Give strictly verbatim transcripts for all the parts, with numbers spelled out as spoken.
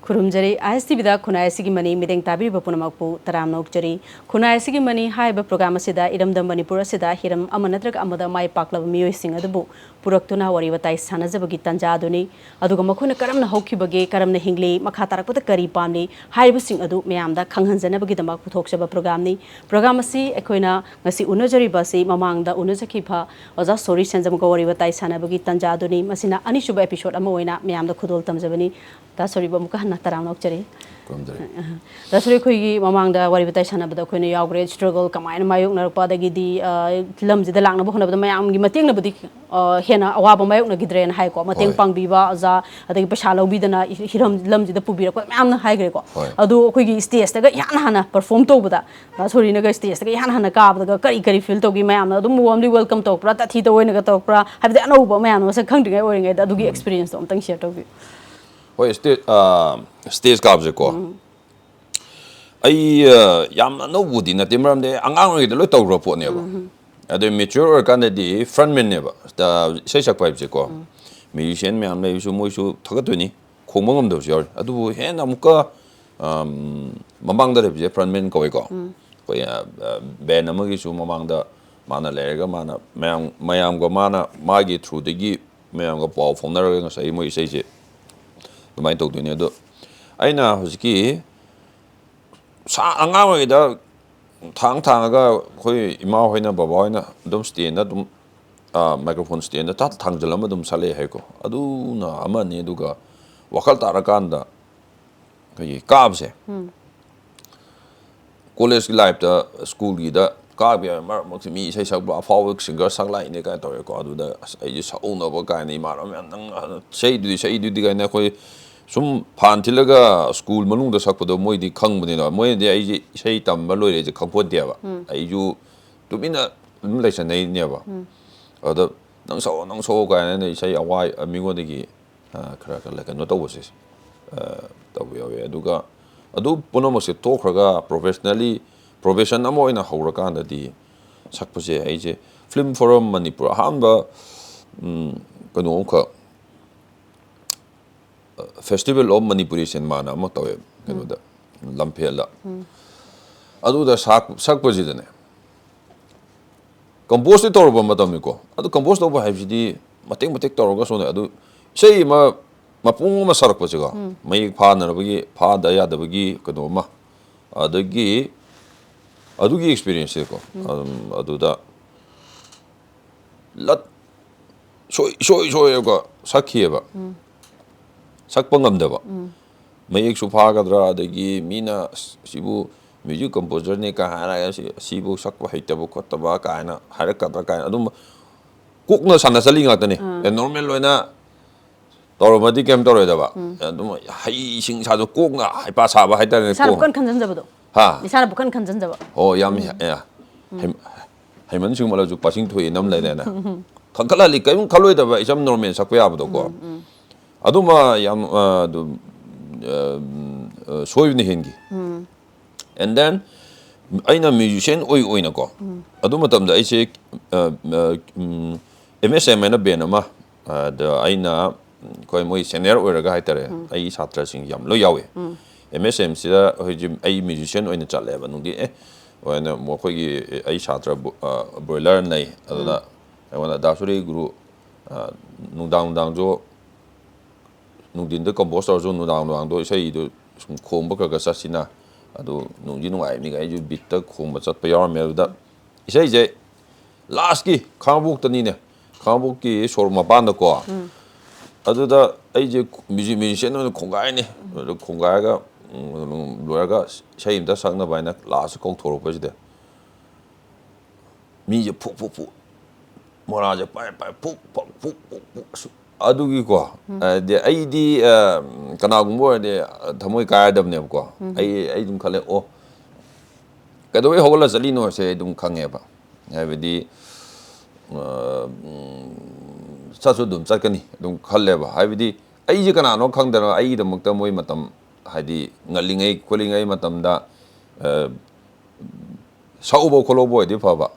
ꯈꯨꯔꯨꯝꯖꯔꯤ꯫ ꯑꯥꯏ ꯑꯦꯁ T ꯚꯤꯗ ꯈꯨꯟꯅꯥꯏ ꯑꯁꯤꯒꯤ money ꯃꯤꯠꯌꯦꯡ ꯇꯥꯕꯤꯔꯤꯕ ꯄꯨꯝꯅꯃꯛꯄꯨ ꯇꯔꯥꯝꯅ ꯑꯣꯛꯆꯔꯤ꯫ ꯈꯨꯟꯅꯥꯏ ꯑꯁꯤꯒꯤ ꯃꯅꯤ ꯍꯥꯏꯔꯤꯕ ꯄ꯭ꯔꯣꯒ꯭ꯔꯥꯝ ꯑꯁꯤꯗ ꯏꯔꯝꯗꯝ ꯃꯅꯤꯄꯨꯔ ꯑꯁꯤꯗ ꯍꯤꯔꯝ ꯑꯃ ꯅꯠꯇ꯭ꯔꯒ ꯑꯃꯗ ꯃꯥꯏ ꯄꯥꯛꯂꯕ ꯃꯤꯑꯣꯏꯁꯤꯡ ꯑꯗꯨꯕꯨ ꯄꯨꯔꯛꯇꯨꯅ ꯋꯥꯔꯤ ꯋꯥꯇꯥꯏ ꯁꯥꯟꯅꯖꯕꯒꯤ ꯇꯥꯟꯖꯥ ꯑꯗꯨꯅꯤ꯫ ꯑꯗꯨꯒ ꯃꯈꯣꯏꯅ ꯀꯔꯝꯅ ꯍꯧꯈꯤꯕꯒꯦ, ꯀꯔꯝꯅ ꯍꯤꯡꯂꯤ, ꯃꯈꯥ ꯇꯥꯔꯛꯄꯗ ꯀꯔꯤ ꯄꯥꯝꯂꯤ ꯍꯥꯏꯔꯤꯕꯁꯤꯡ ꯑꯗꯨ ꯃꯌꯥꯝꯗ ꯈꯪꯍꯟꯖꯅꯕꯒꯤꯗꯃꯛ ꯄꯨꯊꯣꯛꯆꯕ ꯄ꯭ꯔꯣꯒ꯭ꯔꯥꯝꯅꯤ꯫ ꯄ꯭ꯔꯣꯒ꯭ꯔꯥꯝ ꯑꯁꯤ ꯑꯩꯈꯣꯏꯅ ꯉꯁꯤ ꯎꯅꯖꯔꯤꯕ ꯑꯁꯤ ꯃꯃꯥꯡꯗ ꯎꯅꯖꯈꯤꯕ ꯑꯣꯖꯥ ꯁꯣꯔꯤ ꯁꯦꯟꯖꯝꯒ ꯋꯥꯔꯤ ꯋꯥꯇꯥꯏ ꯁꯥꯟꯅꯕꯒꯤ ꯇꯥꯟꯖꯥ ꯑꯗꯨꯅꯤ꯫ ꯃꯁꯤꯅ ꯑꯅꯤꯁꯨꯕ ꯑꯦꯄꯤꯁꯣꯗ ꯑꯃ ꯑꯣꯏꯅ ꯃꯌꯥꯝꯗ ꯈꯨꯗꯣꯜ ꯇꯝꯖꯕꯅꯤ꯫ ꯗꯥ ꯁꯣꯔꯤꯕꯨ ꯑꯃꯨꯛꯀ ꯍꯟꯅ ꯇꯔꯥꯝꯅ ꯑꯣꯛꯆꯔꯤ꯫ ꯈꯨꯔꯨꯝꯖꯔꯤ꯫ ꯗꯥ ꯁꯣꯔꯤ, ꯑꯩꯈꯣꯏꯒꯤ ꯃꯃꯥꯡꯗ ꯋꯥꯔꯤ ꯋꯥꯇꯥꯏ ꯁꯥꯟꯅꯕꯗ ꯑꯩꯈꯣꯏꯅ ꯌꯥꯎꯈ꯭ꯔꯦ, ꯁ꯭ꯇ꯭ꯔꯒꯜ ꯀꯃꯥꯏꯅ ꯃꯥꯌꯣꯛꯅꯔꯛꯄ, ꯑꯗꯒꯤꯗꯤ, ꯑ, ꯂꯝꯁꯤꯗ ꯂꯥꯛꯅꯕ ꯍꯣꯠꯅꯕꯗ ꯃꯌꯥꯝꯒꯤ ꯃꯇꯦꯡꯅꯕꯨꯗꯤ, ꯑ, ꯍꯦꯟꯅ ꯑꯋꯥꯕ ꯃꯥꯌꯣꯛꯅꯈꯤꯗ꯭ꯔꯦꯅ ꯍꯥꯏꯀꯣ, ꯃꯇꯦꯡ ꯍꯣꯏ꯫ ꯄꯥꯡꯕꯤꯕ ꯑꯣꯖꯥ, ꯑꯗꯒꯤ ꯄꯩꯁꯥ ꯂꯧꯕꯤꯗꯅ ꯍꯤꯔꯝ ꯂꯝꯁꯤꯗ ꯄꯨꯕꯤꯔꯛꯄ ꯃꯌꯥꯝꯅ ꯍꯥꯏꯈ꯭ꯔꯦꯀꯣ꯫ ꯍꯣꯏ꯫ ꯑꯗꯨ ꯑꯩꯈꯣꯏꯒꯤ ꯁ꯭ꯇꯦꯖꯇꯒ ꯏꯍꯥꯟ ꯍꯥꯟꯅ ꯄꯔꯐꯣꯔꯝ ꯇꯧꯕꯗ, ꯗꯥ ꯁꯣꯔꯤꯅꯒ ꯁ꯭ꯇꯦꯖꯇꯒ ꯏꯍꯥꯟ ꯍꯥꯟꯅ ꯀꯥꯕꯗꯒ ꯀꯔꯤ ꯀꯔꯤ ꯐꯤꯜ ꯇꯧꯈꯤ? ꯃꯌꯥꯝꯅ ꯑꯗꯨꯝ ꯋꯥꯔꯝꯂꯤ ꯋꯦꯜꯀꯝ ꯇꯧꯔꯛꯄ꯭ꯔꯥ, ꯇꯥꯊꯤ ꯇꯥꯑꯣꯏꯅꯒ ꯇꯧꯔꯛꯄ꯭ꯔꯥ? ꯍꯥꯏꯕꯗꯤ ꯑꯅꯧꯕ ꯃꯌꯥꯝꯅ ꯃꯁꯛ ꯈꯪꯗ꯭ꯔꯤꯉꯩ ꯑꯣꯏꯔꯤꯉꯩꯗ ꯑꯗꯨꯒꯤ ꯎꯝ꯫ ꯑꯦꯛꯁꯄꯤꯔꯤꯌꯦꯟꯁꯇꯣ ꯑꯝꯇꯪ ꯁꯤꯌꯔ ꯇꯧꯕꯤꯌꯨ꯫ ꯍꯣꯏ, ꯁ꯭ꯇꯦ-, ꯑ, ꯁ꯭ꯇꯦꯖ ꯀꯥꯕꯁꯦꯀꯣ꯫ ꯎꯝ꯫ ꯑꯩ, ꯑ, ꯌꯥꯝ ꯑꯅꯧꯕꯗꯤ ꯅꯠꯇꯦ, ꯃꯔꯝꯗꯤ ꯑꯩ ꯑꯉꯥꯡ ꯑꯣꯏꯔꯤꯉꯩꯗ ꯂꯣꯏ ꯇꯧꯈ꯭ꯔ ꯄꯣꯠꯅꯦꯕ꯫ ꯎꯝ꯫ ꯑꯗꯩ ꯃꯦꯆ꯭ꯌꯣꯔ ꯑꯣꯏꯔꯀꯥꯟꯗꯗꯤ ꯐ꯭ꯔꯟꯠꯃꯦꯟꯅꯦꯕ, ꯑ, ꯏꯁꯩ ꯁꯛꯄ ꯍꯥꯏꯕꯁꯦꯀꯣ꯫ ꯎꯝ꯫ ꯃ꯭ꯌꯨꯖꯤꯁꯤꯌꯥꯟ ꯃꯌꯥꯝ ꯂꯩꯕꯁꯨ ꯃꯣꯏꯁꯨ ꯊꯥꯒꯠꯇꯣꯏꯅꯤ, ꯈꯣꯡꯕ ꯉꯝꯗꯕꯁꯨ ꯌꯥꯎꯔꯤ꯫ ꯑꯗꯨꯕꯨ ꯍꯦꯟꯅ ꯑꯃꯨꯛꯀ, ꯑꯝ, ꯃꯃꯥꯡꯗ ꯂꯩꯕꯁꯦ ꯐ꯭ꯔꯟꯠꯃꯦꯟ ꯀꯧꯏꯀꯣ꯫ ꯎꯝ꯫ ꯑꯩꯈꯣꯏ, ꯑ, ꯑ, ꯕꯦꯟ ꯑꯃꯒꯤꯁꯨ ꯃꯃꯥꯡꯗ ꯃꯥꯅ ꯂꯩꯔꯒ ꯃꯥꯅ ꯃꯌꯥꯝ, ꯃꯌꯥꯝꯒ ꯃꯥꯅ ꯃꯥꯒꯤ ꯊ꯭ꯔꯨꯗꯒꯤ ꯃꯌꯥꯝꯒ ꯄꯥꯎ ꯐꯥꯎꯅꯔꯒ ꯉꯁꯥꯏ ꯃꯣꯏ ꯏꯁꯩꯁꯦ ꯑꯗꯨꯃꯥꯏꯅ ꯇꯧꯗꯣꯏꯅꯦ꯫ ꯑꯗꯣ ꯑꯩꯅ ꯍꯧꯖꯤꯛꯀꯤ ꯁꯥ-, ꯑꯉꯥꯡ ꯑꯣꯏꯔꯤꯉꯩꯗ ꯊꯥꯡ ꯊꯥꯡꯉꯒ ꯑꯩꯈꯣꯏ ꯏꯃꯥ ꯍꯣꯏꯅ, ꯕꯕꯥ ꯍꯣꯏꯅ ꯑꯗꯨꯝ ꯁ꯭ꯇꯦꯟꯗ ꯑꯗꯨꯝ, ꯑ, ꯃꯥꯏꯀ꯭ꯔꯣꯐꯣꯟ ꯁ꯭ꯇꯦꯟꯗ ꯊꯥ-, ꯊꯥꯡꯖꯜꯂꯝꯃ ꯑꯗꯨꯝ ꯁꯛꯂꯛꯑꯦ ꯍꯥꯏꯀꯣ꯫ ꯑꯗꯨꯅ ꯑꯃꯅꯤ꯫ ꯑꯗꯨꯒ ꯋꯥꯈꯜ ꯇꯥꯔꯀꯥꯟꯗ ꯑꯩꯈꯣꯏꯒꯤ ꯀꯥꯕꯁꯦ, ꯎꯝ꯫ ꯀꯣꯂꯦꯖꯀꯤ ꯂꯥꯏꯐꯇ, ꯁ꯭ꯀꯨꯜꯒꯤꯗ ꯀꯥꯕ ꯌꯥꯎꯋꯦ꯫ ꯃꯔꯛ ꯃꯔꯛꯇ ꯃꯤ ꯏꯁꯩ ꯁꯛꯄ ꯑꯐꯥꯎꯕ ꯁꯤꯡꯒꯔ ꯁꯛꯂꯛꯏꯅꯦ ꯀꯥꯏꯅ ꯇꯧꯋꯦꯀꯣ꯫ ꯑꯗꯨꯗ ꯑꯁ ꯑꯩꯁꯦ ꯁꯛꯍꯧꯅꯕ ꯀꯥꯏꯅ ꯏꯃꯥꯟꯅꯕ ꯃꯌꯥꯝ, "ꯅꯪ ꯏꯁꯩꯗꯨꯗꯤ, ꯏꯁꯩꯗꯨꯗꯤ" ꯀꯥꯏꯅ ꯑꯩꯈꯣꯏ ꯁꯨꯝ ꯐꯥꯟ ꯊꯤꯜꯂꯒ ꯁ꯭ꯀꯨꯜ ꯃꯅꯨꯡꯗ ꯁꯛꯄꯗꯣ ꯃꯣꯏꯗꯤ ꯈꯪꯕꯅꯤꯅ, ꯃꯣꯏꯅꯗꯤ ꯑꯩꯁꯦ ꯏꯁꯩ ꯇꯝꯕ ꯂꯣꯏꯔꯦꯁꯦ ꯈꯪꯄꯣꯟꯇꯦꯕ꯫ ꯎꯝ꯫ ꯑꯩꯁꯨ ꯇꯨꯃꯤꯟꯅ ꯑꯗꯨꯝ ꯂꯩꯁꯟꯅꯩꯅꯦꯕ꯫ ꯎꯝ꯫ ꯑꯗ "ꯅꯪ ꯁꯛꯑꯣ, ꯅꯪ ꯁꯛꯑꯣ" ꯀꯥꯏꯅ ꯑꯩꯅ ꯏꯁꯩ ꯑꯋꯥꯏ-, ꯃꯤꯉꯣꯟꯗꯒꯤ ꯑ, ꯈꯔ ꯈꯔ ꯀꯩꯅꯣ ꯇꯧꯕꯁꯦ, ꯑ, ꯇꯧꯕ ꯌꯥꯎꯋꯦ꯫ ꯑꯗꯨꯒ ꯑꯗꯨ ꯄꯨꯝꯅꯃꯛꯁꯦ ꯇꯣꯛꯈ꯭ꯔꯒ ꯄ꯭ꯔꯣꯐꯦꯁꯅꯦꯜꯂꯤ, ꯄ꯭ꯔꯣꯐꯦꯁꯟ ꯑꯃ ꯑꯣꯏꯅ ꯍꯧꯔꯀꯥꯟꯗꯗꯤ ꯁꯛꯄꯁꯦ ꯑꯩꯁꯦ ꯐꯤꯂꯝ ꯐꯣꯔꯝ ꯃꯅꯤꯄꯨꯔ ꯑꯍꯥꯟꯕ, ꯎꯝ, ꯀꯩꯅꯣ ꯑꯃꯈꯛ Festival of Manipuri Cinema ꯅ ꯑꯃ ꯇꯧꯋꯦ ꯀꯩꯅꯣꯗ, ꯂꯝꯐꯦꯜꯗ꯫ ꯑꯗꯨꯗ ꯁꯥꯛ-, ꯁꯛꯄꯁꯤꯗꯅꯦ, compose ꯇꯤ ꯇꯧꯔꯕ ꯃꯇꯝꯅꯤꯀꯣ꯫ ꯑꯗꯨ compose ꯇꯧꯕ ꯍꯥꯏꯕꯁꯤꯗꯤ ꯃꯇꯦꯛ ꯃꯇꯦꯛ ꯇꯧꯔꯒ ꯁꯣꯝꯗ ꯑꯗꯨ ꯏꯁꯩ ꯑꯃ ꯃꯄꯨꯡ ꯑꯃ ꯁꯥꯔꯛꯄꯁꯤꯀꯣ, ꯃꯌꯦꯛ ꯐꯥꯅꯅꯕꯒꯤ, ꯐꯥꯗ ꯌꯥꯗꯕꯒꯤ ꯀꯩꯅꯣ ꯑꯃ, ꯑꯗꯒꯤ ꯑꯗꯨꯒꯤ experience ꯁꯦꯀꯣ, ꯑꯗꯨꯝ ꯑꯗꯨꯗ ꯂꯠ ꯁꯣꯏ ꯁꯣꯏ ꯁꯣꯏꯔꯒ ꯁꯛꯈꯤꯑꯕ꯫ ꯁꯛꯄ ꯉꯝꯗꯕ꯫ ꯃꯌꯦꯛꯁꯨ ꯐꯥꯒꯗ꯭ꯔꯥ, ꯑꯗꯒꯤ ꯃꯤꯅ "ꯑꯁ, ꯁꯤꯕꯨ music composer ꯅꯤ" ꯀꯥꯏ ꯍꯥꯏꯔꯒ, "ꯁꯤ-, ꯁꯤꯕꯨ ꯁꯛꯄ ꯍꯩꯇꯕ ꯈꯣꯠꯇꯕ" ꯀꯥꯏꯅ ꯍꯥꯏꯔꯛꯀꯗ꯭ꯔꯥ ꯀꯥꯏꯅ ꯑꯗꯨꯝ ꯀꯣꯛꯅ ꯁꯥꯟꯅ ꯆꯠꯂꯤ ꯉꯥꯛꯇꯅꯦ꯫ ꯑꯥ꯫ ꯑꯦ, normal ꯑꯣꯏꯅ ꯇꯧꯔꯝꯃꯗꯤ ꯀꯩꯝ ꯇꯧꯔꯣꯏꯗꯕ꯫ ꯎꯝ꯫ ꯑꯗꯨꯝ ꯍꯩꯁꯤꯡ ꯁꯥꯗꯣ ꯀꯣꯛꯅ ꯍꯩꯄꯥ ꯁꯥꯕ ꯍꯥꯏꯇꯥꯔꯦꯅꯦ, ꯏꯁꯥꯅ ꯀꯣꯛ-, ꯄꯨꯡꯈꯟ ꯈꯟꯖꯟꯖꯕꯗꯣ꯫ ꯍꯥ? ꯏꯁꯥꯅ ꯄꯨꯡꯈꯟ ꯈꯟꯖꯟꯖꯕ꯫ ꯍꯣ, ꯌꯥꯝ ꯎꯝ꯫ ꯍꯦ-, ꯑꯦ, ꯎꯝ꯫ ꯍꯩ-, ꯍꯩꯃꯟ ꯁꯤꯡꯃꯜꯂꯁꯨ ꯄꯥꯁꯤꯡ ꯊꯣꯛꯏ ꯅꯝ ꯂꯩꯔꯦꯅꯦ꯫ ꯈꯟꯈꯠꯂꯛꯑꯗꯤ ꯀꯔꯤꯝ ꯈꯜꯂꯣꯏꯗꯕ, ꯏꯆꯝ normal ꯁꯛꯄ ꯌꯥꯕꯗꯣꯀꯣ꯫ ꯎꯝ, ꯎꯝ꯫ ꯑꯗꯨꯃ ꯌꯥꯝ, ꯑ, ꯑꯗꯨꯝ, ꯑ, ꯑ, ꯁꯣꯏꯕꯅ ꯍꯦꯟꯈꯤ꯫ ꯎꯝ꯫ And then ꯑꯩꯅ musician ꯑꯣꯏ ꯑꯣꯏꯅꯀꯣ, ꯎꯝ꯫ ꯑꯗꯨ ꯃꯇꯝꯗ ꯑꯩꯁꯦ, ꯑ, ꯑ, ꯎꯝ, M S M ꯍꯥꯏꯅ band ꯑꯃ, ꯑ, ꯗ ꯑꯩꯅ, ꯎꯝ, ꯑꯩꯈꯣꯏ ꯃꯣꯏ senior ꯑꯣꯏꯔꯒ ꯍꯥꯏꯇꯥꯔꯦ, ꯎꯝ꯫ ꯑꯩ ꯁꯥꯇ꯭ꯔꯁꯤꯡ ꯌꯥꯝ ꯂꯣꯏ ꯌꯥꯎꯋꯦ꯫ ꯎꯝ꯫ M S M ꯁꯤꯗ ꯍꯧꯖꯤꯛ ꯑꯩ musician ꯑꯣꯏꯅ ꯆꯠꯂꯦꯕ꯫ ꯅꯨꯡꯗꯤ, ꯑꯦ, ꯑꯣꯏꯅ ꯃꯈꯣꯏꯒꯤ, ꯑꯩ ꯁꯥꯇ꯭ꯔ ꯕꯣ-, ꯑ, ꯕ꯭ꯔꯣꯏꯂꯔ ꯂꯩ꯫ ꯑꯗꯨꯅ ꯎꯝ꯫ ꯑꯩꯉꯣꯟꯗ, "ꯗꯥ ꯁꯨꯔꯦ ꯒꯨꯔꯨ, ꯑ, ꯅꯨꯡꯗꯥꯡ ꯅꯨꯡꯗꯥꯡꯁꯨ ꯅꯨꯡꯊꯤꯟꯗ compose ꯇꯧꯔꯁꯨ ꯅꯨꯡꯗꯥꯡ ꯅꯨꯡꯗꯥꯡꯗꯣ ꯏꯁꯩꯗꯣ ꯁꯨꯝ ꯈꯣꯡꯕ ꯈꯔ ꯈꯔ ꯆꯠꯁꯤꯅ", ꯑꯗꯨ ꯅꯨꯡꯗꯤ ꯅꯨꯡꯉꯥꯏꯕꯅꯤꯒ ꯑꯩꯁꯨ beat ꯇ ꯈꯣꯡꯕ ꯆꯠꯄ ꯌꯥꯎꯔꯝꯃꯦ꯫ ꯑꯗꯨꯗ ꯏꯁꯩꯁꯦ last ꯀꯤ ꯈꯥꯡꯉꯕꯣꯛꯇꯅꯤꯅꯦ, ꯈꯥꯡꯉꯕꯣꯛꯀꯤ ꯁꯣꯔꯣꯛ ꯃꯄꯥꯟꯗꯀꯣ, ꯎꯝ꯫ ꯑꯗꯨꯗ ꯑꯩꯁꯦ music-, musician ꯑꯣꯏꯅ ꯈꯣꯡꯒꯥꯏꯅꯤ꯫ ꯑꯗꯨ ꯈꯣꯡꯒꯥꯏꯔꯒ, ꯎꯝ, ꯂꯣꯏꯔꯒ ꯏꯁꯩ ꯑꯝꯇ ꯁꯛꯅꯕ ꯍꯥꯏꯅ last ꯀꯧꯊꯣꯔꯛꯄꯁꯤꯗ ꯃꯤꯁꯦ ꯐꯨꯛ ꯐꯨꯛ ꯐꯨꯛ, ꯃꯣꯔꯥꯁꯦ ꯄꯥꯏ ꯄꯥꯏ ꯐꯨꯛ ꯐꯨꯛ ꯐꯨꯛ ꯐꯨꯛ ꯐꯨꯛ, ꯑꯁ, ꯑꯗꯨꯒꯤꯀꯣ, ꯎꯝ꯫ ꯑꯗꯤ ꯑꯩꯗꯤ, ꯑ, ꯀꯅꯥꯒꯨꯝꯕ ꯑꯣꯏꯔꯗꯤ, ꯑ, ꯊꯃꯣꯏ ꯀꯥꯏꯔꯗꯕꯅꯦꯕꯀꯣ꯫ ꯎꯝ꯫ ꯑꯩ, ꯑꯩ ꯑꯗꯨꯝ ꯈꯜꯂꯦ, "ꯑꯣ, ꯀꯩꯗꯧꯕꯩ ꯍꯧꯒꯠꯂ ꯆꯠꯂꯤꯅꯣ?" ꯁꯦ ꯑꯩ ꯑꯗꯨꯝ ꯈꯪꯉꯦꯕ꯫ ꯍꯥꯏꯕꯗꯤ, ꯑ, ꯎꯝ, ꯆꯠꯁꯨ ꯑꯗꯨꯝ ꯆꯠꯀꯅꯤ ꯑꯗꯨꯝ ꯈꯜꯂꯦꯕ꯫ ꯍꯥꯏꯕꯗꯤ ꯑꯩꯁꯦ ꯀꯅꯥꯅꯣ ꯈꯪꯗꯅ ꯑꯩꯒꯤꯗꯃꯛꯇ ꯃꯣꯏ ꯃꯇꯝ, ꯍꯥꯏꯗꯤ ꯉꯜꯂꯤꯉꯩ ꯈꯣꯠꯂꯤꯉꯩ ꯃꯇꯝꯗ, ꯑ, ꯁꯛꯎꯕ ꯈꯣꯠꯂꯧꯕ ꯑꯣꯏꯗꯤ ꯐꯕ꯫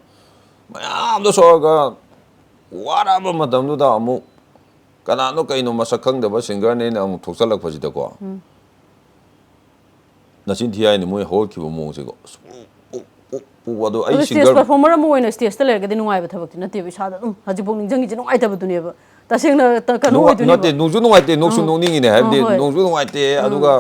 ꯃꯌꯥꯝꯗꯣ ꯁꯛꯑꯒ ꯋꯥꯔꯛꯑꯕ ꯃꯇꯝꯗꯨꯗ ꯑꯃꯨꯛ ꯀꯅꯥꯅꯣ ꯀꯩꯅꯣ ꯃꯁꯛ ꯈꯪꯗꯕ ꯁꯤꯡꯒꯔꯅꯦꯅ ꯑꯃꯨꯛ ꯊꯣꯛꯆꯜꯂꯛꯄꯁꯤꯗꯀꯣ, ꯅꯆꯤꯟ ꯊꯤ ꯍꯥꯏꯅꯤ, ꯃꯣꯏ ꯍꯧꯒꯠꯈꯤꯕ ꯃꯑꯣꯡꯁꯦꯀꯣ, ꯑꯁ, ꯎ, ꯎ, ꯎ, ꯎ, ꯑꯗꯣ ꯑꯩ ꯑꯗꯨ ꯁ꯭ꯇꯦꯖ ꯁꯤꯡꯒꯔ ꯄꯔꯐꯣꯔꯃꯔ ꯑꯃ ꯑꯣꯏꯅ ꯁ꯭ꯇꯦꯖꯇ ꯂꯩꯔꯒꯗꯤ ꯅꯨꯡꯉꯥꯏꯕ ꯊꯕꯛꯇꯤ ꯅꯠꯇꯦꯕ, ꯏꯁꯥꯗ ꯑꯗꯨꯝ ꯍꯧꯖꯤꯛꯐꯥꯎ ꯅꯤꯡꯁꯤꯡꯉꯤꯁꯦ ꯅꯨꯡꯉꯥꯏꯇꯕꯗꯨꯅꯦꯕ꯫ ꯇꯁꯦꯡꯅ ꯀꯩꯅꯣ ꯅꯨꯡꯉꯥꯏ- ꯑꯣꯏꯗꯣꯏꯅꯦꯕ꯫ ꯅꯠꯇꯦ, ꯅꯨꯡꯁꯨ ꯅꯨꯡꯉꯥꯏꯇꯦ, ꯅꯣꯛꯁꯨ ꯎꯝ꯫ ꯅꯣꯛꯅꯤꯡꯉꯤꯅꯦ ꯍꯥꯏꯕꯗꯤ, ꯎꯝ, ꯍꯣꯏ꯫ ꯅꯣꯡꯁꯨ ꯅꯨꯡꯉꯥꯏꯇꯦ꯫ ꯑꯗꯨꯒ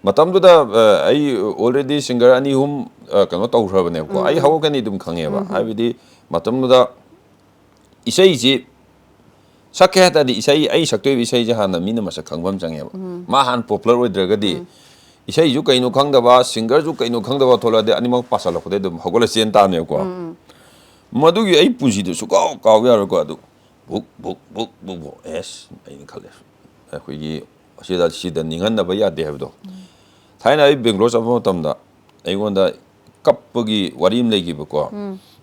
ꯃꯇꯝꯗꯨꯗ ꯑ, ꯑꯩ ꯑꯣꯜꯔꯦꯗꯤ ꯁꯤꯡꯒꯔ ꯑꯅꯤ ꯑꯍꯨꯝ ꯑ, ꯀꯩꯅꯣ ꯇꯧꯈ꯭ꯔꯕꯅꯦꯕꯀꯣ꯫ ꯑꯩ ꯍꯧꯔꯛꯀꯅꯤ ꯑꯗꯨꯝ ꯈꯪꯉꯦꯕ꯫ ꯍꯥꯏꯕꯗꯤ ꯃꯇꯝꯗꯨꯗ ꯏꯁꯩꯁꯤ ꯁꯛꯀꯦ ꯍꯥꯏ ꯇꯥꯔꯗꯤ ꯏꯁꯩ, ꯑꯩ ꯁꯛꯇꯣꯏꯕ ꯏꯁꯩꯁꯦ ꯍꯥꯟꯅ ꯃꯤꯅ ꯃꯁꯛ ꯈꯪꯕ ꯑꯃ ꯆꯪꯉꯦꯕ꯫ ꯃꯥ ꯍꯥꯟꯅ ꯄꯣꯄꯨꯂꯔ ꯑꯣꯏꯗ꯭ꯔꯒꯗꯤ ꯏꯁꯩꯁꯨ ꯀꯩꯅꯣ ꯈꯪꯗꯕ, ꯁꯤꯡꯒꯔꯁꯨ ꯀꯩꯅꯣ ꯈꯪꯗꯕ ꯊꯣꯛꯂꯛꯑꯗꯤ ꯑꯅꯤꯃꯛ ꯄꯥꯁꯜꯂꯛꯄꯗꯩ ꯑꯗꯨꯝ ꯍꯧꯒꯠꯂ ꯆꯦꯟ ꯇꯥꯕꯅꯦꯕꯀꯣ꯫ ꯃꯗꯨꯒꯤ ꯑꯩ ꯄꯨꯟꯁꯤꯗ ꯁꯨꯡꯀꯥꯎ ꯀꯥꯎ ꯌꯥꯔꯣꯏꯀꯣ꯫ ꯑꯗꯨ ꯕꯨꯛ ꯕꯨꯛ ꯕꯨꯛ ꯕꯨꯛ ꯕꯨꯛ ꯑꯦꯁ ꯑꯩꯅ ꯈꯜꯂꯦ, ꯑꯩꯈꯣꯏꯒꯤ ꯁꯤꯗ ꯁꯤꯗ ꯅꯤꯡꯍꯟꯅꯕ ꯌꯥꯗꯦ ꯍꯥꯏꯕꯗꯣ꯫ ꯊꯥꯏꯅ ꯑꯩ ꯕꯦꯡꯒ꯭ꯂꯣꯔ ꯆꯠꯄ ꯃꯇꯝꯗ ꯑꯩꯉꯣꯟꯗ ꯀꯞꯄꯒꯤ ꯋꯥꯔꯤ ꯑꯃ ꯂꯩꯈꯤꯕꯀꯣ꯫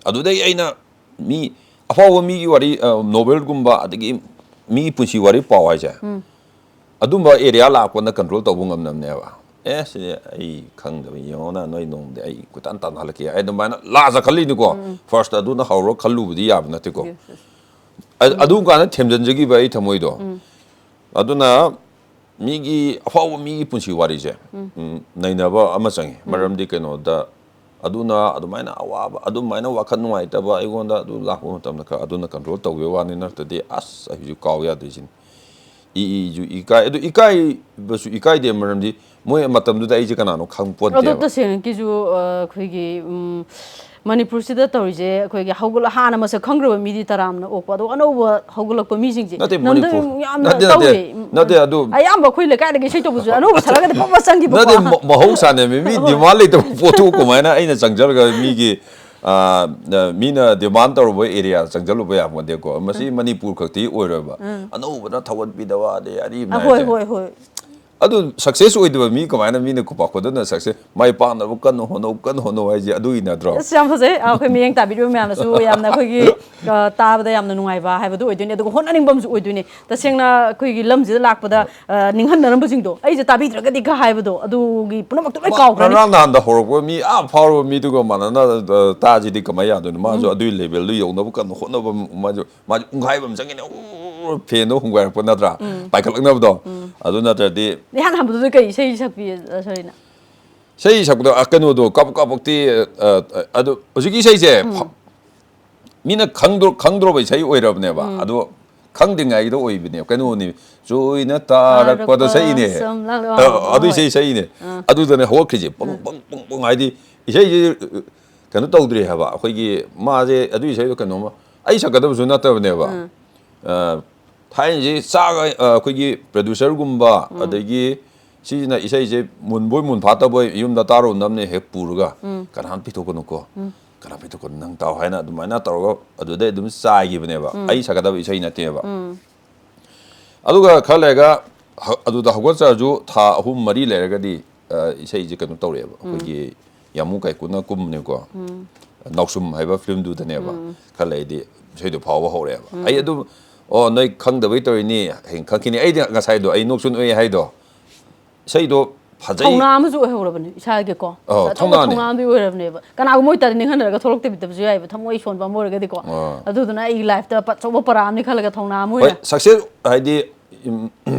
ꯑꯗꯨꯗꯩ ꯑꯩꯅ ꯃꯤ ꯑꯐꯥꯎꯕ ꯃꯤꯒꯤ ꯋꯥꯔꯤ, ꯅꯣꯕꯦꯜꯒꯨꯝꯕ, ꯑꯗꯒꯤ ꯃꯤꯒꯤ ꯄꯨꯟꯁꯤ ꯋꯥꯔꯤ ꯄꯥꯎ ꯍꯥꯏꯁꯦ, ꯑꯗꯨꯝꯕ ꯑꯦꯔꯤꯌꯥ ꯂꯥꯛꯄꯅ ꯀꯟꯇ꯭ꯔꯣꯜ ꯇꯧꯕ ꯉꯝꯅꯕꯅꯦꯕ꯫ ꯑꯦ, ꯁꯤꯗꯤ ꯑꯩ ꯈꯪꯗꯕ, ꯌꯦꯡꯉꯣꯅ ꯅꯣꯏ ꯅꯣꯡꯃꯗꯤ ꯑꯩ ꯀꯣꯏꯇꯥꯟ ꯇꯥꯟꯅꯍꯜꯂꯛꯀꯦ, ꯑꯩ ꯑꯗꯨꯃꯥꯏꯅ ꯂꯥꯁ ꯈꯜꯂꯤꯅꯤꯀꯣ꯫ ꯐꯥꯔꯁꯇ ꯑꯗꯨꯅ ꯍꯧꯔꯣ ꯈꯜꯂꯨꯕꯗꯤ ꯌꯥꯕ ꯅꯠꯇꯦꯀꯣ꯫ ꯑ- ꯑꯗꯨꯝ ꯀꯥꯟꯗ ꯊꯦꯝꯖꯤꯟꯖꯈꯤꯕ ꯑꯩ ꯊꯃꯣꯏꯗꯣ꯫ ꯑꯗꯨꯅ ꯃꯤꯒꯤ ꯑꯐꯥꯎꯕ ꯃꯤꯒꯤ ꯄꯨꯟꯁꯤ ꯋꯥꯔꯤꯁꯦ, ꯎꯝ, ꯅꯩꯅꯕ ꯑꯃ ꯆꯪꯉꯤ꯫ ꯃꯔꯝꯗꯤ ꯀꯩꯅꯣꯗ, ꯑꯗꯨꯅ ꯑꯗꯨꯃꯥꯏꯅ ꯑꯋꯥꯕ, ꯑꯗꯨꯃꯥꯏꯅ ꯋꯥꯈꯜ ꯅꯨꯡꯉꯥꯏꯇꯕ ꯑꯩꯉꯣꯟꯗ ꯑꯗꯨ ꯂꯥꯛꯄ ꯃꯇꯝꯗ ꯈꯔ ꯑꯗꯨꯅ ꯀꯟꯇ꯭ꯔꯣꯜ ꯇꯧꯕꯤꯕ ꯋꯥꯅꯤ, ꯅꯠꯇ꯭ꯔꯗꯤ ꯑꯁ, ꯑꯩ ꯍꯧꯖꯤꯛ ꯀꯥꯎ ꯌꯥꯗ꯭ꯔꯤꯁꯤꯅꯤ꯫ ꯏ ꯏꯁꯨ ꯏꯀꯥꯏ, ꯑꯗꯨ ꯏꯀꯥꯏꯕꯁꯨ ꯏꯀꯥꯏꯗꯦ, ꯃꯔꯝꯗꯤ ꯃꯣꯏ ꯃꯇꯝꯗꯨꯗ ꯑꯩꯁꯦ ꯀꯅꯥꯅꯣ ꯈꯪ ꯑꯗꯣ ꯄꯣꯟꯇꯦꯕ꯫ ꯇꯁꯦꯡꯅꯀꯤꯁꯨ ꯑ, ꯑꯩꯈꯣꯏꯒꯤ ꯎꯝ, ꯃꯅꯤꯄꯨꯔꯁꯤꯗ ꯇꯧꯔꯤꯁꯦ, ꯑꯩꯈꯣꯏꯒꯤ ꯍꯧꯒꯠꯂ ꯍꯥꯟꯅ ꯃꯁꯛ ꯈꯪꯈ꯭ꯔꯕ ꯃꯤꯗꯤ ꯇꯔꯥꯝꯅ ꯑꯣꯛꯄ, ꯑꯗꯣ ꯑꯅꯧꯕ ꯍꯧꯒꯠꯂꯛꯄ ꯃꯤꯁꯤꯡꯁꯦ ꯅꯠꯇꯦ, ꯅꯝꯗ ꯃꯅꯤꯄꯨꯔ- ꯌꯥꯝꯅ ꯅꯠꯇꯦ, ꯅꯠꯇꯦ, ꯇꯧꯋꯦ꯫ ꯎꯝ, ꯅꯠꯇꯦ, ꯑꯗꯨ ꯑꯌꯥꯝꯕ ꯑꯩꯈꯣꯏ ꯂꯩꯀꯥꯏꯗꯒꯤ ꯏꯁꯩ ꯇꯧꯕꯁꯨ ꯑꯅꯧꯕ ꯁꯛꯂꯒꯗꯤ ꯄꯞ ꯄꯞ ꯆꯪꯈꯤꯕꯀꯣ꯫ ꯅꯠꯇꯦ, ꯃ- ꯃꯍꯧꯁꯥꯅꯦ, ꯃꯤ ꯗꯤꯃꯥꯟ ꯂꯩꯇꯕ ꯄꯣꯠꯇꯨ ꯀꯃꯥꯏꯅ ꯑꯩꯅ ꯆꯪꯖꯔꯒ ꯃꯤꯒꯤ, ꯑ, ꯑ, ꯃꯤꯅ ꯗꯤꯃꯥꯟ ꯇꯧꯔꯨꯕ ꯑꯦꯔꯤꯌꯥ ꯆꯪꯖꯜꯂꯨꯕ ꯌꯥꯄꯣꯟꯇꯦꯀꯣ꯫ ꯃꯁꯤ ꯃꯅꯤꯄꯨꯔ ꯈꯛꯇꯤ ꯑꯣꯏꯔꯣꯏꯕ꯫ ꯑꯅꯧꯕꯅ ꯊꯧꯒꯠꯄꯤꯗꯕ, ꯑꯗꯩ ꯑꯔꯤꯕꯅ ꯑ, ꯍꯣꯏ, ꯍꯥꯏꯁꯦ꯫ ꯍꯣꯏ, ꯍꯣꯏ꯫ ꯑꯗꯨ ꯁꯛꯁꯦꯁ ꯑꯣꯏꯗꯕ ꯃꯤ ꯀꯃꯥꯏꯅ ꯃꯤꯅ ꯈꯨꯄꯥꯛ ꯈꯨꯗꯝꯅ ꯁꯛꯁꯦꯁ, ꯃꯥꯏ ꯄꯥꯛꯅꯕ ꯀꯟꯅ ꯍꯣꯠꯅꯧ, ꯀꯟꯅ ꯍꯣꯠꯅꯧ ꯍꯥꯏꯁꯦ ꯑꯗꯨꯒꯤ ꯅꯠꯇ꯭ꯔꯣ? ꯑꯁ, ꯌꯥꯝ ꯐꯖꯩ꯫ ꯑ, ꯑꯩꯈꯣꯏ ꯃꯤꯠꯌꯦꯡ ꯇꯥꯕꯤꯔꯤꯕ ꯃꯌꯥꯝꯅꯁꯨ ꯌꯥꯝꯅ ꯑꯩꯈꯣꯏꯒꯤ, ꯑ, ꯇꯥꯕꯗ ꯌꯥꯝꯅ ꯅꯨꯡꯉꯥꯏꯕ ꯍꯥꯏꯕꯗꯨ ꯑꯣꯏꯗꯣꯏꯅꯦ꯫ ꯑꯗꯨꯒ ꯍꯣꯠꯅꯅꯤꯡꯕ ꯑꯃꯁꯨ ꯑꯣꯏꯗꯣꯏꯅꯦ꯫ ꯇꯁꯦꯡꯅ ꯑꯩꯈꯣꯏꯒꯤ ꯂꯝꯁꯤꯗ ꯂꯥꯛꯄꯗ, ꯑ, ꯅꯤꯡꯍꯟꯅꯔꯝꯕꯁꯤꯡꯗꯣ, ꯑꯩꯁꯦ ꯇꯥꯕꯤꯗ꯭ꯔꯒꯗꯤꯒ ꯍꯥꯏꯕꯗꯣ, ꯑꯗꯨꯒꯤ ꯄꯨꯝꯅꯃꯛꯇꯣ ꯂꯣꯏ ꯃꯥ ꯀꯥꯎꯈ꯭ꯔꯅꯤ꯫ ꯉꯔꯥꯡ ꯅꯍꯥꯟꯗ ꯍꯧꯔꯛꯄ ꯃꯤ ꯑꯥ ꯐꯥꯎꯔꯕ ꯃꯤꯗꯨꯒ ꯃꯥꯟꯅꯅ, ꯑ, ꯇꯥꯁꯤꯗꯤ ꯀꯃꯥꯏꯅ ꯌꯥꯗꯣꯏꯅꯣ? ꯃꯥꯁꯨ ꯑꯗꯨꯒꯤ ꯂꯦꯚꯦꯜꯗꯨ ꯌꯧꯅꯕ ꯀꯟꯅ ꯍꯣꯠꯅꯕ, ꯃꯥꯁꯨ, ꯃꯥꯁꯨ ꯄꯨꯡꯈꯥꯏꯕ ꯑꯃ ꯆꯪꯉꯤꯅꯦ꯫ ꯎ, ꯎ, ꯎ, ꯐꯦꯟꯗꯣ ꯍꯨꯝꯒꯥꯏꯔꯛꯄ ꯅꯠꯇ꯭ꯔꯥ? ꯄꯥꯏꯈꯠꯂꯛꯅꯕꯗꯣ꯫ ꯑꯗꯨ ꯅꯠꯇ꯭ꯔꯗꯤ ꯏꯍꯥꯟ ꯍꯥꯟꯕꯗꯨꯗ ꯀꯩ ꯏꯁꯩ ꯁꯛꯄꯤ ꯁꯣꯔꯤꯅ? ꯏꯁꯩ ꯁꯛꯄꯗꯣ ꯑ, ꯀꯩꯅꯣꯗꯣ ꯀꯥꯕꯛ ꯀꯥꯕꯛꯇꯤ ꯑ, ꯑ, ꯑꯗꯨ ꯍꯧꯖꯤꯛꯀꯤ ꯏꯁꯩꯁꯦ ꯐ- ꯃꯤꯅ ꯈꯪꯗ꯭ꯔꯣ ꯈꯪꯗ꯭ꯔꯣꯕ ꯏꯁꯩ ꯑꯣꯏꯔꯕꯅꯦꯕ꯫ ꯑꯗꯣ ꯈꯪꯗ꯭ꯔꯤꯉꯩꯗ ꯑꯣꯏꯕꯅꯦꯕ, ꯀꯩꯅꯣꯅꯤ, ꯆꯣꯏꯅ ꯇꯥꯔꯛꯄꯗ ꯁꯛꯏꯅꯦ꯫ ꯁꯨꯝ ꯂꯥꯛꯂꯦ꯫ ꯑ, ꯑꯣ, ꯍꯣꯏ, ꯑꯗꯨ ꯍꯣꯏ꯫ ꯏꯁꯩ ꯁꯛꯏꯅꯦ꯫ ꯑꯗꯨꯗꯅꯦ ꯍꯧꯒꯠꯈ꯭ꯔꯤꯁꯦ ꯄꯪ ꯄꯪ ꯄꯪ ꯄꯪ ꯍꯥꯏꯗꯤ ꯏꯁꯩꯁꯦ ꯀꯩꯅꯣ ꯇꯧꯗ꯭ꯔꯤ ꯍꯥꯏꯕ꯫ ꯑꯩꯈꯣꯏꯒꯤ ꯃꯥꯁꯦ ꯑꯗꯨ ꯏꯁꯩꯗꯣ ꯀꯩꯅꯣꯝꯃ ꯑꯩ ꯁꯛꯀꯗꯕꯁꯨ ꯅꯠꯇꯕꯅꯦꯕ꯫ ꯑ, ꯊꯥꯏꯅꯁꯤ ꯆꯥꯒ ꯑ, ꯑꯩꯈꯣꯏꯒꯤ ꯄ꯭ꯔꯗ꯭ꯌꯨꯁꯔꯒꯨꯝꯕ ꯑꯗꯒꯤ ꯁꯤꯁꯤꯅ ꯏꯁꯩꯁꯦ ꯃꯨꯟꯕꯣꯏ ꯃꯨꯟ ꯐꯥꯠꯇꯕꯣꯏ ꯌꯨꯝꯗ ꯇꯥꯔꯨꯅꯕꯅꯦ ꯍꯦꯛ ꯄꯨꯔꯒ ꯀꯅꯥꯝ ꯄꯤꯊꯣꯛꯀꯅꯨꯀꯣ, ꯀꯅꯥꯝ ꯄꯤꯊꯣꯛꯀꯅꯨ, ꯅꯪ ꯇꯥꯎ ꯍꯥꯏꯅ ꯑꯗꯨꯃꯥꯏꯅ ꯇꯧꯔꯒ ꯑꯗꯨꯗꯩ ꯑꯗꯨꯝ ꯆꯥꯏꯈꯤꯕꯅꯦꯕ꯫ ꯑꯩ ꯁꯛꯀꯗꯕ ꯏꯁꯩ ꯅꯠꯇꯦꯕ꯫ ꯑꯗꯨꯒ ꯈꯔ ꯂꯩꯔꯒ ꯍ- ꯑꯗꯨꯗ ꯍꯧꯒꯠꯆꯔꯁꯨ ꯊꯥ ꯑꯍꯨꯝ ꯃꯔꯤ ꯂꯩꯔꯒꯗꯤ ꯑ, ꯏꯁꯩꯁꯦ ꯀꯩꯅꯣ ꯇꯧꯔꯛꯑꯦꯕ, ꯑꯩꯈꯣꯏꯒꯤ ꯌꯥꯃꯨ ꯀꯥꯏꯀꯨꯅ ꯀꯨꯝꯕꯅꯦꯀꯣ, ꯅꯥꯎꯁꯨꯝ ꯍꯥꯏꯕ ꯐꯤꯂꯝꯗꯨꯗꯅꯦꯕ꯫ ꯈꯔ ꯂꯩꯗꯤ ꯏꯁꯩꯗꯣ ꯐꯥꯎꯕ ꯍꯧꯔꯛꯑꯦꯕ꯫ ꯑꯩ ꯑꯗꯨꯝ, ꯑꯣ, ꯅꯣꯏ ꯈꯪꯗꯕꯩ ꯇꯧꯔꯤꯅꯤ, ꯍꯌꯦꯡ ꯈꯪꯈꯤꯅꯤ꯫ ꯑꯩꯗꯤ ꯉꯁꯥꯏꯗꯣ ꯑꯩ ꯅꯣꯛꯁꯨ ꯅꯣꯛꯑꯦ ꯍꯥꯏꯗꯣ, ꯏꯁꯩꯗꯣ ꯐꯖꯩ꯫ ꯊꯧꯅꯥ ꯑꯃꯁꯨ ꯑꯣꯏꯍꯧꯔꯕꯅꯦ ꯏꯁꯥꯒꯤꯀꯣ꯫ ꯑꯧ, ꯑꯆꯧꯕ ꯊꯧꯅꯥꯅꯦ꯫ ꯊꯧꯅꯥ ꯑꯃꯗꯤ ꯑꯣꯏꯔꯕꯅꯦꯕ꯫ ꯀꯅꯥꯒꯨꯝꯕ ꯑꯣꯏꯇꯥꯔꯗꯤ ꯅꯤꯡꯍꯟꯅꯔꯒ ꯊꯣꯛꯂꯛꯇꯕꯤꯗꯕꯁꯨ ꯌꯥꯏꯕ, ꯊꯃꯣꯏ ꯁꯣꯟꯕ ꯑꯃ ꯑꯣꯏꯔꯒꯗꯤꯀꯣ꯫ ꯑꯥ꯫ ꯑꯗꯨꯗꯨꯅ ꯑꯩꯒꯤ ꯂꯥꯏꯐꯇ ꯑꯆꯧꯕ ꯄꯔꯥ ꯑꯃꯅꯤ ꯈꯜꯂꯒ ꯊꯧꯅꯥ ꯑꯃ ꯍꯣꯏ, ꯑꯣꯏꯅ꯫ ꯁꯛꯁꯦꯁ ꯍꯥꯏꯗꯤ ꯎꯝ,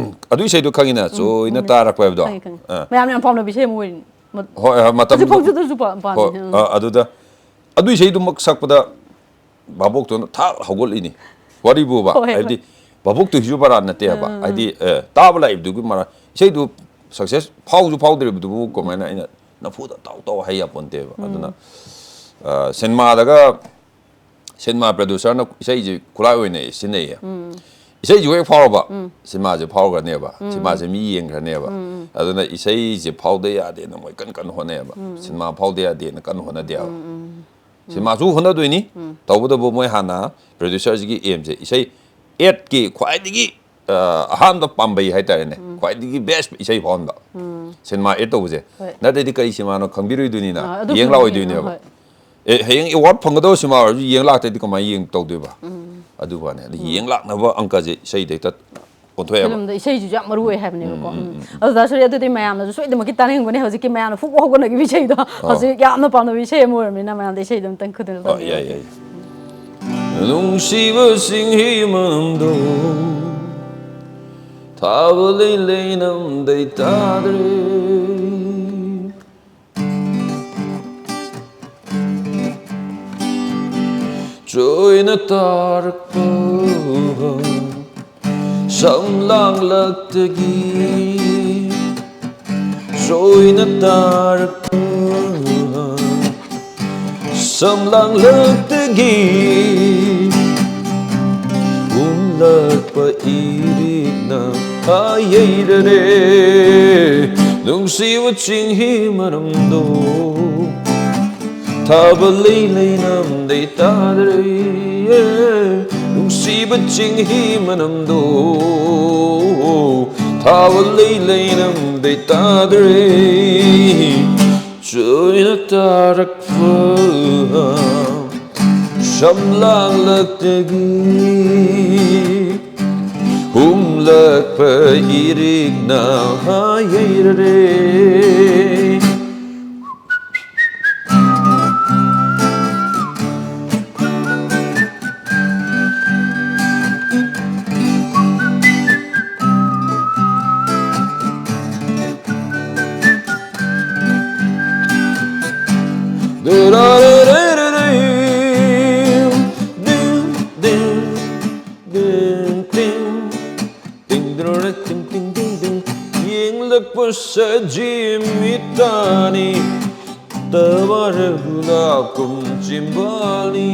ꯑꯗꯨ ꯏꯁꯩꯗꯣ ꯈꯪꯉꯤꯅ, ꯆꯣꯏꯅ ꯇꯥꯔꯛꯄ ꯍꯥꯏꯕꯗꯣ꯫ ꯈꯪꯉꯦ, ꯈꯪꯉꯦ꯫ ꯑꯥ꯫ ꯃꯌꯥꯝꯅ ꯌꯥꯝ ꯄꯥꯝꯅꯕ ꯏꯁꯩ ꯑꯃ ꯑꯣꯏꯔꯤꯅꯤ꯫ ꯃ- ꯍꯣꯏ, ꯍꯣꯏ, ꯃꯇꯝꯗꯨꯗ ꯍꯧꯖꯤꯛꯐꯥꯎꯁꯨ ꯑꯗꯨꯁꯨ ꯄꯥꯝ- ꯄꯥꯝꯃꯤ꯫ ꯍꯣꯏ, ꯎꯝ꯫ ꯑ, ꯑꯗꯨꯗ ꯑꯗꯨ ꯏꯁꯩꯗꯨꯃꯛ ꯁꯛꯄꯗ ꯚꯥꯕꯣꯛꯇꯨꯅ ꯊꯥꯛ ꯍꯧꯒꯠꯂꯤꯅꯤ꯫ ꯋꯥꯔꯤꯕꯨꯕ, ꯍꯣꯏ, ꯍꯣꯏ꯫ ꯍꯥꯏꯕꯗꯤ ꯚꯥꯕꯣꯛꯇꯨꯒꯤꯁꯨ ꯃꯔꯥꯟ ꯅꯠꯇꯦꯕ꯫ ꯍꯥꯏꯗꯤ ꯑ, ꯇꯥꯕ ꯂꯥꯛꯏꯕꯗꯨꯒꯤ ꯃꯔꯥꯟ꯫ ꯏꯁꯩꯗꯨ ꯁꯛꯁꯦꯁ ꯐꯥꯎꯁꯨ ꯐꯥꯎꯗ꯭ꯔꯤꯕꯗꯨꯕꯨ ꯀꯃꯥꯏꯅ ꯑꯩꯅ ꯅꯝꯐꯨꯗ ꯇꯥꯎ ꯇꯥꯎ ꯍꯥꯏ ꯌꯥꯄꯣꯟꯇꯦꯕ꯫ ꯑꯗꯨꯅ ꯑ, ꯁꯤꯅꯦꯃꯥꯗꯒ ꯁꯤꯅꯦꯃꯥ ꯄ꯭ꯔꯗ꯭ꯌꯨꯁꯔꯅ ꯏꯁꯩꯁꯦ ꯈꯨꯠꯂꯥꯏ ꯑꯣꯏꯅ ꯁꯤꯖꯤꯟꯅꯩꯌꯦ꯫ ꯏꯁꯩꯁꯨ ꯍꯦꯛ ꯐꯥꯎꯔꯕ ꯁꯤꯅꯦꯃꯥꯁꯦ ꯐꯥꯎꯈ꯭ꯔꯅꯦꯕ, ꯁꯤꯅꯦꯃꯥꯁꯦ ꯃꯤ ꯌꯦꯡꯈ꯭ꯔꯅꯦꯕ꯫ ꯑꯗꯨꯅ ꯏꯁꯩꯁꯦ ꯐꯥꯎꯗ ꯌꯥꯗꯦꯅ ꯃꯣꯏ ꯀꯟꯅ ꯀꯟꯅ ꯍꯣꯠꯅꯩꯌꯦꯕ꯫ ꯁꯤꯅꯦꯃꯥ ꯐꯥꯎꯗ ꯌꯥꯗꯦꯅ ꯀꯟꯅ ꯍꯣꯠꯅꯗꯦꯕ꯫ ꯁꯤꯅꯦꯃꯥꯁꯨ ꯍꯣꯠꯅꯗꯣꯏꯅꯤ꯫ ꯇꯧꯕꯇꯕꯨ ꯃꯣꯏ ꯍꯥꯟꯅ ꯄ꯭ꯔꯗ꯭ꯌꯨꯁꯔꯁꯤꯒꯤ ꯑꯦꯝꯁꯦ ꯏꯁꯩ ꯑꯦꯠꯀꯤ ꯈ꯭ꯋꯥꯏꯗꯒꯤ ꯑ, ꯑꯍꯥꯟꯕ ꯄꯥꯝꯕꯩ ꯍꯥꯏꯇꯥꯔꯦꯅꯦ, ꯈ꯭ꯋꯥꯏꯗꯒꯤ ꯕꯦꯁ ꯏꯁꯩ ꯐꯥꯎꯍꯟꯕ꯫ ꯁꯤꯅꯦꯃꯥ ꯑꯦꯠ ꯇꯧꯕꯁꯦ꯫ ꯍꯣꯏ꯫ ꯅꯠꯇ꯭ꯔꯗꯤ ꯀꯔꯤ ꯁꯤꯅꯦꯃꯥꯅꯣ ꯈꯪꯕꯤꯔꯣꯏꯗꯣꯏꯅꯤꯅ, ꯑ, ꯑꯗꯨ ꯌꯦꯡ ꯈꯪꯕꯤꯔꯣꯏ, ꯂꯥꯛꯑꯣꯏꯗꯣꯏꯅꯦꯕ꯫ ꯍꯣꯏ꯫ ꯑꯦ, ꯍꯌꯦꯡ ꯑꯦꯋꯥꯔꯗ ꯐꯪꯒꯗꯕ ꯁꯤꯅꯦꯃꯥ ꯑꯣꯏꯔꯁꯨ ꯌꯦꯡ ꯂꯥꯛꯇ꯭ꯔꯗꯤ ꯀꯃꯥꯏꯅ ꯌꯦꯡ ꯇꯧꯗꯣꯏꯕ? ꯑꯗꯨ ꯋꯥꯅꯤ꯫ ꯑꯗ ꯌꯦꯡ ꯂꯥꯛꯅꯕ ꯑꯪꯀꯁꯦ ꯏꯁꯩꯗ ꯍꯦꯛꯇ ꯑꯣꯟꯊꯣꯛꯑꯦꯕ꯫ ꯐꯤꯂꯝꯗ ꯏꯁꯩꯁꯤꯁꯨ ꯌꯥꯝ ꯃꯔꯨ ꯑꯣꯏ ꯍꯥꯏꯕꯅꯦꯕꯀꯣ꯫ ꯎꯝ꯫ ꯑꯗꯨ ꯗꯥ ꯁꯨꯔꯦ, ꯑꯗꯨꯗꯤ ꯃꯌꯥꯝꯅꯁꯨ ꯁꯣꯏꯗꯅꯃꯛꯀꯤ ꯇꯥꯅꯤꯡꯕꯅꯦ ꯍꯧꯖꯤꯛꯀꯤ ꯃꯌꯥꯝꯅ ꯐꯨꯕ ꯍꯧꯒꯠꯅꯈꯤꯕ ꯏꯁꯩꯗꯣ꯫ ꯍꯧꯖꯤꯛ ꯌꯥꯝꯅ ꯄꯥꯝꯅꯕ ꯏꯁꯩ ꯑꯃ ꯑꯣꯏꯔꯕꯅꯤꯅ ꯃꯌꯥꯝꯗ ꯏꯁꯩꯗꯣ ꯑꯝꯇꯪ ꯈꯨꯗꯣꯜ ꯑꯣ, ꯇꯝꯕꯤꯔꯣ꯫ ꯌꯥꯏ, ꯌꯥꯏ꯫ ꯅꯨꯡꯁꯤꯕ ꯆꯤꯡꯍꯤ ꯃꯅꯝꯗꯣ ꯊꯥꯕ ꯂꯩ ꯂꯩꯅꯝꯗꯩ ꯇꯥꯗ꯭ꯔꯦ꯫ ꯆꯣꯏꯅ ꯇꯥꯔꯛꯄ ꯁꯝꯂꯥꯡꯂꯛꯇꯒꯤ, ꯆꯣꯏꯅ ꯇꯥꯔꯛꯄ ꯁꯝꯂꯥꯡꯂꯛꯇꯒꯤ ꯍꯨꯝꯂꯛꯄ ꯏꯔꯤꯛꯅ ꯌꯩꯔꯔꯦ꯫ ꯅꯨꯡꯁꯤꯕ ꯆꯤꯡꯍꯤ ꯃꯅꯝꯗꯣ ꯊꯥꯕ ꯂꯩ ꯂꯩꯅꯝꯗꯩ ꯇꯥꯗ꯭ꯔꯦ꯫ ꯅꯨꯡꯁꯤꯕ ꯆꯤꯡꯍꯤ ꯃꯅꯝꯗꯣ ꯊꯥꯕ ꯂꯩ ꯂꯩꯅꯝꯗꯩ ꯇꯥꯗ꯭ꯔꯦ꯫ ꯆꯣꯏꯅ ꯇꯥꯔꯛꯄ ꯁꯝꯂꯥꯡꯂꯛꯇꯒꯤ ꯍꯨꯝꯂꯛꯄ ꯏꯔꯤꯛꯅ ꯌꯩꯔꯔꯦ꯫ ꯌꯦꯡꯂꯛꯄ ꯁꯖꯤ ꯃꯤꯠꯇꯅꯤ ꯇꯋꯥꯔ ꯒꯨꯂꯥꯞ ꯀꯨꯝ ꯆꯤꯝꯕꯥꯜꯅꯤ꯫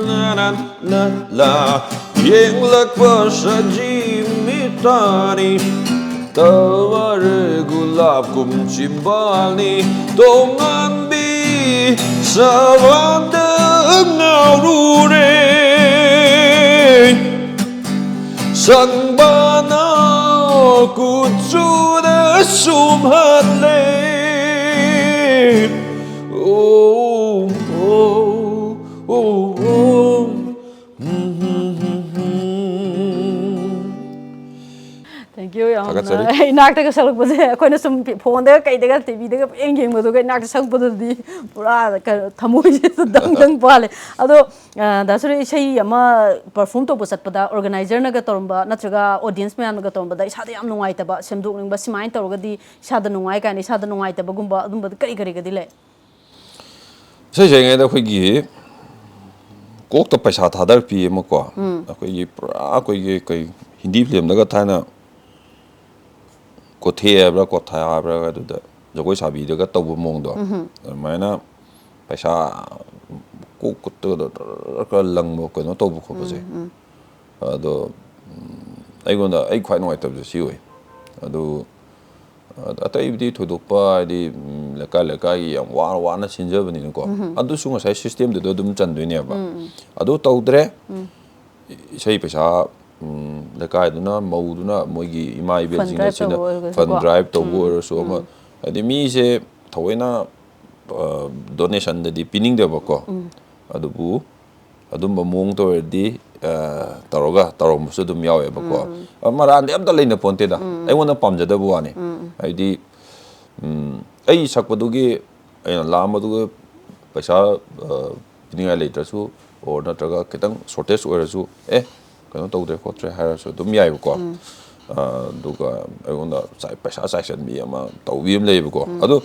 ꯂꯥ, ꯂꯥ, ꯂꯥ, ꯂꯥ꯫ ꯌꯦꯡꯂꯛꯄ ꯁꯖꯤ ꯃꯤꯠꯇꯅꯤ ꯇꯋꯥꯔ ꯒꯨꯂꯥꯞ ꯀꯨꯝ ꯆꯤꯝꯕꯥꯜꯅꯤ꯫ ꯇꯣꯉꯥꯟꯕꯤ ꯁꯕꯥꯟꯗ ꯉꯥꯎꯔꯨꯔꯦ꯫ ꯁꯪꯕꯥꯅ ꯀꯨꯆꯨꯗ ꯁꯨꯝꯍꯠꯂꯦ꯫ ꯑꯣ, ꯑꯣ, ꯑꯣ, ꯑꯣ꯫ Thank you, ꯌꯥꯝ ꯊꯥꯒꯠꯆꯔꯤ꯫ ꯏꯅꯥꯛꯇꯒ ꯁꯛꯂꯛꯄꯁꯦ, ꯑꯩꯈꯣꯏꯅ ꯁꯨꯝ ꯐꯣꯟꯗꯒ ꯀꯩꯗꯒ ꯇꯤꯚꯤꯗꯒ ꯄꯪꯌꯦꯡ ꯌꯦꯡꯕꯗꯨꯒ ꯏꯅꯥꯛꯇ ꯁꯛꯂꯛꯄꯗꯨꯗꯤ ꯄꯨꯔꯥ ꯀꯩꯅꯣ, ꯊꯃꯣꯏꯁꯦ ꯗꯪ ꯗꯪ ꯄꯥꯜꯂꯦ꯫ ꯑꯗꯣ, ꯑ, ꯗꯥ ꯁꯨꯔꯦ, ꯏꯁꯩ ꯑꯃ ꯄꯔꯐꯣꯔꯝ ꯇꯧꯕ ꯆꯠꯄꯗ ꯑꯣꯔꯒꯅꯥꯏꯖꯔꯅꯒ ꯇꯧꯔꯝꯕ ꯅꯠꯇ꯭ꯔꯒ ꯑꯣꯗꯤꯌꯟꯁ ꯃꯌꯥꯝꯅꯒ ꯇꯧꯔꯝꯕꯗ ꯏꯁꯥꯗ ꯌꯥꯝ ꯅꯨꯡꯉꯥꯏꯇꯕ, ꯁꯦꯝꯗꯣꯛꯅꯤꯡꯕ, ꯁꯨꯃꯥꯏꯅ ꯇꯧꯔꯒꯗꯤ ꯏꯁꯥꯗ ꯅꯨꯡꯉꯥꯏ ꯀꯥꯏꯅ ꯏꯁꯥꯗ ꯅꯨꯡꯉꯥꯏꯇꯕꯒꯨꯝꯕ ꯑꯗꯨꯝꯕꯗꯤ ꯀꯔꯤ ꯀꯔꯤꯒꯗꯤ ꯂꯩ? ꯏꯁꯩ ꯁꯛꯏꯉꯩꯗ ꯑꯩꯈꯣꯏꯒꯤ ꯀꯣꯛꯇ ꯄꯩꯁꯥ ꯊꯥꯗꯔꯛꯄꯤ ꯑꯃꯀꯣ, ꯑꯩꯈꯣꯏꯒꯤ ꯄꯨꯔꯥ ꯑꯩꯈꯣꯏꯒꯤ ꯀꯩ, ꯍꯤꯟꯗꯤ ꯐꯤꯂꯝꯗꯒ ꯊꯥꯏꯅ ꯀꯣꯊꯦ ꯍꯥꯏꯕ꯭ꯔꯥ ꯀꯣꯊꯥ ꯍꯥꯏꯕ꯭ꯔꯥ ꯑꯗꯨꯗ ꯖꯒꯣꯏ ꯁꯥꯕꯤꯗꯒ ꯇꯧꯕ ꯃꯑꯣꯡꯗꯣ, ꯑꯗꯨꯃꯥꯏꯅ ꯄꯩꯁꯥ ꯀꯣꯛ ꯈꯨꯠꯇꯒ ꯈꯔ ꯂꯪꯕ ꯀꯩꯅꯣ ꯇꯧꯕ ꯈꯣꯠꯄꯁꯦ꯫ ꯑꯗꯣ, ꯎꯝ, ꯑꯩꯉꯣꯟꯗ ꯑꯩ ꯈ꯭ꯋꯥꯏ ꯅꯨꯡꯉꯥꯏꯇꯕꯁꯦ ꯁꯤ ꯑꯣꯏ꯫ ꯑꯗꯨ ꯑꯇꯩꯕꯨꯗꯤ ꯊꯣꯏꯗꯣꯛꯄ ꯍꯥꯏꯗꯤ, ꯎꯝ, ꯂꯩꯀꯥꯏ ꯂꯩꯀꯥꯏꯒꯤ ꯌꯥꯝ ꯋꯥꯅ ꯋꯥꯅ ꯁꯤꯟꯖꯕꯅꯤꯅꯀꯣ, ꯑꯗꯨꯁꯨ ꯉꯁꯥꯏ ꯁꯤꯁꯇꯦꯝꯗꯨꯗ ꯑꯗꯨꯝ ꯆꯟꯗꯣꯏꯅꯦꯕ꯫ ꯑꯗꯨ ꯇꯧꯗ꯭ꯔꯦ, ꯏꯁꯩ ꯄꯩꯁꯥ, ꯎꯝ, ꯂꯩꯀꯥꯏꯗꯨꯅ, ꯃꯧꯗꯨꯅ, ꯃꯣꯏꯒꯤ ꯏꯃꯥ ꯏꯕꯦꯜꯁꯤꯡꯅ ꯐꯟ ꯗ꯭ꯔꯥꯏꯚ ꯁꯤꯅ ꯇꯧꯕ ꯐꯟ ꯑꯣꯏꯔꯒꯁꯨꯀꯣ꯫ ꯗ꯭ꯔꯥꯏꯚ ꯇꯧꯕ ꯑꯣꯏꯔꯁꯨ ꯑꯃ, ꯍꯥꯏꯗꯤ ꯃꯤꯁꯦ ꯊꯑꯣꯏꯅ ꯗꯣꯅꯦꯁꯟꯗꯗꯤ ꯄꯤꯅꯤꯡꯗꯦꯕꯀꯣ꯫ ꯑꯗꯨꯕꯨ ꯑꯗꯨꯝꯕ ꯃꯑꯣꯡ ꯇꯧꯔꯗꯤ, ꯑ, ꯇꯧꯔꯒ ꯇꯧꯔꯝꯕꯁꯨ ꯑꯗꯨꯝ ꯌꯥꯎꯋꯦꯕꯀꯣ꯫ ꯑ, ꯃꯔꯥꯟꯗꯤ ꯑꯝꯇ ꯂꯩꯅ ꯄꯣꯟꯇꯦꯗ꯫ ꯑꯩꯉꯣꯟꯗ ꯄꯥꯝꯖꯗꯕ ꯋꯥꯅꯤ꯫ ꯍꯥꯏꯗꯤ, ꯎꯝ, ꯑꯩ ꯁꯛꯄꯗꯨꯒꯤ ꯑꯩꯅ ꯂꯥꯛꯑꯝꯕꯗꯨꯒ ꯄꯩꯁꯥ, ꯑ, ꯄꯤꯅꯤꯡꯉꯥꯏ ꯂꯩꯇ꯭ꯔꯁꯨ, ꯑꯣꯔ ꯅꯠꯇ꯭ꯔꯒ ꯈꯤꯇꯪ ꯁꯣꯔꯇꯦꯖ ꯑꯣꯏꯔꯁꯨ, ꯑꯦ, ꯀꯩꯅꯣ ꯇꯧꯗ꯭ꯔꯦ ꯈꯣꯠꯇ꯭ꯔꯦ ꯍꯥꯏꯔꯁꯨ ꯑꯗꯨꯝ ꯌꯥꯏꯕꯀꯣ꯫ ꯑ, ꯑꯗꯨꯒ ꯑꯩꯉꯣꯟꯗ ꯆꯥꯏ-, ꯄꯩꯁꯥ ꯆꯥꯏꯁꯟꯕꯤ ꯑꯃ ꯇꯧꯕꯤ ꯑꯃ ꯂꯩꯌꯦꯕꯀꯣ꯫ ꯑꯗꯣ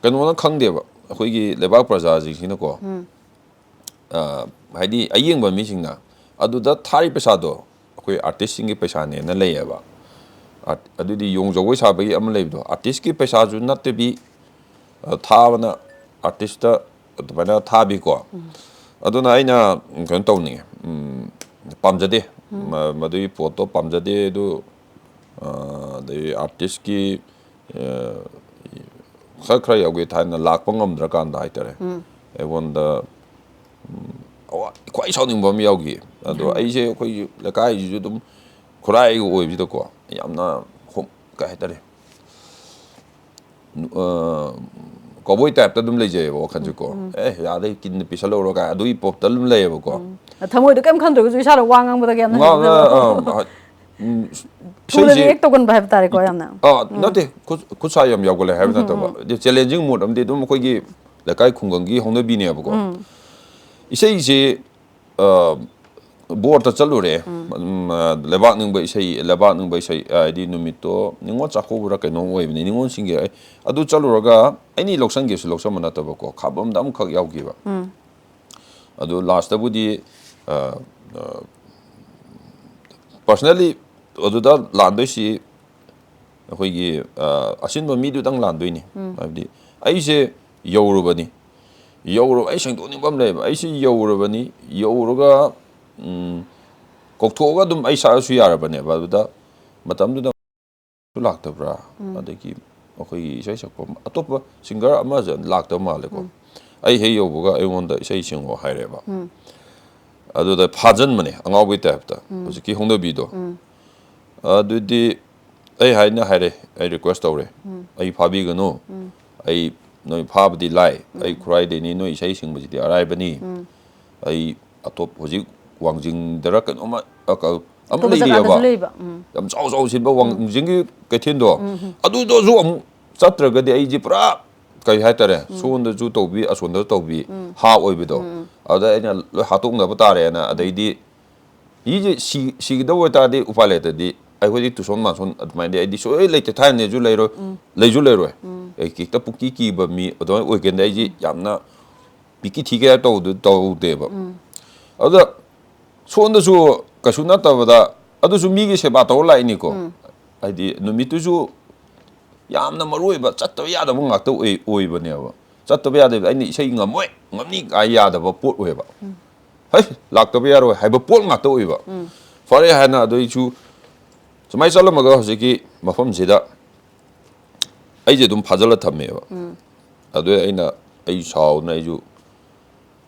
ꯀꯩꯅꯣꯅ ꯈꯪꯗꯦꯕ, ꯑꯩꯈꯣꯏꯒꯤ ꯂꯩꯕꯥꯛ ꯄ꯭ꯔꯖꯥꯁꯤꯡꯁꯤꯅꯀꯣ, ꯑ, ꯍꯥꯏꯗꯤ ꯑꯌꯦꯡꯕ ꯃꯤꯁꯤꯡꯅ ꯑꯗꯨꯗ ꯊꯥꯔꯤ ꯄꯩꯁꯥꯗꯣ ꯑꯩꯈꯣꯏ ꯑꯥꯔꯇꯤꯁꯁꯤꯡꯒꯤ ꯄꯩꯁꯥꯅꯦꯅ ꯂꯩꯌꯦꯕ꯫ ꯑꯥꯔꯠ-, ꯑꯗꯨꯗꯤ ꯌꯣꯡ ꯖꯒꯣꯏ ꯁꯥꯕꯒꯤ ꯑꯃ ꯂꯩꯕꯗꯣ, ꯑꯥꯔꯇꯤꯁꯀꯤ ꯄꯩꯁꯥꯁꯨ ꯅꯠꯇꯕꯤ, ꯑ, ꯊꯥꯕꯅ ꯑꯥꯔꯇꯤꯁꯇ ꯑꯗꯨꯃꯥꯏꯅ ꯊꯥꯕꯤꯀꯣ꯫ ꯑꯗꯨꯅ ꯑꯩꯅ, ꯎꯝ, ꯀꯩꯅꯣ ꯇꯧꯅꯤꯡꯉꯦ, ꯎꯝ, ꯄꯥꯝꯖꯗꯦ꯫ ꯃ-, ꯃꯗꯨꯒꯤ ꯄꯣꯠꯇꯣ ꯄꯥꯝꯖꯗꯦ꯫ ꯑꯗꯨ, ꯑ, ꯑꯗꯩ ꯑꯥꯔꯇꯤꯁꯀꯤ, ꯑ, ꯈꯔ ꯈꯔ ꯌꯥꯎꯒꯦ, ꯊꯥꯏꯅ ꯂꯥꯛꯄ ꯉꯝꯗ꯭ꯔꯀꯥꯟꯗ ꯍꯥꯏꯇꯥꯔꯦ, ꯑꯩꯉꯣꯟꯗ, ꯎꯝ, ꯑꯋꯥ-, ꯈ꯭ꯋꯥꯏ ꯁꯥꯎꯅꯤꯡꯕ ꯑꯃ ꯌꯥꯎꯈꯤ꯫ ꯑꯗꯣ ꯑꯩꯁꯦ ꯑꯩꯈꯣꯏꯒꯤ ꯂꯩꯀꯥꯏꯁꯤꯁꯨ ꯑꯗꯨꯝ ꯈꯨꯔꯥꯏꯒ ꯑꯣꯏꯕꯁꯤꯗꯀꯣ, ꯌꯥꯝꯅ ꯍꯣꯝ-, ꯀꯩ ꯍꯥꯏꯇꯥꯔꯦ, ꯑ, ꯀꯧꯕꯣꯏ ꯇꯥꯏꯞꯇ ꯑꯗꯨꯝ ꯂꯩꯖꯩꯌꯦꯕ ꯋꯥꯈꯜꯁꯦꯀꯣ꯫ ꯑꯦ, ꯌꯥꯔꯦ, ꯀꯤꯟꯅ ꯄꯤꯁꯜꯂꯧꯔꯣ ꯀꯥꯏ, ꯑꯗꯨꯒꯤ ꯄꯣꯞꯇ ꯑꯗꯨꯝ ꯂꯩꯌꯦꯕꯀꯣ꯫ ꯊꯃꯣꯏꯗ ꯀꯩꯝ ꯈꯟꯗ꯭ꯔꯒꯁꯨ ꯏꯁꯥꯅ ꯋꯥ ꯉꯥꯡꯕꯗ ꯀꯩꯝ ꯉꯥꯡꯅ-, ꯅꯠꯇꯦꯗꯅ꯫ ꯑ, ꯎꯝ, ꯊꯨꯅ ꯏꯁꯩꯁꯦ ꯔꯤꯌꯦꯛ ꯇꯧꯒꯟꯕ ꯍꯥꯏꯕ ꯇꯥꯔꯦꯀꯣ ꯌꯥꯝꯅ꯫ ꯑꯥ, ꯅꯠꯇꯦ, ꯈꯨꯠ ꯈꯨꯠ ꯁꯥ ꯌꯥꯝ ꯌꯥꯎꯒꯜꯂꯦ ꯍꯥꯏꯕ ꯅꯠꯇꯕ, ꯍꯥꯏꯗꯤ ꯆꯦꯂꯦꯟꯖꯤꯡ ꯃꯨꯗ ꯑꯃꯗꯤ ꯑꯗꯨꯝ ꯑꯩꯈꯣꯏꯒꯤ ꯂꯩꯀꯥꯏ ꯈꯨꯡꯒꯪꯒꯤ ꯍꯧꯅꯕꯤꯅꯦꯕꯀꯣ꯫ ꯏꯁꯩꯁꯦ, ꯑ, ꯕꯣꯔꯗ ꯆꯠꯂꯨꯔꯦ꯫ ꯎꯝ, ꯑ, ꯂꯩꯕꯥꯛ ꯅꯤꯡꯕ ꯏꯁꯩ, ꯂꯩꯕꯥꯛ ꯅꯤꯡꯕ ꯏꯁꯩ ꯍꯥꯏꯗꯤ ꯅꯨꯃꯤꯠꯇꯣ ꯅꯤꯉꯣꯜ ꯆꯥꯛꯀꯧꯕꯔ ꯀꯩꯅꯣꯝ ꯑꯣꯏꯕꯅꯤ, ꯅꯤꯉꯣꯜꯁꯤꯡꯒꯤ꯫ ꯑꯩ ꯑꯗꯨ ꯆꯠꯂꯨꯔꯒ ꯑꯩꯅ ꯂꯧꯁꯟꯒꯦꯁꯨ ꯂꯧꯁꯟꯕ ꯅꯠꯇꯕꯀꯣ, ꯈꯥꯕꯝꯗ ꯑꯃꯈꯛ ꯌꯥꯎꯈꯤꯕ꯫ ꯑꯗꯨ ꯂꯥꯁꯇꯕꯨꯗꯤ, ꯑ, ꯑ, ꯄꯔꯁꯅꯦꯜꯂꯤ ꯑꯗꯨꯗ ꯂꯥꯟꯗꯣꯏꯁꯤ ꯑꯩꯈꯣꯏꯒꯤ, ꯑ, ꯑꯁꯤꯟꯕ ꯃꯤꯗꯨꯗꯪ ꯂꯥꯟꯗꯣꯏꯅꯤ꯫ ꯍꯥꯏꯕꯗꯤ ꯑꯩꯁꯦ ꯌꯧꯔꯨꯕꯅꯤ, ꯌꯧꯔꯨ ꯑꯩ ꯁꯦꯡꯗꯣꯛꯅꯤꯡꯕ ꯑꯃ ꯂꯩꯌꯦꯕ꯫ ꯑꯩꯁꯦ ꯌꯧꯔꯨꯕꯅꯤ, ꯌꯧꯔꯒ, ꯎꯝ, ꯀꯧꯊꯣꯛꯑꯒ ꯑꯗꯨꯝ ꯑꯩ ꯁꯛꯑꯁꯨ ꯌꯥꯔꯕꯅꯦꯕ꯫ ꯑꯗꯨꯗ ꯃꯇꯝꯗꯨꯗ ꯂꯥꯛꯇꯕ꯭ꯔꯥ? ꯑꯗꯒꯤ ꯑꯩꯈꯣꯏꯒꯤ ꯏꯁꯩ ꯁꯛꯄ ꯑꯇꯣꯞꯄ ꯁꯤꯡꯒꯔ ꯑꯃꯁꯨ ꯂꯥꯛꯇꯕ ꯃꯥꯜꯂꯦꯀꯣ꯫ ꯑꯩ ꯍꯦꯛ ꯌꯧꯕꯒ ꯑꯩꯉꯣꯟꯗ ꯏꯁꯩ ꯁꯤꯡꯉꯣ ꯍꯥꯏꯔꯦꯕ꯫ ꯑꯗꯨꯗ ꯐꯥꯖꯟꯕꯅꯦ ꯑꯉꯥꯎꯕꯩ ꯇꯥꯏꯞꯇ, ꯍꯧꯖꯤꯛꯀꯤ ꯍꯧꯅꯕꯤꯗꯣ꯫ ꯑꯗꯨꯗꯤ ꯑꯩ ꯍꯥꯏꯅ ꯍꯥꯏꯔꯦ, ꯑꯩ ꯔꯤꯀ꯭ꯋꯦꯁ ꯇꯧꯔꯦ, "ꯑꯩ ꯐꯥꯕꯤꯒꯅꯨ, ꯑꯩ ꯅꯣꯏ ꯐꯥꯕꯗꯤ ꯂꯥꯏ, ꯑꯩ ꯈꯨꯔꯥꯏꯗꯩꯅꯤ, ꯅꯣꯏ ꯏꯁꯩ ꯁꯤꯡꯕꯁꯤꯗꯤ ꯑꯔꯥꯏꯕꯅꯤ, ꯑꯩ ꯑꯇꯣꯞ ꯍꯧꯖꯤꯛ ꯋꯥꯡꯖꯤꯡꯗꯔ ꯀꯩꯅꯣꯝꯃ, ꯑ, ꯀ-, ꯑꯃ ꯑꯇꯣꯞꯄ ꯂꯩꯔꯤꯑꯕ, ꯖꯒꯥꯗꯁꯨ ꯂꯩꯕ꯫ ꯎꯝ꯫ ꯌꯥꯝ ꯆꯥꯎ ꯆꯥꯎ ꯁꯤꯟꯕ ꯋꯥꯡꯖꯤꯡꯒꯤ ꯀꯩꯊꯦꯜꯗꯣ, ꯑꯗꯨꯗꯁꯨ ꯑꯃꯨꯛ ꯆꯠꯇ꯭ꯔꯒꯗꯤ ꯑꯩꯁꯦ ꯄꯨꯔꯥ ꯀꯩ ꯍꯥꯏꯇꯥꯔꯦ, ꯁꯣꯝꯗꯁꯨ ꯇꯧꯕꯤ ꯑꯁꯣꯝꯗꯁꯨ ꯇꯧꯕꯤ ꯍꯥ ꯑꯣꯏꯕꯗꯣ, ꯑꯗꯨꯗ ꯑꯩꯅ ꯂꯣꯏ ꯍꯥꯠꯇꯣꯛꯅꯕ ꯇꯥꯔꯦꯅ꯫ ꯑꯗꯩꯗꯤ ꯃꯤꯁꯦ ꯁꯤ-, ꯁꯤꯒꯗꯕ ꯑꯣꯏꯇꯥꯔꯗꯤ ꯎꯄꯥꯏ ꯂꯩꯇ꯭ꯔꯗꯤ ꯑꯩꯈꯣꯏꯗꯤ ꯇꯨꯁꯣꯟ ꯃꯥꯁꯣꯟ ꯑꯗꯨꯃꯥꯏꯅꯗꯤ ꯑꯩꯗꯤ ꯁꯨꯡꯂꯩ ꯂꯩꯇꯦ, ꯊꯥꯏꯅꯁꯨ ꯂꯩꯔꯣꯏ, ꯂꯩꯁꯨ ꯂꯩꯔꯣꯏ꯫ ꯑꯩ ꯍꯦꯛꯇ ꯄꯨꯡꯀꯤ ꯀꯤꯕ ꯃꯤ ꯑꯗꯨꯃꯥꯏꯅ ꯑꯣꯏꯒꯦꯅ ꯑꯩꯁꯦ ꯌꯥꯝꯅ ꯄꯤꯀꯤ ꯊꯤꯒꯦ ꯇꯧꯗ-, ꯇꯧꯗꯦꯕ꯫ ꯑꯗꯨꯗ ꯁꯣꯝꯗꯁꯨ ꯀꯩꯁꯨ ꯅꯠꯇꯕꯗ ꯑꯗꯨꯁꯨ ꯃꯤꯒꯤ ꯁꯦꯕꯥ ꯇꯧꯔ ꯂꯥꯛꯏꯅꯤꯀꯣ꯫ ꯍꯥꯏꯗꯤ ꯅꯨꯃꯤꯠꯇꯨꯁꯨ ꯌꯥꯝꯅ ꯃꯔꯨ ꯑꯣꯏꯕ ꯆꯠꯇꯕ ꯌꯥꯗꯕ ꯉꯥꯛꯇ ꯑꯣꯏ-, ꯑꯣꯏꯕꯅꯦꯕ꯫ ꯆꯠꯇꯕ ꯌꯥꯗꯕ, ꯑꯩꯅ ꯏꯁꯩ ꯉꯝꯃꯣꯏ, ꯉꯝꯅꯤ ꯀꯥꯏ ꯌꯥꯗꯕ ꯄꯣꯠ ꯑꯣꯏꯕ꯫ ꯍꯩ, ꯂꯥꯛꯇꯕ ꯌꯥꯔꯣꯏ ꯍꯥꯏꯕ ꯄꯣꯠ ꯉꯥꯛꯇ ꯑꯣꯏꯕ꯫ ꯐꯔꯦ ꯍꯥꯏꯅ ꯑꯗꯨ ꯑꯩꯁꯨ ꯁꯨꯃꯥꯏꯅ ꯆꯠꯂꯝꯃꯒ ꯍꯧꯖꯤꯛꯀꯤ ꯃꯐꯝꯁꯤꯗ ꯑꯩꯁꯦ ꯑꯗꯨꯝ ꯐꯥꯖꯤꯜꯂ ꯊꯝꯃꯦꯕ꯫ ꯑꯗꯨ ꯑꯩꯅ, ꯑꯩ ꯁꯥꯎꯗꯅ ꯑꯩꯁꯨ,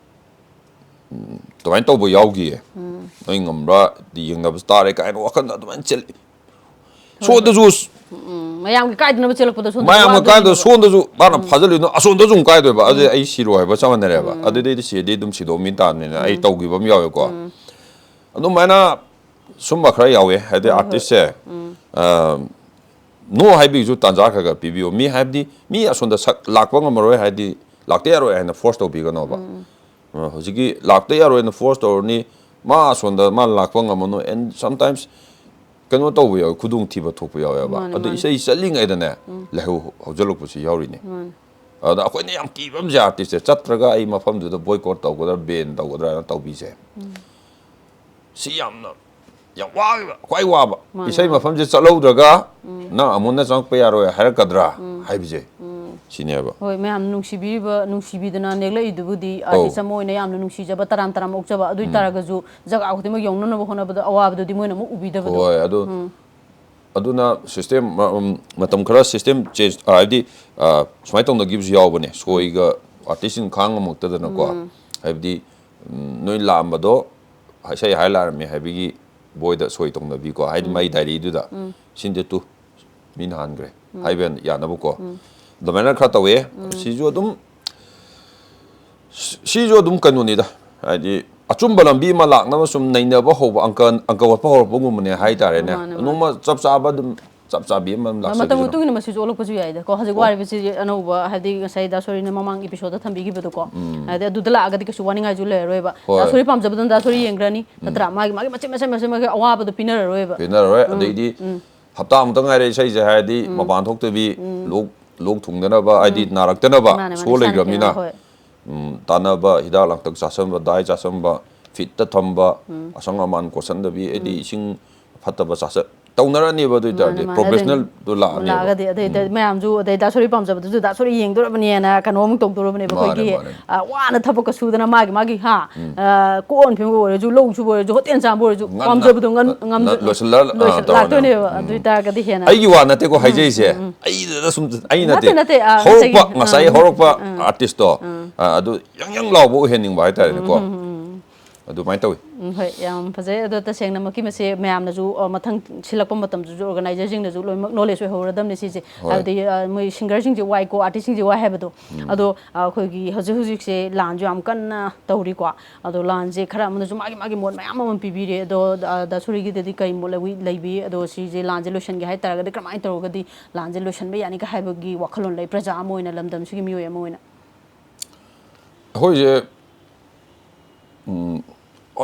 ꯎꯝ, ꯑꯗꯨꯃꯥꯏꯅ ꯇꯧꯕ ꯌꯥꯎꯈꯤꯌꯦ꯫ ꯅꯣꯏ ꯉꯝꯕ꯭ꯔꯥ ꯌꯦꯡꯅꯕꯁꯨ ꯇꯥꯔꯦ ꯀꯥꯏꯅ ꯋꯥꯈꯜꯗ ꯑꯗꯨꯃꯥꯏꯅ ꯆꯦꯜꯂꯤ꯫ ꯁꯣꯝꯗꯁꯨ ꯎꯝ, ꯃꯌꯥꯝꯒꯤ ꯀꯥꯏꯗꯅꯕ ꯆꯦꯜꯂꯛꯄꯗꯣ ꯁꯣꯝꯗ ꯃꯌꯥꯝꯒ ꯀꯥꯏꯗ ꯋꯥꯗꯣꯏꯅꯦꯕ꯫ ꯁꯣꯝꯗꯁꯨ ꯃꯥꯅ ꯐꯥꯖꯜꯂꯤꯅꯣ ꯑꯁꯣꯝꯗꯁꯨ ꯑꯃꯨꯛ ꯀꯥꯏꯗꯣꯏꯕ꯫ ꯑꯗꯨꯗꯤ ꯑꯩ ꯁꯤꯔꯣ ꯍꯥꯏꯕ ꯆꯞ ꯃꯥꯟꯅꯔꯦꯕ꯫ ꯑꯗꯨꯗꯩꯗꯤ ꯁꯤꯗꯤ ꯑꯗꯨꯝ ꯁꯤꯗꯣꯛꯑꯃꯤ ꯇꯥꯕꯅꯤꯅ ꯑꯩ ꯇꯧꯈꯤꯕ ꯑꯃ ꯌꯥꯎꯋꯦꯀꯣ꯫ ꯑꯗꯨꯃꯥꯏꯅ ꯁꯨꯝꯕ ꯈꯔ ꯌꯥꯎꯋꯦ, ꯍꯥꯏꯗꯤ ꯑꯥꯔꯇꯤꯁꯁꯦ ꯅꯣ ꯍꯥꯏꯕꯒꯤꯁꯨ ꯇꯥꯟꯖꯥ ꯈꯔ ꯈꯔ ꯄꯤꯕꯤꯌꯨ꯫ ꯃꯤ ꯍꯥꯏꯕꯗꯤ ꯃꯤ ꯑꯁꯣꯝꯗ ꯁꯛ ꯂꯥꯛꯄ ꯉꯝꯃꯔꯣꯏ ꯍꯥꯏꯗꯤ ꯂꯥꯛꯇ ꯌꯥꯔꯣꯏ ꯍꯥꯏꯅ ꯐꯣꯔꯁ ꯇꯧꯕꯤꯒꯅꯣꯕ꯫ ꯑ, ꯍꯧꯖꯤꯛꯀꯤ ꯂꯥꯛꯇ ꯌꯥꯔꯣꯏꯅ ꯐꯣꯔꯁ ꯇꯧꯔꯅꯤ, ꯃꯥ ꯑꯁꯣꯝꯗ ꯃꯥ ꯂꯥꯛꯄ ꯉꯝꯃꯅꯨ꯫ And sometimes ꯀꯩꯅꯣ ꯇꯧꯕ ꯌꯥꯎꯋꯦ, ꯈꯨꯗꯣꯡꯊꯤꯕ ꯊꯣꯛꯄ ꯌꯥꯎꯋꯦꯕ꯫ ꯃꯥꯅꯦ, ꯑꯗꯨ ꯃꯥꯅꯦ꯫ ꯏꯁꯩ ꯆꯠꯂꯤꯉꯩꯗꯅꯦ ꯂꯩꯍꯧ ꯍꯧꯖꯤꯜꯂꯛꯄꯁꯨ ꯌꯥꯎꯔꯤꯅꯦ꯫ ꯃꯥꯅꯦ꯫ ꯑꯗ ꯑꯩꯈꯣꯏꯅ ꯌꯥꯝ ꯀꯤꯕ ꯑꯃꯁꯦ ꯑꯥꯔꯇꯤꯁꯁꯦ ꯆꯠꯇ꯭ꯔꯒ ꯑꯩ ꯃꯐꯝꯗꯨꯗ ꯕꯣꯏꯀꯣꯠ ꯇꯧꯒꯗ꯭ꯔꯥ, ꯕꯦꯟ ꯇꯧꯒꯗ꯭ꯔꯥꯅ ꯇꯧꯕꯤꯁꯦ꯫ ꯁꯤ ꯌꯥꯝꯅ ꯌꯥꯝ ꯋꯥꯈꯤꯕ, ꯈ꯭ꯋꯥꯏ ꯋꯥꯕ꯫ ꯃꯥꯅꯦ, ꯏꯁꯩ ꯃꯥꯅꯦ꯫ ꯃꯐꯝꯁꯦ ꯆꯠꯍꯧꯗ꯭ꯔꯒ ꯅꯪ ꯑꯃꯨꯟꯅ ꯆꯪꯉꯛꯄ ꯌꯥꯔꯣꯏ ꯍꯥꯏꯔꯛꯀꯗ꯭ꯔꯥ ꯍꯥꯏꯕꯁꯦ꯫ ꯁꯤꯅꯦꯕ꯫ ꯍꯣꯏ, ꯃꯌꯥꯝꯅ ꯅꯨꯡꯁꯤꯕꯤꯔꯤꯕ, ꯅꯨꯡꯁꯤꯕꯤꯗꯅ ꯅꯦꯛꯂꯛꯏꯗꯨꯕꯨꯗꯤ ꯑꯧ꯫ ꯑꯥꯔꯇꯤꯁ ꯑꯃ ꯑꯣꯏꯅ ꯌꯥꯝꯅ ꯅꯨꯡꯁꯤꯖꯕ, ꯇꯔꯥꯝ ꯇꯔꯥꯝ ꯑꯣꯛꯆꯕ, ꯑꯗꯨ ꯑꯣꯏ ꯇꯥꯔꯒꯁꯨ ꯖꯒꯥ ꯈꯨꯗꯤꯡꯃꯛ ꯌꯧꯅꯅꯕ ꯍꯣꯠꯅꯕꯗ ꯑꯋꯥꯕꯗꯨꯗꯤ ꯃꯣꯏꯅ ꯑꯃꯨꯛ ꯎꯕꯤꯗꯕꯗꯣ꯫ ꯍꯣꯏ, ꯑꯗꯨ ꯑꯗꯨꯅ ꯁꯤꯁꯇꯦꯝ, ꯃ-, ꯎꯝ, ꯃꯇꯝ ꯈꯔ ꯁꯤꯁꯇꯦꯝ ꯆꯦꯟꯖ, ꯍꯥꯏꯕꯗꯤ, ꯑ, ꯁꯨꯃꯥꯏꯅ ꯇꯧꯅꯈꯤꯕꯁꯨ ꯌꯥꯎꯕꯅꯦ, ꯁꯣꯏꯒ ꯑꯥꯔꯇꯤꯁꯁꯤꯡ ꯈꯥꯡ ꯉꯝꯃꯛꯇꯗꯅꯀꯣ꯫ ꯍꯥꯏꯕꯗꯤ, ꯎꯝ, ꯅꯣꯏ ꯂꯥꯛꯑꯝꯕꯗꯣ ꯏꯁꯩ ꯍꯥꯏ ꯂꯥꯛꯑꯝꯃꯦ ꯍꯥꯏꯕꯒꯤ ꯕꯣꯏꯗ ꯁꯣꯏ ꯇꯧꯅꯕꯤꯀꯣ, ꯍꯥꯏꯗꯤ ꯃꯥꯏ ꯗꯥꯏꯔꯤꯗꯨꯗ ꯁꯤꯟꯗꯦ ꯇꯨ ꯃꯤꯅ ꯍꯥꯟꯈ꯭ꯔꯦ ꯍꯥꯏꯕ ꯌꯥꯅꯕꯀꯣ꯫ ꯑꯗꯨꯃꯥꯏꯅ ꯈꯔ ꯇꯧꯋꯦ꯫ ꯁꯤꯁꯨ ꯑꯗꯨꯝ ꯁꯤꯁꯨ ꯑꯗꯨꯝ ꯀꯩꯅꯣꯅꯤꯗ, ꯍꯥꯏꯗꯤ ꯑꯆꯨꯝꯕ ꯂꯝꯕꯤ ꯑꯃ ꯂꯥꯛꯅꯕ ꯁꯨꯝ ꯅꯩꯅꯕ ꯍꯧꯕ, ꯑꯪꯀ, ꯑꯪꯀ ꯍꯣꯠꯄ ꯍꯧꯔꯛꯄꯒꯨꯝꯕꯅꯦ ꯍꯥꯏꯇꯥꯔꯦꯅꯦ꯫ ꯃꯥꯅꯦ, ꯃꯥꯅꯦ꯫ ꯅꯣꯡꯃ ꯆꯞ ꯆꯥꯕ ꯑꯗꯨꯝ ꯆꯞ ꯆꯥꯕꯤ ꯑꯃ ꯑꯗꯨꯝ ꯃꯇꯝ ꯂꯥꯛꯆꯈꯤꯁꯅꯨ꯫ ꯃꯇꯨꯡ ꯏꯟꯅ ꯃꯁꯤꯁꯨ ꯑꯣꯜꯂꯛꯄꯁꯨ ꯌꯥꯏꯗꯀꯣ꯫ ꯍꯧꯖꯤꯛ ꯑꯣ꯫ ꯋꯥꯔꯤꯕꯁꯤ ꯑꯅꯧꯕ, ꯍꯥꯏꯗꯤ ꯉꯁꯥꯏ ꯗꯥ ꯁꯣꯔꯤꯅ ꯃꯃꯥꯡ ꯏꯄꯤꯁꯣꯗꯇ ꯊꯝꯕꯤꯈꯤꯕꯗꯣꯀꯣ꯫ ꯍꯥꯏꯗꯤ ꯑꯗꯨꯗ ꯂꯥꯛꯑꯒꯗꯤ ꯀꯩꯁꯨ ꯋꯥꯅꯤꯡꯉꯥꯏꯁꯨ ꯂꯩꯔꯔꯣꯏꯕ꯫ ꯍꯣꯏ꯫ ꯗꯥ ꯁꯣꯔꯤ ꯄꯥꯝꯖꯕꯗꯨꯅ ꯗꯥ ꯁꯣꯔꯤ ꯌꯦꯡꯈ꯭ꯔꯅꯤ, ꯅꯠꯇ꯭ꯔꯥ? ꯃꯥꯒꯤ ꯃꯥꯒꯤ ꯃꯆꯦꯠ ꯃꯆꯦꯠ ꯃꯆꯦꯠ ꯃꯆꯦꯠ ꯑꯋꯥꯕꯗꯣ ꯄꯤꯅꯔꯔꯣꯏꯕ꯫ ꯄꯤꯅꯔꯔꯣꯏ꯫ ꯑꯗꯩꯗꯤ ꯍꯞꯇꯥ ꯑꯃꯨꯛꯇ ꯉꯥꯏꯔꯦ ꯏꯁꯩꯁꯦ ꯍꯥꯏꯔꯗꯤ ꯃꯄꯥꯟ ꯊꯣꯛꯇꯕꯤ, ꯂꯣꯛ, ꯂꯣꯛ ꯊꯨꯡꯗꯅꯕ, ꯍꯥꯏꯗꯤ ꯅꯥꯔꯛꯇꯅꯕ, ꯃꯥꯅꯦ, ꯃꯥꯅꯦ, ꯁꯣ ꯂꯩꯈ꯭ꯔꯕꯅꯤꯅ꯫ ꯍꯣꯏ꯫ ꯎꯝ, ꯇꯥꯟꯅꯕ, ꯍꯤꯗꯥꯛ ꯂꯥꯡꯊꯛ ꯆꯥꯁꯟꯕ, ꯗꯥꯏ ꯆꯥꯁꯟꯕ, ꯐꯤꯠꯇ ꯊꯝꯕ, ꯑꯁꯪ ꯑꯃꯥꯟ ꯀꯣꯠꯁꯟꯗꯕꯤ, ꯍꯥꯏꯗꯤ ꯏꯁꯤꯡ ꯐꯠꯇꯕ ꯆꯥꯁꯟ ꯇꯧꯅꯔꯅꯤꯕ꯫ ꯑꯗꯨ ꯑꯣꯏꯇꯥꯔꯗꯤ ꯃꯥꯅꯦ, ꯃꯥꯅꯦ꯫ ꯄ꯭ꯔꯣꯐꯦꯁꯅꯦꯜꯗꯣ ꯂꯥꯛꯑꯅꯦꯕ꯫ ꯂꯥꯛꯑꯒꯗꯤ ꯑꯗꯩ, ꯑꯗꯩ ꯃꯌꯥꯝꯁꯨ, ꯑꯗꯩ ꯗꯥ ꯁꯣꯔꯤ ꯄꯥꯝꯖꯕꯗꯨꯁꯨ ꯗꯥ ꯁꯣꯔꯤ ꯌꯦꯡꯗꯣꯔꯕꯅꯦꯅ ꯀꯩꯅꯣ ꯑꯃꯨꯛ ꯇꯧꯗꯣꯔꯕꯅꯦꯕ꯫ ꯃꯥꯅꯦ, ꯑꯩꯈꯣꯏꯒꯤ, ꯃꯥꯅꯦ꯫ ꯑ, ꯋꯥꯅ ꯊꯕꯛꯀ ꯁꯨꯗꯅ ꯃꯥꯒꯤ, ꯃꯥꯒꯤ, ꯍꯥ, ꯑ, ꯀꯣꯟ ꯐꯦꯡꯕ ꯑꯣꯏꯔꯁꯨ, ꯂꯧ ꯁꯨꯕ ꯑꯣꯏꯔꯁꯨ, ꯍꯣꯇꯦꯜ ꯆꯥꯝꯕ ꯑꯣꯏꯔꯁꯨ, ꯉꯟꯅ, ꯄꯥꯝꯖꯕꯗꯣ ꯉꯝ-, ꯉꯟꯅ ꯉꯝꯖ-, ꯂꯣꯏꯁꯤꯜꯂ, ꯑ, ꯂꯣꯏꯁꯤꯜ-, ꯇꯧꯔꯅꯦꯕ꯫ ꯂꯥꯛꯇꯣꯏꯅꯦꯕ꯫ ꯎꯝ꯫ ꯑꯗꯨ ꯑꯣꯏꯇꯥꯔꯒꯗꯤ ꯍꯦꯟꯅ ꯑꯩꯒꯤ ꯋꯥ ꯅꯠꯇꯦꯀꯣ ꯍꯥꯏꯖꯩꯁꯦ꯫ ꯑꯩꯗꯨꯗ ꯁꯨꯝ, ꯑꯩ ꯅꯠꯇꯦ꯫ ꯅꯠꯇꯦ, ꯅꯠꯇꯦ, ꯑ, ꯍꯧꯔꯛꯄ, ꯉꯁꯥꯏꯒꯤ, ꯉꯁꯥꯏ ꯑ, ꯍꯧꯔꯛꯄ ꯑ꯫ ꯑꯥꯔꯇꯤꯁꯇꯣ, ꯑ, ꯑꯗꯨ ꯌꯪ ꯌꯪ ꯂꯥꯎꯕ ꯑꯣꯏꯍꯟꯅꯤꯡꯕ ꯍꯥꯏꯇꯥꯔꯦꯅꯦꯀꯣ꯫ ꯑꯗꯨꯃꯥꯏꯅ ꯇꯧꯋꯤ꯫ ꯎꯝ, ꯍꯣꯏ, ꯌꯥꯝ ꯐꯖꯩ꯫ ꯑꯗꯣ ꯇꯁꯦꯡꯅꯃꯛꯀꯤ ꯃꯁꯤ ꯃꯌꯥꯝꯅꯁꯨ, ꯑ, ꯃꯊꯪ ꯁꯤꯜꯂꯛꯄ ꯃꯇꯝꯗꯁꯨ organizerꯁꯤꯡꯅꯁꯨ ꯂꯣꯏꯅꯃꯛ knowledge ꯑꯣꯏꯍꯧꯔꯗꯕꯅꯤ ꯁꯤꯁꯦ꯫ ꯍꯣꯏ꯫ ꯍꯥꯏꯕꯗꯤ, ꯑ, ꯃꯣꯏ singerꯁꯤꯡꯁꯦ ꯋꯥꯏꯀꯣ, artistꯁꯤꯡꯁꯦ ꯋꯥꯏ ꯍꯥꯏꯕꯗꯣ꯫ ꯑꯗꯣ, ꯑ, ꯑꯩꯈꯣꯏꯒꯤ ꯍꯧꯖꯤꯛ ꯍꯧꯖꯤꯛꯁꯦ ꯂꯥꯟꯁꯨ ꯌꯥꯝ ꯀꯟꯅ ꯇꯧꯔꯤꯀꯣ꯫ ꯑꯗꯣ ꯂꯥꯟꯁꯦ ꯈꯔ ꯑꯃꯅꯁꯨ ꯃꯥꯒꯤ ꯃꯥꯒꯤ ꯃꯣꯠ ꯃꯌꯥꯝ ꯑꯃ ꯄꯤꯕꯤꯔꯦ꯫ ꯑꯗꯣ, ꯑ, ꯗꯥ ꯁꯣꯔꯤꯒꯤꯗꯗꯤ ꯀꯔꯤ ꯃꯣꯠ ꯂꯧꯏ-, ꯂꯩꯕꯤ? ꯑꯗꯣ ꯁꯤꯁꯦ ꯂꯥꯟꯁꯦ ꯂꯣꯏꯁꯤꯟꯒꯦ ꯍꯥꯏ ꯇꯥꯔꯒꯗꯤ ꯀꯔꯝꯍꯥꯏꯅ ꯇꯧꯔꯒꯗꯤ ꯂꯥꯟꯁꯦ ꯂꯣꯏꯁꯤꯟꯕ ꯌꯥꯅꯤꯒ ꯍꯥꯏꯕꯒꯤ ꯋꯥꯈꯜꯂꯣꯟ ꯂꯩ, ꯄ꯭ꯔꯖꯥ ꯑꯃ ꯑꯣꯏꯅ, ꯂꯝꯗꯝꯁꯤꯒꯤ ꯃꯤꯑꯣꯏ ꯑꯃ ꯑꯣꯏꯅ? ꯑꯩꯈꯣꯏꯁꯦ, ꯎꯝ,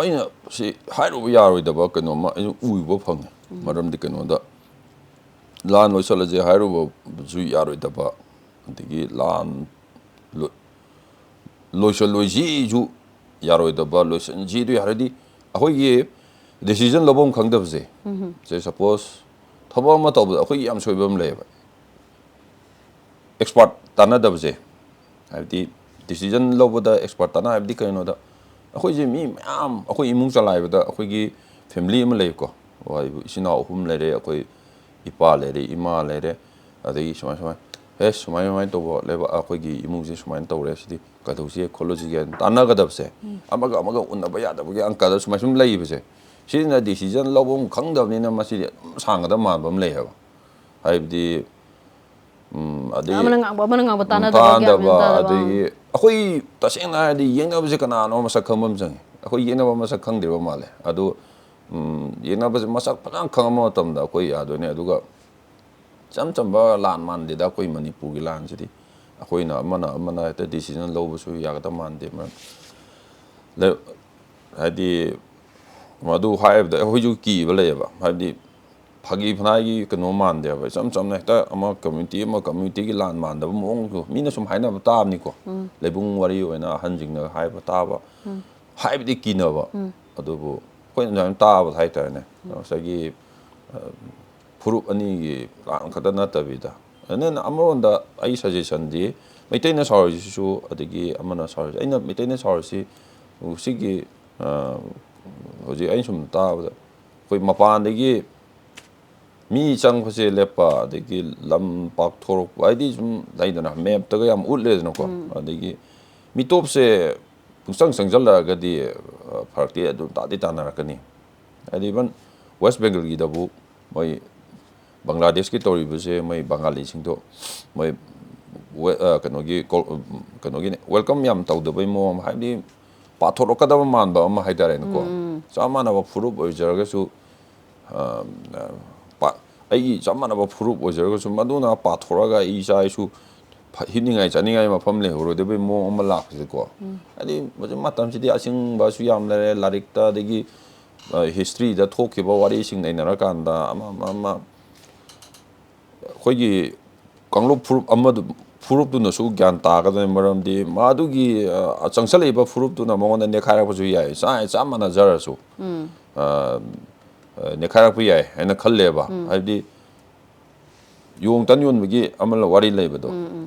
ꯑꯩꯅ ꯁꯤ ꯍꯥꯏꯔꯨꯕ ꯌꯥꯔꯣꯏꯗꯕ ꯀꯩꯅꯣꯝꯃ ꯑꯩꯅ ꯎꯕ ꯐꯪꯉꯦ꯫ ꯃꯔꯝꯗꯤ ꯀꯩꯅꯣꯗ, ꯂꯥꯟ ꯂꯣꯏꯁꯤꯜꯂꯁꯦ ꯍꯥꯏꯔꯨꯕꯁꯨ ꯌꯥꯔꯣꯏꯗꯕ, ꯑꯗꯒꯤ ꯂꯥꯟ ꯂꯣ-, ꯂꯣꯏꯁꯤꯜꯂꯣꯏꯁꯤꯁꯨ ꯌꯥꯔꯣꯏꯗꯕ, ꯂꯣꯏꯁꯤꯟꯁꯤꯗꯨ ꯌꯥꯔꯗꯤ ꯑꯩꯈꯣꯏꯒꯤ decision ꯂꯧꯐꯝ ꯈꯪꯗꯕꯁꯦ, ꯁꯦ suppose ꯊꯕꯛ ꯑꯃ ꯇꯧꯕꯗ ꯑꯩꯈꯣꯏꯒꯤ ꯌꯥꯝ ꯁꯣꯏꯕ ꯑꯃ ꯂꯩꯌꯦꯕ, expert ꯇꯥꯟꯅꯗꯕꯁꯦ꯫ ꯍꯥꯏꯕꯗꯤ decision ꯂꯧꯕꯗ expert ꯇꯥꯟꯅ ꯍꯥꯏꯕꯗꯤ ꯀꯩꯅꯣꯗ, ꯑꯩꯈꯣꯏꯁꯦ ꯃꯤ ꯃꯌꯥꯝ, ꯑꯩꯈꯣꯏ ꯏꯃꯨꯡ ꯆꯂꯥꯏꯕꯗ ꯑꯩꯈꯣꯏꯒꯤ family ꯑꯃ ꯂꯩꯀꯣ, ꯏꯆꯤꯟ ꯏꯅꯥꯎ ꯑꯍꯨꯝ ꯂꯩꯔꯦ, ꯑꯩꯈꯣꯏ ꯏꯄꯥ ꯂꯩꯔꯦ, ꯏꯃꯥ ꯂꯩꯔꯦ, ꯑꯗꯒꯤ ꯁꯨꯃꯥꯏ ꯁꯨꯃꯥꯏ, ꯑꯦ, ꯁꯨꯃꯥꯏ ꯁꯨꯃꯥꯏꯅ ꯇꯧꯕ ꯂꯩꯕꯥꯛ, ꯑꯩꯈꯣꯏꯒꯤ ꯏꯃꯨꯡꯁꯦ ꯁꯨꯃꯥꯏꯅ ꯇꯧꯔꯦ, ꯁꯤꯗꯤ ꯀꯩꯗꯧꯁꯤꯒꯦ ꯈꯣꯠꯂꯁꯤꯒꯦ ꯇꯥꯟꯅꯒꯗꯕꯁꯦ, ꯑꯃꯒ ꯑꯃꯒ ꯎꯅꯕ ꯌꯥꯗꯕꯒꯤ ꯑꯪꯀꯗ ꯁꯨꯃꯥꯏ ꯁꯨꯝ ꯂꯩꯕꯁꯦ, ꯁꯤꯁꯤꯅ decision ꯂꯧꯐꯝ ꯈꯪꯗꯕꯅꯤꯅ ꯃꯁꯤꯗꯤ ꯑꯗꯨꯝ ꯁꯥꯡꯒꯗꯕ ꯃꯥꯟꯕ ꯑꯃ ꯂꯩꯌꯦꯕ꯫ ꯍꯥꯏꯕꯗꯤ, ꯎꯝ, ꯑꯗꯩ ꯑꯃꯅ ꯉꯥꯡꯕ, ꯑꯃꯅ ꯉꯥꯡꯕ ꯎꯝ, ꯇꯥꯟꯅꯗꯕ, ꯒ꯭ꯌꯥꯟ ꯃꯦꯟ ꯇꯥꯟꯅꯗꯕ, ꯇꯥꯗꯕ꯫ ꯑꯗꯒꯤ ꯑꯩꯈꯣꯏ ꯇꯁꯦꯡꯅ ꯍꯥꯏꯔꯗꯤ ꯌꯦꯛꯅꯕꯁꯦ ꯀꯅꯥꯅꯣ ꯃꯁꯛ ꯈꯪꯕ ꯑꯃ ꯆꯪꯉꯤ꯫ ꯑꯩꯈꯣꯏ ꯌꯦꯛꯅꯕ ꯃꯁꯛ ꯈꯪꯗ꯭ꯔꯤꯕ ꯃꯥꯜꯂꯦ꯫ ꯑꯗꯨ, ꯎꯝ, ꯌꯦꯛꯅꯕꯁꯦ ꯃꯁꯛ ꯐꯖꯅ ꯈꯪꯉꯛꯄ ꯃꯇꯝꯗ ꯑꯩꯈꯣꯏ ꯌꯥꯗꯣꯏꯅꯦ꯫ ꯑꯗꯨꯒ ꯏꯆꯝ ꯆꯝꯕ ꯂꯥꯟ ꯃꯥꯟꯗꯦꯗ ꯑꯩꯈꯣꯏ ꯃꯅꯤꯄꯨꯔꯒꯤ ꯂꯥꯟꯁꯤꯗꯤ꯫ ꯑꯩꯈꯣꯏꯅ ꯑꯃꯅ ꯑꯃꯅ ꯍꯦꯛꯇ decision ꯂꯧꯕꯁꯨ ꯌꯥꯒꯗꯕ ꯃꯥꯟꯗꯦ꯫ ꯃꯔꯝ ꯂꯩ-, ꯍꯥꯏꯗꯤ ꯃꯗꯨ ꯍꯥꯏꯕꯗ ꯑꯩꯈꯣꯏꯁꯨ ꯀꯤꯕ ꯂꯩꯌꯦꯕ꯫ ꯍꯥꯏꯕꯗꯤ ꯐꯥꯒꯤ ꯐꯅꯥꯏꯒꯤ ꯀꯩꯅꯣ ꯃꯥꯟꯗꯦꯕ꯫ ꯏꯆꯝ ꯆꯝꯅ ꯍꯦꯛꯇ ꯑꯃ community ꯑꯃ communityꯒꯤ ꯂꯥꯟ ꯃꯥꯟꯗꯕ ꯃꯑꯣꯡꯁꯨ ꯃꯤꯅ ꯁꯨꯝ ꯍꯥꯏꯅꯕ ꯇꯥꯕꯅꯤꯀꯣ꯫ ꯂꯩꯕꯨꯡ ꯋꯥꯔꯤ ꯑꯣꯏꯅ ꯑꯍꯟꯁꯤꯡꯅ ꯍꯥꯏꯕ ꯇꯥꯕ꯫ ꯍꯥꯏꯕꯗꯤ ꯀꯤꯅꯕ꯫ ꯑꯗꯨꯕꯨ ꯑꯩꯈꯣꯏꯅ ꯑꯗꯨꯃꯥꯏꯅ ꯇꯥꯕꯗ ꯍꯥꯏꯇꯥꯔꯦꯅꯦ, ꯉꯁꯥꯏꯒꯤ, ꯑ, ꯐꯨꯔꯨꯞ ꯑꯅꯤꯒꯤ ꯂꯥꯟ ꯈꯛꯇ ꯅꯠꯇꯕꯤꯗ, ꯑꯗꯨꯅ ꯑꯃꯔꯣꯝꯗ ꯑꯩ suggestionꯗꯤ ꯃꯩꯇꯩꯅ ꯁꯥꯎꯔꯤꯁꯤꯁꯨ, ꯑꯗꯒꯤ ꯑꯃꯅ ꯁꯥꯎꯔꯤꯁꯤ, ꯑꯩꯅ ꯃꯩꯇꯩꯅ ꯁꯥꯎꯔꯤꯁꯤ ꯁꯤꯒꯤ, ꯑ, ꯍꯧꯖꯤꯛ ꯑꯩꯅ ꯁꯨꯝ ꯇꯥꯕꯗ ꯑꯩꯈꯣꯏ ꯃꯄꯥꯟꯗꯒꯤ ꯃꯤ ꯆꯪꯕꯁꯦ ꯂꯦꯞꯄ, ꯑꯗꯒꯤ ꯂꯝ ꯄꯥꯛꯊꯣꯔꯛꯄ, ꯍꯥꯏꯗꯤ ꯁꯨꯝ ꯂꯩꯗꯅ, mapꯇꯒ ꯌꯥꯝ ꯎꯠꯂꯦꯗꯅꯀꯣ꯫ ꯑꯗꯒꯤ ꯃꯤꯇꯣꯞꯁꯦ ꯄꯨꯡꯆꯪ ꯆꯪꯁꯤꯜꯂꯛꯑꯒꯗꯤ, ꯑ, ꯐꯔꯛꯇꯤ ꯑꯗꯨꯝ ꯇꯥꯗꯤ ꯇꯥꯅꯔꯛꯀꯅꯤ꯫ ꯍꯥꯏꯗꯤ, even West Bengalꯒꯤꯗꯕꯨ ꯃꯣꯏ ꯕꯪꯒ꯭ꯂꯥꯗꯦꯁꯀꯤ ꯇꯧꯔꯤꯕꯁꯦ, ꯃꯣꯏ ꯕꯪꯒꯥꯂꯤꯁꯤꯡꯗꯣ, ꯃꯣꯏ ꯋꯦ-, ꯑ, ꯀꯩꯅꯣꯒꯤ, ꯀꯣ-, ꯀꯩꯅꯣꯒꯤꯅꯦ, welcome ꯌꯥꯝ ꯇꯧꯗꯕꯩ ꯃꯑꯣꯡ ꯑꯃ, ꯍꯥꯏꯕꯗꯤ ꯄꯥꯊꯣꯔꯛꯀꯗꯕ ꯃꯥꯟꯕ ꯑꯃ ꯍꯥꯏꯇꯥꯔꯦꯅꯦꯀꯣ꯫ ꯆꯞ ꯃꯥꯟꯅꯕ ꯐꯨꯔꯨꯞ ꯑꯣꯏꯖꯔꯒꯁꯨ, ꯑ, ꯑ, ꯄꯥ-, ꯑꯩꯒꯤ ꯆꯞ ꯃꯥꯟꯅꯕ ꯐꯨꯔꯨꯞ ꯑꯣꯏꯖꯔꯒꯁꯨ, ꯃꯗꯨꯅ ꯄꯥꯊꯣꯔꯛꯑꯒ ꯑꯩ ꯏꯆꯥ ꯏꯁꯨ ꯐ-, ꯍꯤꯞꯅꯤꯡꯉꯥꯏ ꯆꯥꯅꯤꯡꯉꯥꯏ ꯃꯐꯝ ꯂꯩꯍꯧꯔꯣꯏꯗꯕꯩ ꯃꯑꯣꯡ ꯑꯃ ꯂꯥꯛꯄꯁꯦꯀꯣ꯫ ꯍꯥꯏꯗꯤ, ꯍꯧꯖꯤꯛ ꯃꯇꯝꯁꯤꯗꯤ ꯑꯁꯤꯡꯕꯁꯨ ꯌꯥꯝ ꯂꯩꯔꯦ, ꯂꯥꯏꯔꯤꯛꯇ, ꯑꯗꯒꯤ, ꯑ, historyꯗ ꯊꯣꯛꯈꯤꯕ ꯋꯥꯔꯤꯁꯤꯡ ꯅꯩꯅꯔꯀꯥꯟꯗ, ꯑꯃ, ꯑꯃ, ꯑꯃ, ꯑꯩꯈꯣꯏꯒꯤ ꯀꯥꯡꯂꯨꯞ ꯐꯨꯔꯨꯞ ꯑꯃꯗꯨ, ꯐꯨꯔꯨꯞꯇꯨꯅꯁꯨ ꯒ꯭ꯌꯥꯟ ꯇꯥꯒꯗꯕꯅꯤ꯫ ꯃꯔꯝꯗꯤ ꯃꯥꯗꯨꯒꯤ, ꯑ, ꯆꯪꯁꯜꯂꯛꯏꯕ ꯐꯨꯔꯨꯞꯇꯨꯅ ꯃꯉꯣꯟꯗ ꯅꯦꯠꯈꯥꯏꯔꯛꯄꯁꯨ ꯌꯥꯏ, ꯆꯥ-, ꯆꯞ ꯃꯥꯟꯅꯖꯔꯁꯨ꯫ ꯑ, ꯑ, ꯅꯦꯠꯈꯥꯏꯔꯛꯄ ꯌꯥꯏ ꯍꯥꯏꯅ ꯈꯜꯂꯦꯕ꯫ ꯍꯥꯏꯕꯗꯤ, ꯌꯣꯡ ꯇꯟ ꯌꯣꯟꯕꯒꯤ ꯑꯃ ꯋꯥꯔꯤ ꯂꯩꯕꯗꯣ꯫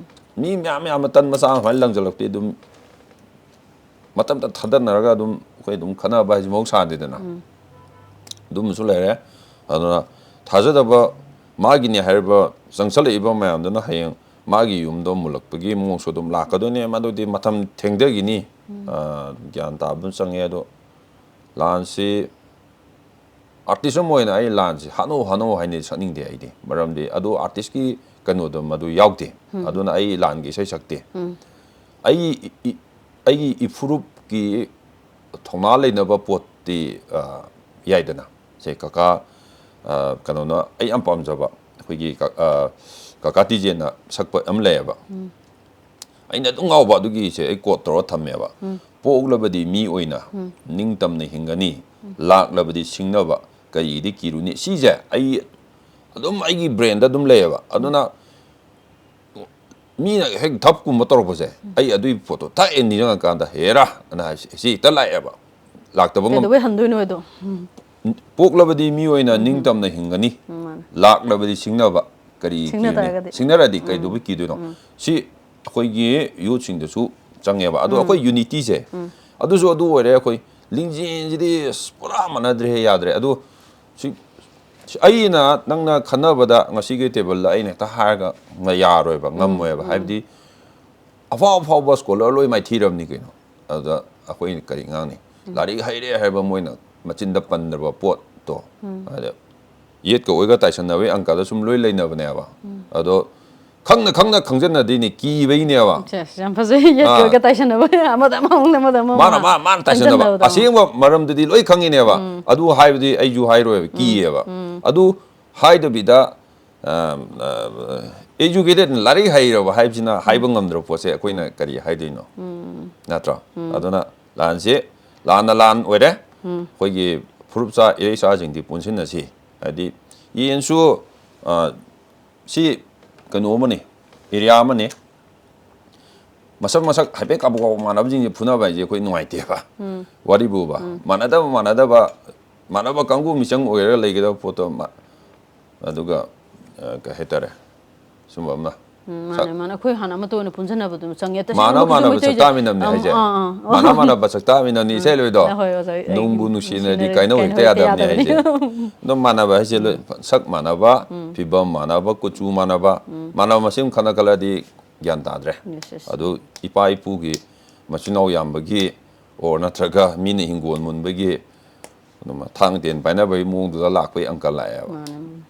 ꯃꯤ ꯃꯌꯥꯝ ꯃꯌꯥꯝ ꯑꯃ ꯇꯟ ꯃꯆꯥ ꯑꯃ ꯁꯨꯃꯥꯏꯅ ꯂꯪꯁꯤꯜꯂꯛꯇꯦ, ꯑꯗꯨꯝ ꯃꯇꯝꯗ ꯊꯥꯗꯅꯔꯒ ꯑꯗꯨꯝ ꯑꯩꯈꯣꯏ ꯑꯗꯨꯝ ꯈꯠꯅꯕ ꯍꯥꯏꯁꯦ ꯃꯍꯧꯁꯥꯅꯤꯗꯅ꯫ ꯑꯗꯨꯝꯕꯁꯨ ꯂꯩꯔꯦ꯫ ꯑꯗꯨꯅ ꯊꯥꯖꯗꯕ, ꯃꯥꯒꯤꯅꯦ ꯍꯥꯏꯔꯤꯕ ꯆꯪꯁꯜꯂꯛꯏꯕ ꯃꯌꯥꯝꯗꯨꯅ ꯍꯌꯦꯡ ꯃꯥꯒꯤ ꯌꯨꯝꯗꯣ ꯃꯨꯜꯂꯛꯄꯒꯤ ꯃꯑꯣꯡꯁꯨ ꯑꯗꯨꯝ ꯂꯥꯛꯀꯗꯣꯏꯅꯦ꯫ ꯃꯗꯨꯗꯤ ꯃꯇꯝ ꯊꯦꯡꯊꯈꯤꯅꯤ꯫ ꯑ, ꯒ꯭ꯌꯥꯟ ꯇꯥꯕ ꯑꯗꯨꯝ ꯆꯪꯉꯦ꯫ ꯑꯗꯣ ꯂꯥꯟꯁꯤ artist ꯑꯃ ꯑꯣꯏꯅ ꯑꯩ ꯂꯥꯟꯁꯤ ꯍꯥꯠꯅꯧ ꯍꯥꯠꯅꯧ ꯍꯥꯏꯅ ꯁꯛꯅꯤꯡꯗꯦ ꯑꯩꯗꯤ꯫ ꯃꯔꯝꯗꯤ ꯑꯗꯨ artistꯀꯤ ꯀꯩꯅꯣꯗꯣ ꯃꯗꯨ ꯌꯥꯎꯗꯦ꯫ ꯑꯗꯨꯅ ꯑꯩ ꯂꯥꯟꯒꯤ ꯏꯁꯩ ꯁꯛꯇꯦ꯫ ꯑꯩꯒꯤ ꯏ-, ꯏ-, ꯑꯩꯒꯤ ꯏꯐꯨꯔꯨꯞꯀꯤ ꯊꯧꯅꯥ ꯂꯩꯅꯕ ꯄꯣꯠꯇꯤ, ꯑ, ꯌꯥꯏꯗꯅ꯫ ꯁꯦ ꯀꯀꯥ, ꯑ, ꯀꯩꯅꯣꯅ ꯑꯩ ꯌꯥꯝ ꯄꯥꯝꯖꯕ ꯑꯩꯈꯣꯏꯒꯤ ꯀ-, ꯑ, ꯀꯀꯥ ꯇꯤꯖꯦꯟꯅ ꯁꯛꯄ ꯑꯃ ꯂꯩꯌꯦꯕ꯫ ꯑꯩꯅ ꯑꯗꯨꯝ ꯉꯥꯎꯕ ꯑꯗꯨꯒꯤꯁꯦ ꯑꯩ quote ꯇꯧꯔ ꯊꯝꯃꯦꯕ꯫ "ꯄꯣꯛꯂꯕꯗꯤ ꯃꯤ ꯑꯣꯏꯅ ꯅꯤꯡꯇꯝꯅ ꯍꯤꯡꯒꯅꯤ, ꯂꯥꯛꯂꯕꯗꯤ ꯁꯤꯡꯅꯕ ꯀꯔꯤꯒꯤꯗꯤ ꯀꯤꯔꯨꯅꯤ?" ꯁꯤꯁꯦ ꯑꯩ ꯑꯗꯨꯝ ꯑꯩꯒꯤ brainꯗ ꯑꯗꯨꯝ ꯂꯩꯌꯦꯕ꯫ ꯑꯗꯨꯅ ꯃꯤꯅ ꯍꯦꯛ ꯙꯞꯀꯨꯝꯕ ꯇꯧꯔꯛꯄꯁꯦ, ꯑꯩ ꯑꯗꯨꯒꯤ ꯄꯣꯠꯇꯣ ꯊꯛ ꯍꯦꯛ ꯅꯤꯡꯁꯤꯡꯉꯀꯥꯟꯗ, "ꯍꯦꯔꯥ!" ꯑꯅ ꯍꯥꯏꯁꯦ, ꯁꯤ ꯍꯦꯛꯇ ꯂꯥꯛꯑꯦꯕ꯫ ꯂꯥꯛꯇꯕ ꯉꯝ-, ꯀꯩꯗꯧꯕꯩ ꯍꯟꯗꯣꯏꯅꯣ ꯑꯗꯣ? ꯎꯝ꯫ ꯄꯣꯛꯂꯕꯗꯤ ꯃꯤꯑꯣꯏꯅ ꯎꯝ꯫ ꯅꯤꯡꯇꯝꯅ ꯍꯤꯡꯒꯅꯤ꯫ ꯎꯝ, ꯃꯥꯅꯦ꯫ ꯂꯥꯛꯂꯕꯗꯤ ꯁꯤꯡꯅꯕ ꯀꯔꯤ ꯁꯤꯡꯅ ꯀꯤꯔꯨꯅꯤ? ꯇꯥꯔꯒꯗꯤ? ꯁꯤꯡꯅꯔꯗꯤ ꯎꯝ꯫ ꯀꯩꯗꯧꯕꯩ ꯀꯤꯗꯣꯏꯅꯣ? ꯎꯝ꯫ ꯁꯤ ꯑꯩꯈꯣꯏꯒꯤ youthꯁꯤꯡꯗꯁꯨ ꯆꯪꯉꯦꯕ꯫ ꯑꯗꯣ ꯎꯝ꯫ ꯑꯩꯈꯣꯏ unityꯁꯦ, ꯎꯝ꯫ ꯑꯗꯨꯁꯨ ꯑꯗꯨ ꯑꯣꯏꯔꯦ, ꯑꯩꯈꯣꯏ ꯂꯤꯡꯖꯦꯜꯁꯤꯗꯤ ꯑꯁ ꯄꯨꯔꯥ ꯃꯥꯟꯅꯗ꯭ꯔꯦꯍꯦ, ꯌꯥꯗ꯭ꯔꯦ꯫ ꯑꯗꯣ ꯁꯤ, ꯁꯤ ꯑꯩꯅ ꯅꯪꯅ ꯈꯟꯅꯕꯗ ꯉꯁꯤꯒꯤ tableꯗ ꯑꯩꯅ ꯍꯦꯛꯇ ꯍꯥꯏꯔꯒ ꯉ-, ꯌꯥꯔꯣꯏꯕ, ꯎꯝ, ꯉꯝꯃꯣꯏꯕ꯫ ꯎꯝ꯫ ꯍꯥꯏꯕꯗꯤ ꯑꯐꯥꯎ ꯑꯐꯥꯎꯕ scholar ꯂꯣꯏ ꯃꯥꯏꯊꯤꯔꯕꯅꯤ ꯀꯩꯅꯣ꯫ ꯑꯗꯨꯗ ꯑꯩꯈꯣꯏꯅ ꯀꯔꯤ ꯉꯥꯡꯅꯤ? ꯂꯥꯏꯔꯤꯛ ꯍꯩꯔꯦ ꯍꯥꯏꯕ ꯃꯣꯏꯅ ꯃꯆꯤꯟꯗ ꯄꯟꯗ꯭ꯔꯕ ꯄꯣꯠꯇꯣ, ꯑꯗ ꯌꯦꯠꯀ ꯑꯣꯏꯒ ꯇꯥꯏꯁꯟꯅꯕꯒꯤ ꯑꯪꯀꯗ ꯁꯨꯝ ꯂꯣꯏ ꯂꯩꯅꯕꯅꯦꯕ꯫ ꯑꯗꯣ ꯈꯪꯅ ꯈꯪꯅ ꯈꯪꯖꯟꯅꯗꯣꯏꯅꯦ, ꯀꯤꯕꯩꯅꯦꯕ꯫ ꯁꯦꯁ, ꯌꯥꯝ ꯐꯖꯩ꯫ ꯌꯦꯠꯀ ꯑꯥ꯫ ꯑꯣꯏꯒ ꯇꯥꯏꯁꯟꯅꯕ, ꯑꯃꯗ ꯑꯃ ꯑꯃꯨꯛ, ꯑꯃꯗ ꯑꯃ ꯑꯃꯨꯛ ꯃꯥꯅ ꯃꯥ ꯃꯥꯅ ꯇꯥꯏꯁꯟꯅꯕ ꯆꯪꯁꯟꯅꯕꯗꯣ꯫ ꯑꯁꯦꯡꯕ ꯃꯔꯝꯗꯨꯗꯤ ꯂꯣꯏ ꯈꯪꯉꯤꯅꯦꯕ꯫ ꯑꯗꯨ ꯍꯥꯏꯕꯗꯤ ꯑꯩꯁꯨ ꯍꯥꯏꯔꯣꯏꯕ, ꯀꯤꯌꯦꯕ꯫ ꯑꯗꯨ ꯍꯥꯏꯗꯕꯤꯗ, ꯑ, ꯑ, educated, ꯂꯥꯏꯔꯤꯛ ꯍꯩꯔꯕ ꯍꯥꯏꯕꯁꯤꯅ ꯍꯥꯏꯕ ꯉꯝꯗ꯭ꯔꯕ ꯄꯣꯠꯁꯦ ꯑꯩꯈꯣꯏꯅ ꯀꯔꯤ ꯍꯥꯏꯗꯣꯏꯅꯣ? ꯅꯠꯇ꯭ꯔꯣ? ꯑꯗꯨꯅ ꯂꯥꯟꯁꯤ ꯂꯥꯟꯅ ꯂꯥꯟ ꯑꯣꯏꯔꯦ꯫ ꯑꯩꯈꯣꯏꯒꯤ ꯐꯨꯔꯨꯞ ꯆꯥ ꯏꯔꯩ ꯆꯥꯁꯤꯡꯗꯤ ꯄꯨꯟꯁꯤꯟꯅꯁꯤ꯫ ꯍꯥꯏꯗꯤ ꯌꯦꯟꯁꯨ, ꯑ, ꯁꯤ ꯀꯩꯅꯣ ꯑꯃꯅꯤ, ꯑꯦꯔꯤꯌꯥ ꯑꯃꯅꯤ꯫ ꯃꯁꯛ ꯃꯁꯛ ꯍꯥꯏꯐꯦꯠ ꯀꯥꯕꯣꯛ ꯀꯥꯕꯣꯛ ꯃꯥꯟꯅꯕꯁꯤꯡꯁꯦ ꯐꯨꯅꯕ ꯍꯥꯏꯁꯦ ꯑꯩꯈꯣꯏ ꯅꯨꯡꯉꯥꯏꯇꯦꯕ꯫ ꯋꯥꯔꯤꯕꯨꯕ꯫ ꯃꯥꯟꯅꯗꯕ ꯃꯥꯟꯅꯗꯕ ꯃꯥꯟꯅꯕ ꯀꯥꯡꯕꯨ ꯃꯤꯆꯪ ꯑꯣꯏꯔꯒ ꯂꯩꯒꯗꯕ ꯄꯣꯠꯇꯣ ꯃ-, ꯑꯗꯨꯒ, ꯑ, ꯀꯩ ꯍꯥꯏꯇꯥꯔꯦ, ꯁꯨꯝꯕ ꯑꯃ꯫ ꯎꯝ, ꯃꯥꯅꯦ, ꯃꯥꯅꯦ꯫ ꯑꯩꯈꯣꯏ ꯍꯥꯟꯅ ꯑꯃꯠꯇ ꯑꯣꯏꯅ ꯄꯨꯟꯁꯤꯟꯅꯕꯗꯨ ꯆꯪꯉꯦ꯫ ꯇꯁꯦꯡꯅ ꯃꯥꯟꯅ ꯃꯈꯣꯏꯁꯨ ꯃꯥꯟꯅꯕ ꯃꯩꯇꯩꯁꯦ, ꯁꯛꯇꯥꯃꯤꯟꯅꯕꯅꯦ ꯑꯝ, ꯍꯥꯏꯁꯦ꯫ ꯑꯥ, ꯑꯥ, ꯑꯥ꯫ ꯃꯥꯟꯅ ꯃꯥꯟꯅꯕ ꯁꯛꯇꯥꯃꯤꯟꯅꯕꯅꯤ, ꯏꯁꯩ ꯂꯣꯏꯗꯣ꯫ ꯍꯣꯏ, ꯑꯣꯖꯥ, ꯑꯩ ꯅꯨꯡꯕꯨ ꯅꯨꯡꯁꯤꯅꯔꯗꯤ ꯅꯨꯡꯁꯤꯅꯔꯗꯤ ꯀꯥꯏꯅꯧ ꯀꯥꯏꯅꯧ ꯍꯦꯛꯇ ꯍꯦꯛꯇ ꯌꯥꯗꯕꯅꯦ ꯍꯥꯏꯁꯦ꯫ ꯌꯥꯗꯕꯅꯤ꯫ ꯑꯗꯨꯝ ꯃꯥꯟꯅꯕ ꯍꯥꯏꯁꯦ ꯂꯣꯏ, ꯁꯛ ꯃꯥꯟꯅꯕ, ꯐꯤꯕꯝ ꯃꯥꯟꯅꯕ, ꯀꯨꯆꯨ ꯃꯥꯟꯅꯕ, ꯃꯥꯟꯅꯕ ꯃꯁꯤꯡ ꯈꯠꯅ ꯈꯠꯂꯗꯤ ꯒ꯭ꯌꯥꯟ ꯇꯥꯗ꯭ꯔꯦ꯫ Yes, yes꯫ ꯑꯗꯨ ꯏꯄꯥ ꯏꯄꯨꯒꯤ ꯃꯆꯤꯟ ꯃꯅꯥꯎ ꯌꯥꯝꯕꯒꯤ, ꯑꯣꯔ ꯅꯠꯇ꯭ꯔꯒ ꯃꯤꯅ ꯍꯤꯡꯒꯣꯜ ꯃꯨꯟꯕꯒꯤ, ꯑꯗꯨꯝ ꯊꯥꯡ ꯇꯦꯟ ꯄꯥꯏꯅꯕꯒꯤ ꯃꯑꯣꯡꯗꯨꯗ ꯂꯥꯛꯄꯒꯤ ꯑꯪꯀ ꯂꯥꯛꯑꯦꯕ꯫ ꯃꯥꯅꯦ, ꯃꯥꯅꯦ꯫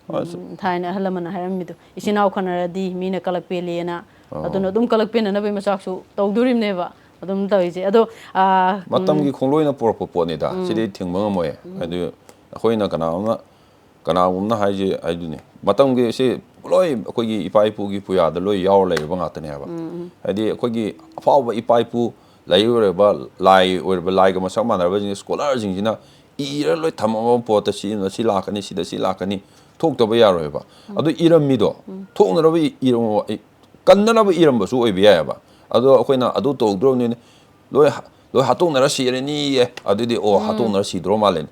ꯑꯁ꯫ ꯎꯝ, ꯊꯥꯏꯅ ꯑꯍꯜ ꯂꯃꯟꯅ ꯍꯥꯏꯔꯝꯃꯤꯗꯣ, "ꯏꯆꯤꯟ ꯏꯅꯥꯎ ꯈꯠꯅꯔꯗꯤ ꯃꯤꯅ ꯀꯂꯛ ꯄꯦꯜꯂꯦꯅ"꯫ ꯑꯥ꯫ ꯑꯗꯨꯅ ꯑꯗꯨꯝ ꯀꯂꯛ ꯄꯦꯟꯅꯅꯕꯒꯤ ꯃꯆꯥꯛꯁꯨ ꯇꯧꯗꯣꯔꯤꯕꯅꯦꯕ꯫ ꯑꯗꯨꯝ ꯇꯧꯔꯤꯁꯦ꯫ ꯑꯗꯣ, ꯑꯥ, ꯎꯝ꯫ ꯃꯇꯝꯒꯤ ꯈꯣꯡꯂꯣꯏꯅ ꯄꯨꯔꯛꯄ ꯄꯣꯠꯅꯤꯗ꯫ ꯎꯝ꯫ ꯁꯤꯗꯤ ꯊꯤꯡꯕ ꯉꯝꯃꯣꯏ꯫ ꯎꯝ꯫ ꯍꯥꯏꯗꯤ ꯑꯩꯈꯣꯏꯅ ꯀꯅꯥꯒꯨꯝꯕ, ꯀꯅꯥꯒꯨꯝꯕꯅ ꯍꯥꯏꯁꯦ ꯍꯥꯏꯗꯨꯅꯤ꯫ ꯃꯇꯝꯒꯤ ꯁꯤ ꯂꯣꯏ ꯑꯩꯈꯣꯏꯒꯤ ꯏꯄꯥ ꯏꯄꯨꯒꯤ ꯄꯨꯌꯥꯗ ꯂꯣꯏ ꯌꯥꯎꯔ ꯂꯩꯔꯕ ꯉꯥꯛꯇꯅꯦꯕ꯫ ꯎꯝ, ꯎꯝ꯫ ꯍꯥꯏꯗꯤ ꯑꯩꯈꯣꯏꯒꯤ ꯑꯐꯥꯎꯕ ꯏꯄꯥ ꯏꯄꯨ ꯂꯩꯔꯨꯔꯕ ꯂꯥꯏ ꯑꯣꯏꯔꯕ ꯂꯥꯏꯒ ꯃꯁꯛ ꯃꯥꯟꯅꯔꯕꯁꯤꯡꯁꯦ scholarꯁꯤꯡꯁꯤꯅ ꯏꯔ ꯂꯣꯏ ꯊꯝꯃꯕ ꯄꯣꯠꯇ ꯁꯤ, ꯁꯤ ꯂꯥꯛꯀꯅꯤ, ꯁꯤꯗ ꯁꯤ ꯂꯥꯛꯀꯅꯤ, ꯊꯣꯛꯇꯕ ꯌꯥꯔꯣꯏꯕ꯫ ꯎꯝ꯫ ꯑꯗꯨ ꯏꯔꯝꯃꯤꯗꯣ, ꯎꯝ꯫ ꯊꯣꯛꯅꯅꯕ ꯏ-, ꯏꯔꯝꯃꯣ-, ꯏ-, ꯀꯟꯅꯅꯕ ꯏꯔꯝꯕꯁꯨ ꯑꯣꯏꯕ ꯌꯥꯏꯑꯕ꯫ ꯑꯗꯣ ꯑꯩꯈꯣꯏꯅ ꯑꯗꯨ ꯇꯧꯗ꯭ꯔꯕꯅꯤꯅ ꯂꯣꯏ ꯍ-, ꯂꯣꯏ ꯍꯥꯠꯇꯣꯛꯅꯔ ꯁꯤꯔꯅꯤꯌꯦ꯫ ꯑꯗꯨꯗꯤ, ꯑꯣ, ꯎꯝ꯫ ꯍꯥꯠꯇꯣꯛꯅꯔ ꯁꯤꯗ꯭ꯔꯣ ꯃꯥꯜꯂꯦꯅꯦ꯫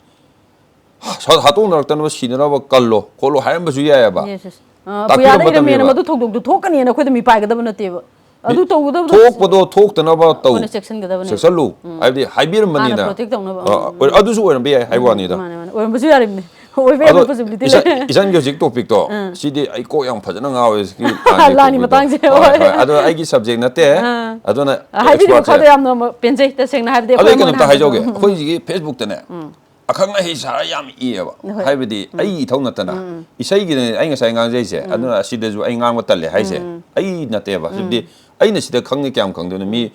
ꯍ-, ꯍꯥꯠꯇꯣꯛꯅꯔꯛꯇꯅꯕ ꯁꯤꯗꯅꯕ ꯀꯜꯂꯣ ꯈꯣꯠꯂꯣ ꯍꯥꯏꯔꯝꯕꯁꯨ ꯌꯥꯏꯑꯕ꯫ Yes, yes꯫ ꯑ, ꯄꯨꯌꯥꯗ ꯇꯥꯛꯄꯤꯔꯝꯕ ꯏꯔꯝꯃꯦꯅ ꯃꯇꯝꯅꯦꯕ꯫ ꯃꯗꯨ ꯊꯧꯗꯣꯛꯇꯨ ꯊꯣꯛꯀꯅꯤꯅ ꯑꯩꯈꯣꯏꯗ ꯃꯤꯄꯥꯏꯒꯗꯕ ꯅꯠꯇꯦꯕ꯫ ꯑꯗꯨ ꯃꯤ-, ꯇꯧꯒꯗꯕꯗꯣ ꯊꯣꯛꯄꯗꯣ ꯊꯣꯛꯇꯅꯕ ꯇꯧ꯫ ꯑꯩꯈꯣꯏꯅ ꯆꯦꯛꯁꯤꯟꯒꯗꯕꯅꯦꯕ꯫ ꯆꯦꯛꯁꯜꯂꯨ꯫ ꯎꯝ꯫ ꯍꯥꯏꯕꯗꯤ ꯍꯥꯏꯕꯤꯔꯝꯕꯅꯤꯅ꯫ ꯍꯥꯟꯅ protect ꯇꯧꯅꯕ꯫ ꯑ, ꯎꯝ, ꯎꯝ꯫ ꯑꯣꯏ-, ꯑꯗꯨꯁꯨ ꯑꯣꯏꯔꯝꯕ ꯌꯥꯏ ꯍꯥꯏꯕ ꯎꯝ, ꯋꯥꯅꯤꯗ꯫ ꯃꯥꯅꯦ, ꯃꯥꯅꯦ꯫ ꯑꯣꯏꯔꯝꯕꯁꯨ ꯌꯥꯔꯤꯕꯅꯦ꯫ ꯑꯣꯏꯕ ꯌꯥꯕ ꯑꯗꯣ possibility ꯏꯆꯟ- ꯂꯩ꯫ ꯏꯆꯟꯒꯤ ꯍꯧꯖꯤꯛ topicꯇꯣ, ꯑꯥ꯫ ꯁꯤꯗꯤ ꯑꯩ ꯀꯣꯛ ꯌꯥꯝ ꯐꯖꯅ ꯉꯥꯎꯋꯦ, ꯁꯤꯒꯤ ꯂꯥꯟꯒꯤ ꯂꯥꯟꯒꯤ ꯃꯇꯥꯡꯁꯦ, ꯃꯇꯥꯡꯁꯦ꯫ ꯍꯣꯏ, ꯍꯣꯏ꯫ ꯍꯣꯏ꯫ ꯑꯗꯣ ꯑꯩꯒꯤ subject ꯅꯠꯇꯦ꯫ ꯑꯥ꯫ ꯑꯗꯨꯅ ꯍꯥꯏꯕꯤꯔꯤꯕ expertꯁꯦ ꯈꯔꯗꯣ ꯌꯥꯝꯅ ꯄꯦꯟꯖꯩ, ꯇꯁꯦꯡꯅ ꯍꯥꯏꯕꯗꯤ ꯑꯗꯣ ꯑꯩꯈꯣꯏ ꯑꯩ ꯃꯣꯏꯅ ꯀꯩꯅꯣꯝꯇ ꯍꯥꯏꯕꯗꯣ꯫ ꯍꯥꯏꯖꯧꯒꯦ꯫ ꯎꯝ, ꯎꯝ꯫ ꯑꯩꯈꯣꯏ ꯍꯧꯖꯤꯛꯀꯤ Facebookꯇꯅꯦ, ꯎꯝ꯫ ꯑꯈꯪ ꯑꯍꯩ ꯁꯥꯔ ꯌꯥꯝ ꯏꯌꯦꯕ꯫ ꯍꯣꯏ꯫ ꯍꯥꯏꯕꯗꯤ ꯎꯝ꯫ ꯑꯩ ꯏꯊꯧ ꯅꯠꯇꯅ꯫ ꯎꯝ, ꯎꯝ꯫ ꯏꯁꯩꯒꯤꯗꯅꯦ ꯑꯩ ꯉꯁꯥꯏ ꯉꯥꯡꯖꯩꯁꯦ꯫ ꯎꯝ꯫ ꯑꯗꯨꯅ ꯑꯁꯤꯗꯁꯨ ꯑꯩ ꯉꯥꯡꯕ ꯇꯜꯂꯦ ꯍꯥꯏꯁꯦ꯫ ꯎꯝ, ꯎꯝ꯫ ꯑꯩ ꯅꯠꯇꯦꯕ꯫ ꯎꯝ꯫ ꯍꯥꯏꯕꯗꯤ ꯑꯩꯅ ꯁꯤꯗ ꯈꯪꯉꯦ ꯀꯌꯥꯝ ꯈꯪꯗꯣꯏꯅꯣ? ꯃꯤ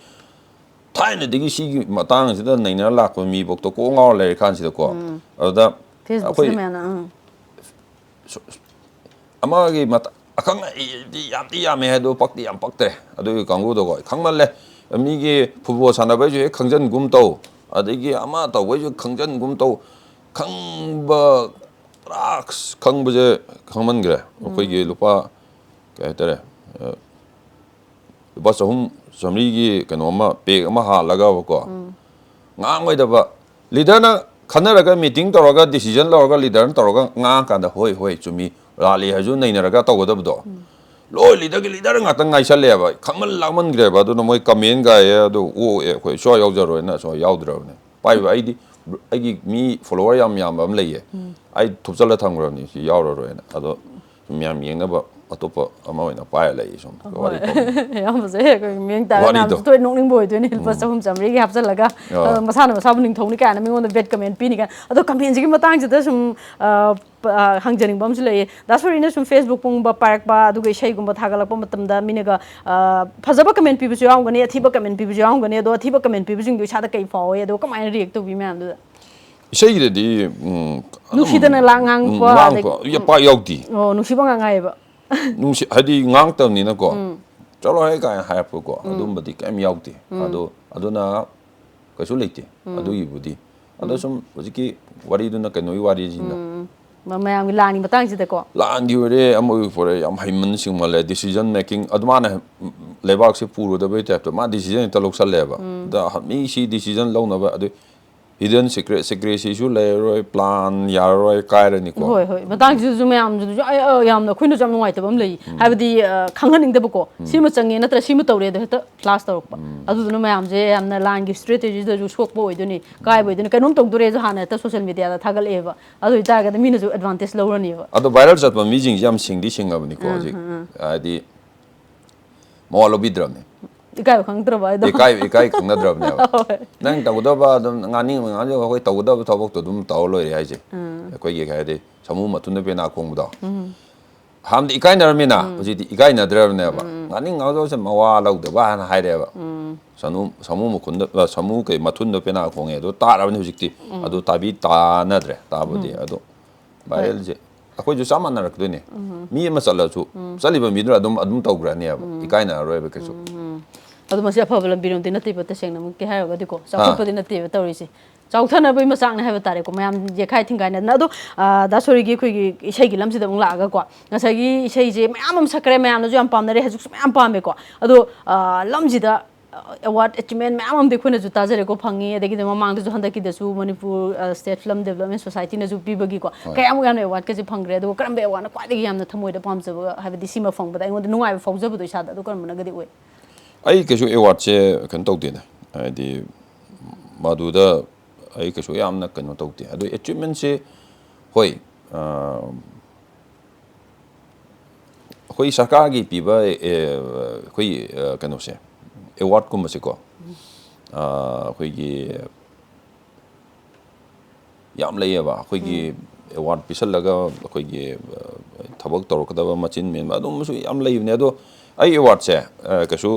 ꯊꯥꯏꯅꯗꯒꯤ ꯁꯤꯒꯤ ꯃꯇꯥꯡꯁꯤꯗ ꯅꯩꯅꯔ ꯂꯥꯛꯄ ꯃꯤꯐꯧꯇ ꯀꯣꯛ ꯉꯥꯎꯔ ꯂꯩꯔ ꯀꯥꯟꯁꯤꯗꯀꯣ꯫ ꯎꯝ꯫ ꯑꯗꯨꯗ Facebookꯁꯤꯅ ꯑꯩꯈꯣꯏ ꯃꯌꯥꯝꯅ, ꯎꯝ꯫ ꯁ-, ꯑꯃꯒꯤ ꯃꯇ-, ꯑꯈꯪ ꯑꯍꯩꯗꯤ ꯌꯥꯝꯗꯤ ꯌꯥꯝꯃꯦ, ꯑꯗꯣ ꯄꯛꯇꯤ ꯌꯥꯝ ꯄꯛꯇ꯭ꯔꯦ꯫ ꯑꯗꯨꯒꯤ ꯀꯥꯡꯕꯨꯗꯣꯀꯣ, ꯈꯪꯃꯜꯂꯦ꯫ ꯃꯤꯒꯤ football ꯁꯥꯟꯅꯕꯩꯁꯨ ꯍꯦꯛ ꯈꯪꯖꯟꯒꯨꯝ ꯇꯧ, ꯑꯗꯒꯤ ꯑꯃ ꯇꯧꯕꯩꯁꯨ ꯈꯪꯖꯟꯒꯨꯝ ꯇꯧ꯫ ꯈꯪꯕ, ꯄꯨꯔꯥ ꯈꯪꯕꯁꯦ ꯈꯪꯃꯟꯈ꯭ꯔꯦ꯫ ꯎꯝ꯫ ꯑꯩꯈꯣꯏꯒꯤ ꯂꯨꯄꯥ, ꯀꯩ ꯍꯥꯏꯇꯥꯔꯦ, ꯑ, ꯂꯨꯄꯥ ꯆꯍꯨꯝ ꯆꯥꯝꯃꯔꯤꯒꯤ ꯀꯩꯅꯣ ꯑꯃ, pack ꯑꯃ ꯍꯥꯜꯂꯒꯕꯀꯣ, ꯎꯝ꯫ ꯉꯥꯡꯉꯣꯏꯗꯕ꯫ Leaderꯅ ꯈꯟꯅꯔꯒ, meeting ꯇꯧꯔꯒ, decision ꯂꯧꯔꯒ, leaderꯅ ꯇꯧꯔꯒ ꯉꯥꯡꯉꯀꯥꯟꯗ, "ꯍꯣꯏ, ꯍꯣꯏ, ꯆꯨꯝꯃꯤ, ꯂꯥꯜꯂꯤ" ꯍꯥꯏꯔꯁꯨ ꯅꯩꯅꯔꯒ ꯇꯧꯒꯗꯕꯗꯣ꯫ ꯎꯝ꯫ ꯂꯣꯏ leaderꯒꯤ leader ꯉꯥꯛꯇ ꯉꯥꯏꯁꯜꯂꯦꯕ꯫ ꯈꯪꯃꯟ ꯂꯥꯛꯃꯟꯈ꯭ꯔꯦꯕ꯫ ꯑꯗꯨꯅ ꯃꯣꯏ comment ꯒꯥꯏꯌꯦ, ꯑꯗꯨ ꯑꯣꯛꯑꯦ, ꯑꯩꯈꯣꯏ ꯁꯨꯡꯌꯥꯎ ꯌꯥꯎꯖꯔꯣꯏꯅ ꯁꯨꯡꯌꯥꯎ ꯌꯥꯎꯗ꯭ꯔꯕꯅꯦ꯫ ꯄꯥꯏꯕ ꯑꯩꯗꯤ, ꯑꯩꯒꯤ ꯃꯤ follower ꯌꯥꯝ ꯌꯥꯝꯕ ꯑꯃ ꯂꯩꯌꯦ꯫ ꯎꯝ꯫ ꯑꯩ ꯊꯨꯞꯆꯜꯂ ꯊꯝꯈ꯭ꯔꯕꯅꯤ, ꯁꯤ ꯌꯥꯎꯔꯔꯣꯏꯅ꯫ ꯑꯗꯣ ꯃꯌꯥꯝ ꯌꯦꯡꯅꯕ ꯑꯇꯣꯞꯄ ꯑꯃ ꯑꯣꯏꯅ ꯄꯥꯏꯔ ꯂꯩ ꯁꯨꯝ꯫ ꯍꯣꯏ꯫ ꯋꯥꯔꯤ ꯇꯧꯕꯅꯤ꯫ ꯌꯥꯝ ꯐꯖꯩ꯫ ꯑꯩꯈꯣꯏ ꯃꯤꯠꯌꯦꯡ ꯇꯥꯔꯒ ꯋꯥꯔꯤꯗꯣ꯫ ꯃꯌꯥꯝꯁꯨ ꯊꯣꯏ ꯅꯣꯛꯅꯤꯡꯕ ꯑꯣꯏꯗꯣꯏꯅꯦ꯫ ꯂꯨꯄꯥ ꯎꯝ꯫ ꯆꯍꯨꯝ ꯆꯥꯝꯃꯔꯤꯒꯤ ꯍꯥꯞꯆꯜꯂꯒ, ꯑꯥ꯫ ꯑꯗꯣ ꯃꯁꯥꯅ ꯃꯁꯥꯕꯨ ꯅꯤꯡꯊꯧꯅꯤ ꯀꯥꯏꯅ ꯃꯤꯉꯣꯟꯗ bad comment ꯄꯤꯅꯤ ꯀꯥꯏꯅ꯫ ꯑꯗꯣ commentꯁꯤꯒꯤ ꯃꯇꯥꯡꯁꯤꯗ ꯁꯨꯝ, ꯑ, ꯄ-, ꯑ, ꯍꯪꯖꯅꯤꯡꯕ ꯑꯃꯁꯨ ꯂꯩꯌꯦ꯫ ꯗꯥ ꯁꯣꯔꯤꯅ ꯁꯨꯝ Facebookꯀꯨꯝꯕ ꯄꯥꯏꯔꯛꯄ, ꯑꯗꯨꯒ ꯏꯁꯩꯒꯨꯝꯕ ꯊꯥꯒꯠꯂꯛꯄ ꯃꯇꯝꯗ ꯃꯤꯅꯒ, ꯑ, ꯐꯖꯕ comment ꯄꯤꯕꯁꯨ ꯌꯥꯎꯔꯝꯒꯅꯤ, ꯑꯊꯤꯕ comment ꯄꯤꯕꯁꯨ ꯌꯥꯎꯔꯝꯒꯅꯤ꯫ ꯑꯗꯣ ꯑꯊꯤꯕ comment ꯄꯤꯕꯁꯤꯡꯗꯣ ꯏꯁꯥꯗ ꯀꯩ ꯐꯥꯎꯋꯦ? ꯑꯗꯣ ꯀꯃꯥꯏꯅ react ꯇꯧꯕꯤ ꯃꯌꯥꯝꯗꯨꯗ? ꯏꯁꯩꯗꯗꯤ, ꯎꯝ, ꯑꯗꯨꯝ, ꯅꯨꯡꯁꯤꯗꯅ ꯂꯥ ꯉꯥꯡꯕ, ꯎꯝ, ꯉꯥꯡꯕ ꯑꯗꯒꯤ, ꯌꯥꯝ ꯎꯝ, ꯄꯥꯛ ꯌꯥꯎꯗꯦ꯫ ꯑꯣ, ꯅꯨꯡꯁꯤꯕ ꯉꯥꯛ ꯉꯥꯏꯌꯦꯕ꯫ ꯅꯨꯡꯁꯤ-, ꯍꯥꯏꯗꯤ ꯉꯥꯡꯉꯛꯇꯕꯅꯤꯅꯀꯣ, ꯎꯝ꯫ "ꯆꯠꯂꯣꯍꯦ" ꯀꯥꯏꯅ ꯍꯥꯏꯔꯛꯄꯀꯣ, ꯎꯝ꯫ ꯑꯗꯨꯝꯕꯗꯤ ꯀꯩꯝ ꯌꯥꯎꯗꯦ꯫ ꯎꯝ꯫ ꯑꯗꯣ, ꯑꯗꯨꯅ ꯀꯩꯁꯨ ꯂꯩꯇꯦ, ꯎꯝ꯫ ꯑꯗꯨꯒꯤꯕꯨꯗꯤ꯫ ꯑꯗꯣ ꯎꯝ꯫ ꯁꯨꯝ ꯍꯧꯖꯤꯛꯀꯤ ꯋꯥꯔꯤꯗꯨꯅ ꯀꯩꯅꯣꯒꯤ ꯋꯥꯔꯤꯁꯤꯅ꯫ ꯎꯝ꯫ ꯃ-, ꯃꯌꯥꯝꯒꯤ ꯂꯥꯟꯒꯤ ꯃꯇꯥꯡꯁꯤꯗꯀꯣ꯫ ꯂꯥꯟꯒꯤ ꯑꯣꯏꯔꯦ, ꯑꯃ ꯑꯣꯏꯔꯦ, ꯌꯥꯝ ꯍꯩꯃꯟ ꯁꯤꯡꯃꯜꯂꯦ, decision making꯫ ꯑꯗꯨ ꯃꯥꯅ ꯂꯩꯕꯥꯛꯁꯦ ꯄꯨꯔꯨꯗꯕꯩ typeꯇ ꯃꯥ decision ꯍꯦꯛꯇ ꯂꯧꯁꯜꯂꯦꯕ꯫ ꯎꯝ꯫ ꯑꯗ ꯃꯤ ꯁꯤ decision ꯂꯧꯅꯕ, ꯑꯗꯨ Hidden secret, secrecyꯁꯨ ꯂꯩꯔꯔꯣꯏ, plan ꯌꯥꯔꯔꯣꯏ, ꯀꯥꯏꯔꯅꯤꯀꯣ꯫ ꯍꯣꯏ ꯍꯣꯏ, ꯃꯇꯥꯡꯁꯤꯗꯁꯨ ꯃꯌꯥꯝꯁꯤꯗꯁꯨ ꯑꯩ ꯑ, ꯌꯥꯝꯅ ꯑꯩꯈꯣꯏꯅꯁꯨ ꯌꯥꯝ ꯅꯨꯡꯉꯥꯏꯇꯕ ꯑꯃ ꯂꯩ꯫ ꯍꯥꯏꯕꯗꯤ ꯑ, ꯈꯪꯍꯟꯅꯤꯡꯗꯕꯀꯣ, ꯁꯤꯃ ꯆꯪꯉꯦ ꯅꯠꯇ꯭ꯔ ꯁꯤꯃ ꯇꯧꯔꯦ ꯑꯗꯣ ꯍꯦꯛꯇ flash ꯇꯧꯔꯛꯄ꯫ ꯑꯗꯨꯗꯨꯅ ꯃꯌꯥꯝꯁꯦ ꯌꯥꯝꯅ ꯂꯥꯟꯒꯤ strategy ꯗꯁꯨ ꯁꯣꯛꯄ ꯑꯣꯏꯗꯣꯏꯅꯤ, ꯀꯥꯏꯕ ꯑꯣꯏꯗꯣꯏꯅꯤ꯫ ꯀꯩꯅꯣꯝ ꯇꯧꯗꯣꯔꯦꯁꯨ ꯍꯥꯟꯅ ꯍꯦꯛꯇ social media ꯗ ꯊꯥꯒꯠꯂꯛꯑꯦꯕ꯫ ꯑꯗꯨ ꯑꯣꯏꯇꯥꯔꯒꯗꯤ ꯃꯤꯅꯁꯨ advantage ꯂꯧꯔꯅꯦꯕ꯫ ꯑꯗꯣ viral ꯆꯠꯄ ꯃꯤꯁꯤꯡꯁꯦ ꯌꯥꯝ ꯁꯤꯡꯗꯤ ꯁꯤꯡꯉꯕꯅꯤꯀꯣ ꯍꯧꯖꯤꯛ꯫ ꯍꯥꯏꯗꯤ ꯃꯋꯥ ꯂꯧꯕꯤꯗ꯭ꯔꯕꯅꯦ꯫ ꯏꯀꯥꯏꯕ ꯈꯪꯗ꯭ꯔꯕ ꯍꯥꯏꯗꯣ꯫ ꯏꯀꯥꯏ ꯏꯀꯥꯏ ꯈꯪꯅꯗ꯭ꯔꯕꯅꯦꯕ꯫ ꯍꯣꯏ꯫ ꯅꯪ ꯇꯧꯒꯗꯕ ꯑꯗꯨꯝ ꯉꯥꯡꯅꯤꯡꯕ ꯉꯥꯡꯖꯧ, ꯑꯩꯈꯣꯏ ꯇꯧꯒꯗꯕ ꯊꯕꯛꯇꯣ ꯑꯗꯨꯝ ꯇꯧꯔ ꯂꯣꯏꯔꯦ ꯍꯥꯏꯁꯦ꯫ ꯑꯩꯈꯣꯏꯒꯤ ꯀꯩ ꯍꯥꯏꯗꯤ ꯁꯃꯨ ꯃꯊꯨꯟꯗ ꯄꯦꯅꯥ ꯈꯣꯡꯕꯗꯣ꯫ ꯍꯥꯟꯅꯗꯤ ꯏꯀꯥꯏꯅꯔꯝꯃꯤꯅ, ꯍꯧꯖꯤꯛꯇꯤ ꯏꯀꯥꯏꯅꯗ꯭ꯔꯕꯅꯦꯕ꯫ ꯉꯥꯡꯅꯤꯡ ꯉꯥꯡꯖꯧꯁꯦ ꯃꯋꯥ ꯂꯧꯗꯕ ꯍꯥꯟꯅ ꯍꯥꯏꯔꯦꯕ꯫ ꯁꯅꯨ ꯁꯃꯨ ꯃꯈꯨꯟꯗ ꯑ, ꯁꯃꯨ ꯀꯩ ꯃꯊꯨꯟꯗ ꯄꯦꯅꯥ ꯈꯣꯡꯉꯦ ꯑꯗꯣ ꯇꯥꯔꯕꯅꯤ ꯍꯧꯖꯤꯛꯇꯤ꯫ ꯑꯗꯨ ꯇꯥꯕꯤ ꯇꯥꯅꯗ꯭ꯔꯦ ꯇꯥꯕꯨꯗꯤ꯫ ꯑꯗꯣ viral ꯁꯦ ꯑꯩꯈꯣꯏꯁꯨ ꯆꯞ ꯃꯥꯟꯅꯔꯛꯇꯣꯏꯅꯦ꯫ ꯃꯤ ꯑꯃ ꯆꯠꯂꯁꯨ ꯆꯠꯂꯤꯕ ꯃꯤꯗꯨꯅ ꯑꯗꯨꯝ ꯑꯗꯨꯝ ꯇꯧꯈ꯭ꯔꯅꯦꯕ, ꯏꯀꯥꯏꯅꯔꯔꯣꯏꯕ ꯀꯩꯁꯨ꯫ ꯑꯗꯣ ꯃꯁꯤ ꯑꯐꯕ ꯂꯝꯕꯤꯔꯣꯝꯗꯤ ꯅꯠꯇꯦꯕ, ꯇꯁꯦꯡꯅꯃꯛꯀꯤ ꯍꯥꯏꯔꯒꯗꯤꯀꯣ, ꯆꯥꯎꯈꯠꯄꯗꯤ ꯅꯠꯇꯦꯕ ꯇꯧꯔꯤꯁꯦ꯫ ꯆꯥꯎꯊꯅꯕꯒꯤ ꯃꯆꯥꯛꯅꯦ ꯍꯥꯏꯕ ꯇꯥꯔꯦꯀꯣ, ꯃꯌꯥꯝ ꯌꯦꯛꯈꯥꯏ ꯊꯤꯡꯒꯥꯏꯅꯗꯅ꯫ ꯑꯗꯣ ꯑ, ꯗꯥ ꯁꯣꯔꯤꯒꯤ ꯑꯩꯈꯣꯏꯒꯤ ꯏꯁꯩꯒꯤ ꯂꯝꯁꯤꯗ ꯑꯃꯨꯛ ꯂꯥꯛꯑꯒꯀꯣ, ꯉꯁꯥꯏꯒꯤ ꯏꯁꯩꯁꯦ ꯃꯌꯥꯝ ꯑꯃ ꯁꯛꯈ꯭ꯔꯦ, ꯃꯌꯥꯝꯅꯁꯨ ꯌꯥꯝ ꯄꯥꯝꯅꯔꯦ, ꯍꯧꯖꯤꯛꯁꯨ ꯃꯌꯥꯝ ꯄꯥꯝꯃꯦꯀꯣ꯫ ꯑꯗꯣ ꯑ, ꯂꯝꯁꯤꯗ ꯑꯦꯋꯥꯔꯗ ꯑꯦꯆꯤꯞꯃꯦꯟ ꯃꯌꯥꯝ ꯑꯃꯗꯤ ꯑꯩꯈꯣꯏꯅꯁꯨ ꯇꯥꯖꯔꯦꯀꯣ, ꯐꯪꯉꯤ꯫ ꯑꯗꯒꯤꯗꯤ ꯃꯃꯥꯡꯗꯁꯨ ꯍꯟꯗꯛꯀꯤꯗꯁꯨ ꯃꯅꯤꯄꯨꯔ ꯁ꯭ꯇꯦꯠ ꯐꯤꯂꯝ ꯗꯦꯕꯂꯞꯃꯦꯟ ꯁꯣꯁꯥꯏꯇꯤꯅꯁꯨ ꯄꯤꯕꯒꯤꯀꯣ, ꯀꯌꯥꯃꯨꯛ ꯌꯥꯝꯅ ꯑꯦꯋꯥꯔꯗꯀꯁꯦ ꯐꯪꯈ꯭ꯔꯦ꯫ ꯑꯗꯨꯒ ꯀꯔꯝꯕ ꯑꯦꯋꯥꯔꯗꯅ ꯈ꯭ꯋꯥꯏꯗꯒꯤ ꯌꯥꯝꯅ ꯊꯃꯣꯏꯗ ꯄꯥꯝꯖꯕ, ꯍꯥꯏꯕꯗꯤ ꯁꯤꯃ ꯐꯪꯕꯗ ꯑꯩꯉꯣꯟꯗ ꯅꯨꯡꯉꯥꯏꯕ ꯐꯥꯎꯖꯕꯗꯣ ꯏꯁꯥꯗ, ꯑꯗꯨ ꯀꯔꯝꯕꯅꯒꯗꯤ ꯑꯣꯏ? ꯑꯩ ꯀꯩꯁꯨ ꯑꯦꯋꯥꯔꯗꯁꯦ ꯀꯩꯅꯣ ꯇꯧꯗꯦꯗ, ꯍꯥꯏꯗꯤ ꯃꯗꯨꯗ ꯑꯩ ꯀꯩꯁꯨ ꯌꯥꯝꯅ ꯀꯩꯅꯣ ꯇꯧꯗꯦ꯫ ꯑꯗꯣ ꯑꯦꯆꯤꯞꯃꯦꯟꯁꯦ ꯍꯣꯏ, ꯑ, ꯑꯩꯈꯣꯏ ꯁꯔꯀꯥꯔꯒꯤ ꯄꯤꯕ ꯑꯦ, ꯑꯩꯈꯣꯏ ꯑ, ꯀꯩꯅꯣꯁꯦ, ꯑꯦꯋꯥꯔꯗꯀꯨꯝꯕꯁꯦꯀꯣ, ꯑ, ꯑꯩꯈꯣꯏꯒꯤ ꯌꯥꯝ ꯂꯩꯌꯦꯕ꯫ ꯑꯩꯈꯣꯏꯒꯤ ꯑꯦꯋꯥꯔꯗ ꯄꯤꯁꯜꯂꯒ ꯑꯩꯈꯣꯏꯒꯤ ꯑ, ꯊꯕꯛ ꯇꯧꯔꯛꯀꯗꯕ ꯃꯆꯤꯟ ꯃꯦꯟꯕ ꯑꯗꯨꯝꯕꯁꯨ ꯌꯥꯝ ꯂꯩꯕꯅꯦ꯫ ꯑꯗꯣ ꯑꯩ ꯑꯦꯋꯥꯔꯗꯁꯦ ꯑ, ꯀꯩꯁꯨ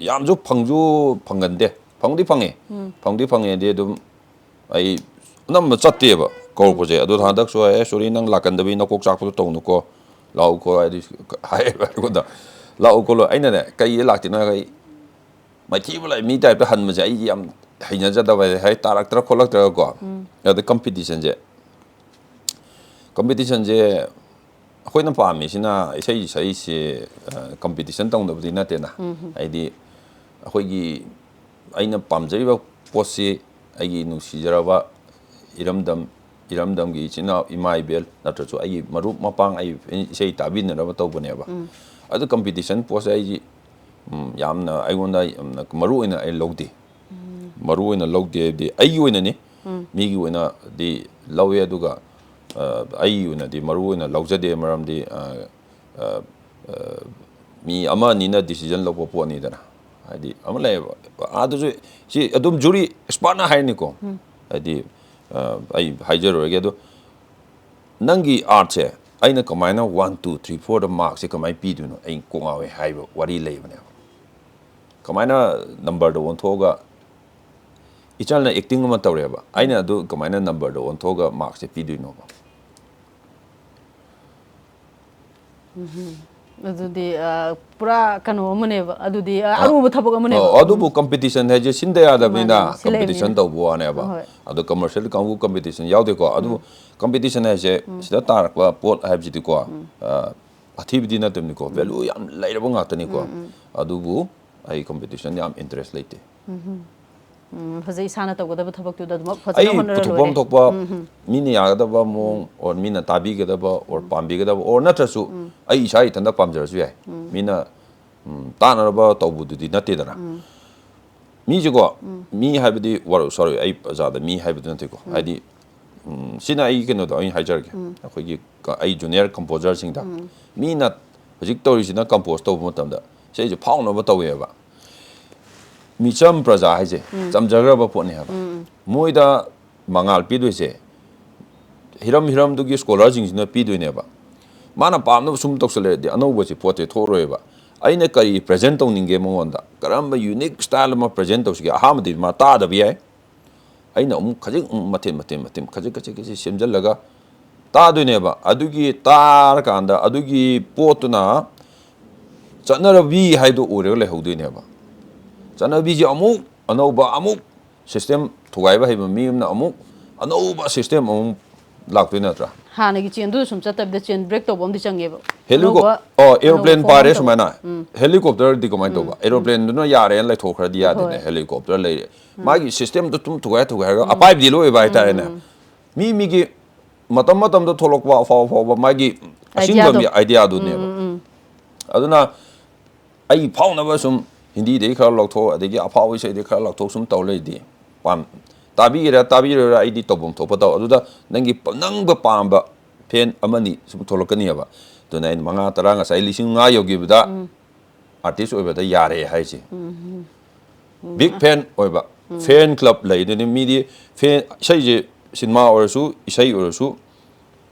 ꯌꯥꯝꯁꯨ ꯐꯪꯁꯨ ꯐꯪꯒꯟꯗꯦ꯫ ꯐꯪꯗꯤ ꯐꯪꯉꯦ꯫ ꯐꯪꯗꯤ ꯐꯪꯉꯦꯗꯤ ꯑꯗꯨꯝ ꯑꯩ ꯑꯅꯝꯕ ꯆꯠꯇꯦꯕ ꯀꯧꯔꯛꯄꯁꯦ꯫ ꯑꯗꯣ ꯍꯟꯗꯛꯁꯨ ꯑꯦ ꯁꯣꯔꯤ, ꯅꯪ ꯂꯥꯛꯀꯟꯗꯕꯤ ꯅꯀꯣꯛ ꯆꯥꯛꯄꯗꯣ ꯇꯧꯅꯨꯀꯣ, ꯂꯥꯛꯎꯀꯣ ꯍꯥꯏꯗꯤ ꯍꯥꯏꯌꯦꯕ ꯑꯩꯉꯣꯟꯗ, ꯂꯥꯛꯎꯀꯣ꯫ ꯑꯩꯅꯅꯦ ꯀꯩꯗ ꯂꯥꯛꯇꯣꯏꯅꯣ ꯍꯥꯏꯔꯒ ꯑꯩ ꯃꯥꯏꯊꯤꯕ ꯂꯩ ꯃꯤ ꯇꯥꯏꯞꯇ ꯍꯟꯕꯁꯦ ꯑꯩ ꯌꯥꯝ ꯍꯩꯅꯖꯗꯕ ꯍꯥꯏ, ꯇꯥꯔꯛꯇ꯭ꯔ ꯈꯣꯠꯂꯛꯇ꯭ꯔꯒꯀꯣ꯫ ꯑꯗ ꯀꯝꯄꯤꯇꯤꯁꯟꯁꯦ, ꯀꯝꯄꯤꯇꯤꯁꯟꯁꯦ ꯑꯩꯈꯣꯏꯅ ꯄꯥꯝꯃꯤꯁꯤꯅ ꯏꯁꯩ ꯁꯛꯏꯁꯦ ꯀꯝꯄꯤꯇꯤꯁꯟ ꯇꯧꯅꯕꯗꯤ ꯅꯠꯇꯦꯅ꯫ ꯍꯥꯏꯗꯤ ꯑꯩꯈꯣꯏꯒꯤ ꯑꯩꯅ ꯄꯥꯝꯖꯔꯤꯕ ꯄꯣꯠꯁꯤ ꯑꯩꯒꯤ ꯅꯨꯡꯁꯤꯖꯔꯕ ꯏꯔꯝꯗꯝ, ꯏꯔꯝꯗꯝꯒꯤ ꯏꯆꯤꯟ ꯏꯅꯥꯎ, ꯏꯃꯥ ꯏꯕꯦꯜ, ꯅꯠꯇ꯭ꯔꯁꯨ ꯑꯩꯒꯤ ꯃꯔꯨꯞ ꯃꯄꯥꯡ, ꯑꯩ ꯏꯁꯩ ꯇꯥꯕꯤꯅꯅꯕ ꯇꯧꯕꯅꯦꯕ꯫ ꯑꯗꯨ competition ꯄꯣꯠꯁꯦ ꯑꯩꯁꯤ, ꯎꯝ, ꯌꯥꯝꯅ ꯑꯩꯉꯣꯟꯗ ꯌꯥꯝꯅ ꯃꯔꯨ ꯑꯣꯏꯅ ꯑꯩ ꯂꯧꯗꯦ꯫ ꯃꯔꯨ ꯑꯣꯏꯅ ꯂꯧꯗꯦ ꯍꯥꯏꯕꯗꯤ ꯑꯩꯒꯤ ꯑꯣꯏꯅꯗꯤ ꯂꯧꯋꯦ, ꯑꯗꯨꯒ, ꯑ, ꯑꯩꯒꯤ ꯑꯣꯏꯅꯗꯤ ꯃꯔꯨ ꯑꯣꯏꯅ ꯂꯧꯖꯗꯦ, ꯃꯔꯝꯗꯤ, ꯑ, ꯑ, ꯑ, ꯃꯤ ꯑꯃ ꯑꯅꯤꯅ decision ꯂꯧꯕ ꯄꯣꯠꯅꯤꯗꯅ꯫ ꯍꯥꯏꯗꯤ ꯑꯃ ꯂꯩꯌꯦꯕ, ꯑꯥꯗꯁꯨ ꯁꯤ ꯑꯗꯨꯝ jury expertꯅ ꯍꯥꯏꯔꯅꯤꯀꯣ꯫ ꯍꯥꯏꯗꯤ, ꯑ, ꯑꯩ ꯍꯥꯏꯖꯔꯨꯔꯒꯦ꯫ ꯑꯗꯣ ꯅꯪꯒꯤ artꯁꯦ ꯑꯩꯅ ꯀꯃꯥꯏꯅ one, two, three, fourꯗ markꯁꯦ ꯀꯃꯥꯏꯅ ꯄꯤꯗꯣꯏꯅꯣ, ꯑꯩ ꯀꯣꯛ ꯉꯥꯎꯋꯦ ꯍꯥꯏꯕ ꯋꯥꯔꯤ ꯂꯩꯕꯅꯦꯕ꯫ ꯀꯃꯥꯏꯅ numberꯗ ꯑꯣꯟꯊꯣꯛꯑꯒ, ꯏꯆꯜꯅ acting ꯑꯃ ꯇꯧꯔꯦꯕ, ꯑꯩꯅ ꯑꯗꯨ ꯀꯃꯥꯏꯅ numberꯗ ꯑꯣꯟꯊꯣꯛꯑꯒ markꯁꯦ ꯄꯤꯗꯣꯏꯅꯣꯕ? ꯑꯗꯨꯗꯤ, ꯑ, ꯄꯨꯔꯥ ꯀꯩꯅꯣ ꯑꯃꯅꯦꯕ꯫ ꯑꯗꯨꯗꯤ, ꯑ, ꯑꯔꯨꯕ ꯊꯕꯛ ꯑꯃꯅꯦꯕ꯫ ꯑꯣ, ꯑꯗꯨꯕꯨ competition ꯍꯥꯏꯁꯦ ꯁꯤꯟꯗ ꯌꯥꯗꯕꯅꯤꯅ꯫ ꯃꯥꯅꯦ, ꯁꯤ ꯂꯩꯕꯅꯤꯅ꯫ Competition ꯇꯧꯕ ꯋꯥꯅꯦꯕ꯫ ꯍꯣꯏ꯫ ꯑꯗꯣ commercial ꯀꯥꯡꯕꯨ competition ꯌꯥꯎꯗꯦꯀꯣ꯫ ꯑꯗꯨꯕꯨ competition ꯍꯥꯏꯁꯦ ꯁꯤꯗ ꯇꯥꯔꯛꯄ ꯄꯣꯠ ꯍꯥꯏꯕꯁꯤꯗꯤꯀꯣ, ꯑ, ꯑꯊꯤꯕꯗꯤ ꯅꯠꯇꯕꯅꯤꯀꯣ, value ꯌꯥꯝ ꯂꯩꯔꯕ ꯉꯥꯛꯇꯅꯤꯀꯣ꯫ ꯑꯗꯨꯕꯨ ꯑꯩ competition ꯌꯥꯝ interest ꯂꯩꯇꯦ꯫ ꯎꯝ, ꯐꯖꯩ, ꯏꯁꯥꯅ ꯇꯧꯒꯗꯕ ꯊꯕꯛꯇꯨꯗ ꯑꯗꯨꯃꯛ ꯐꯖꯅ ꯑꯩ ꯍꯣꯠꯅꯔ ꯄꯨꯊꯣꯛꯐꯝ ꯂꯣꯏꯔꯦ꯫ ꯊꯣꯛꯄ, ꯃꯤꯅ ꯌꯥꯒꯗꯕ ꯃꯑꯣꯡ, or ꯃꯤꯅ ꯇꯥꯕꯤꯒꯗꯕ, or ꯄꯥꯝꯕꯤꯒꯗꯕ, or ꯅꯠꯇ꯭ꯔꯁꯨ ꯑꯩ ꯏꯁꯥ ꯏꯊꯟꯇ ꯄꯥꯝꯖꯔꯁꯨ ꯌꯥꯏ꯫ ꯃꯤꯅ, ꯎꯝ, ꯇꯥꯅꯅꯕ ꯇꯧꯕꯗꯨꯗꯤ ꯅꯠꯇꯦꯗꯅ꯫ ꯃꯤꯁꯦꯀꯣ, ꯃꯤ ꯍꯥꯏꯕꯗꯤ, ꯋꯥꯔꯧ-, sorry, ꯑꯩ ꯑꯣꯖꯥꯗ ꯃꯤ ꯍꯥꯏꯕꯗꯨ ꯅꯠꯇꯦꯀꯣ꯫ ꯍꯥꯏꯗꯤ, ꯎꯝ, ꯁꯤꯅ ꯑꯩꯒꯤ ꯀꯩꯅꯣꯗꯣ ꯑꯩꯅ ꯍꯥꯏꯖꯔꯒꯦ꯫ ꯑꯩꯈꯣꯏꯒꯤ ꯀ-, ꯑꯩ junior composerꯁꯤꯡꯗ, ꯃꯤꯅ ꯍꯧꯖꯤꯛ ꯇꯧꯔꯤꯁꯤꯅ compose ꯇꯧꯕ ꯃꯇꯝꯗ ꯏꯁꯩꯁꯦ ꯐꯥꯎꯅꯕ ꯇꯧꯋꯦꯕ꯫ ꯃꯤꯆꯝ ꯄ꯭ꯔꯖꯥ ꯍꯥꯏꯁꯦ ꯆꯝꯖꯈ꯭ꯔꯕ ꯄꯣꯠꯅꯦ ꯍꯥꯏꯕ꯫ ꯃꯣꯏꯗ ꯃꯉꯥꯜ ꯄꯤꯗꯣꯏꯁꯦ ꯍꯤꯔꯝ ꯍꯤꯔꯝꯗꯨꯒꯤ scholarꯁꯤꯡꯁꯤꯅ ꯄꯤꯗꯣꯏꯅꯦꯕ꯫ ꯃꯥꯅ ꯄꯥꯝꯅꯕ ꯁꯨꯝ ꯇꯧꯁꯜꯂꯛꯑꯗꯤ ꯑꯅꯧꯕꯁꯤ ꯄꯣꯠꯁꯦ ꯊꯣꯛꯑꯔꯣꯏꯕ꯫ ꯑꯩꯅ ꯀꯔꯤ present ꯇꯧꯅꯤꯡꯒꯦ ꯃꯉꯣꯟꯗ, ꯀꯔꯝꯕ unique style ꯑꯃ present ꯇꯧꯁꯤꯒꯦ, ꯑꯍꯥꯟꯕꯗꯤ ꯃꯥ ꯇꯥꯗꯕ ꯌꯥꯏ꯫ ꯑꯩꯅ ꯑꯃꯨꯛ ꯈꯖꯤꯛ, ꯑꯃꯨꯛ ꯃꯊꯦꯜ, ꯃꯊꯦꯜ, ꯃꯊꯦꯜ, ꯈꯖꯤꯛ, ꯈꯖꯤꯛ, ꯈꯖꯤꯛ ꯁꯦꯝꯖꯤꯜꯂꯒ ꯇꯥꯗꯣꯏꯅꯦꯕ꯫ ꯑꯗꯨꯒꯤ ꯇꯥꯔꯀꯥꯟꯗ ꯑꯗꯨꯒꯤ ꯄꯣꯠꯇꯨꯅ ꯆꯠꯅꯔꯕꯤ ꯍꯥꯏꯗꯣ ꯑꯣꯏꯔꯒ ꯂꯩꯍꯧꯗꯣꯏꯅꯦꯕ꯫ ꯆꯠꯅꯕꯤꯁꯦ ꯑꯃꯨꯛ ꯑꯅꯧꯕ, ꯑꯃꯨꯛ system ꯊꯨꯒꯥꯏꯕ ꯍꯩꯕ ꯃꯤ ꯑꯃꯅ ꯑꯃꯨꯛ ꯑꯅꯧꯕ system ꯑꯃꯨꯛ ꯂꯥꯛꯇꯣꯏ ꯅꯠꯇ꯭ꯔꯥ? ꯍꯥꯟꯅꯒꯤ ꯆꯦꯟꯗꯨꯗ ꯁꯨꯝ ꯆꯠꯇꯕꯤꯗ ꯆꯦꯟ ꯕ꯭ꯔꯦꯛ ꯇꯧꯕ ꯑꯃꯗꯤ ꯆꯪꯉꯦꯕ꯫ ꯍꯦꯂꯤꯀꯣꯞ ꯑꯅꯧꯕ- ꯑꯣ ꯑꯅꯧꯕ ꯑꯦꯔꯣꯄ꯭ꯂꯦꯟ form ꯄꯥꯏꯔꯦ ꯑꯃ ꯇꯧꯕ꯫ ꯁꯨꯃꯥꯏꯅ꯫ ꯍꯦꯂꯤꯀꯣꯞꯇꯔꯗꯤ ꯀꯃꯥꯏꯅ ꯇꯧꯕ? ꯑꯦꯔꯣꯄ꯭ꯂꯦꯟꯗꯨꯅ ꯌꯥꯔꯦꯅ ꯂꯩꯊꯣꯛꯈ꯭ꯔꯗꯤ ꯌꯥꯗꯦꯅꯦ꯫ ꯍꯣꯏ꯫ ꯍꯦꯂꯤꯀꯣꯞꯇꯔ ꯂꯩꯔꯦ꯫ ꯃꯥꯒꯤ ꯁꯤꯁꯇꯦꯝꯗꯣ ꯇꯨꯝ ꯊꯨꯒꯥꯏ ꯊꯨꯒꯥꯏꯔꯒ ꯑꯄꯥꯏꯕꯗꯤ ꯂꯣꯏ ꯑꯣꯏꯕ ꯍꯥꯏꯇꯥꯔꯦꯅꯦ꯫ ꯃꯤ ꯃꯤꯒꯤ ꯃꯇꯝ ꯃꯇꯝꯗ ꯊꯣꯛꯂꯛꯄ ꯑꯐꯥꯎ ꯑꯐꯥꯎꯕ ꯃꯥꯒꯤ ꯑꯁꯤꯡꯕ ꯑꯥꯏꯗꯤꯌꯥꯗꯣ꯫ ꯃꯤ ꯑꯥꯏꯗꯤꯌꯥꯗꯨꯅꯦꯕ꯫ ꯑꯗꯨꯅ ꯑꯩ ꯐꯥꯎꯅꯕ ꯁꯨꯝ ꯍꯤꯟꯗꯤꯗꯒꯤ ꯈꯔ ꯂꯧꯊꯣꯛ, ꯑꯗꯒꯤ ꯑꯐꯥꯎꯕ ꯏꯁꯩꯗꯒꯤ ꯈꯔ ꯂꯧꯊꯣꯛ ꯁꯨꯝ ꯇꯧ ꯂꯩꯗꯤ ꯄꯥꯝ-, ꯇꯥꯕꯤꯒꯦꯔꯥ ꯇꯥꯕꯤꯔꯣꯏꯔꯥ ꯑꯩꯗꯤ ꯇꯧꯐꯝ ꯊꯣꯛꯄ ꯇꯧ꯫ ꯑꯗꯨꯗ ꯅꯪꯒꯤ ꯄ-, ꯅꯪꯕ ꯄꯥꯝꯕ ꯐꯦꯟ ꯑꯃꯅꯤ ꯁꯨꯝ ꯊꯣꯛꯂꯛꯀꯅꯤꯕ꯫ ꯑꯗꯨꯅ ꯑꯩꯅ ꯃꯉꯥ ꯇꯔꯥ ꯉꯁꯥꯏ ꯂꯤꯁꯤꯡ ꯃꯉꯥ ꯌꯧꯈꯤꯕꯗ ꯑꯥꯔꯇꯤꯁ ꯑꯣꯏꯕꯗ ꯌꯥꯔꯦ ꯍꯥꯏꯁꯦ꯫ ꯕꯤꯛ ꯐꯦꯟ ꯑꯣꯏꯕ꯫ ꯐꯦꯟ ꯀ꯭ꯂꯕ ꯂꯩꯗꯨꯅꯤ꯫ ꯃꯤꯗꯤ ꯐꯦꯟ, ꯏꯁꯩꯁꯦ, ꯁꯤꯅꯦꯃꯥ ꯑꯣꯏꯔꯁꯨ ꯏꯁꯩ ꯑꯣꯏꯔꯁꯨ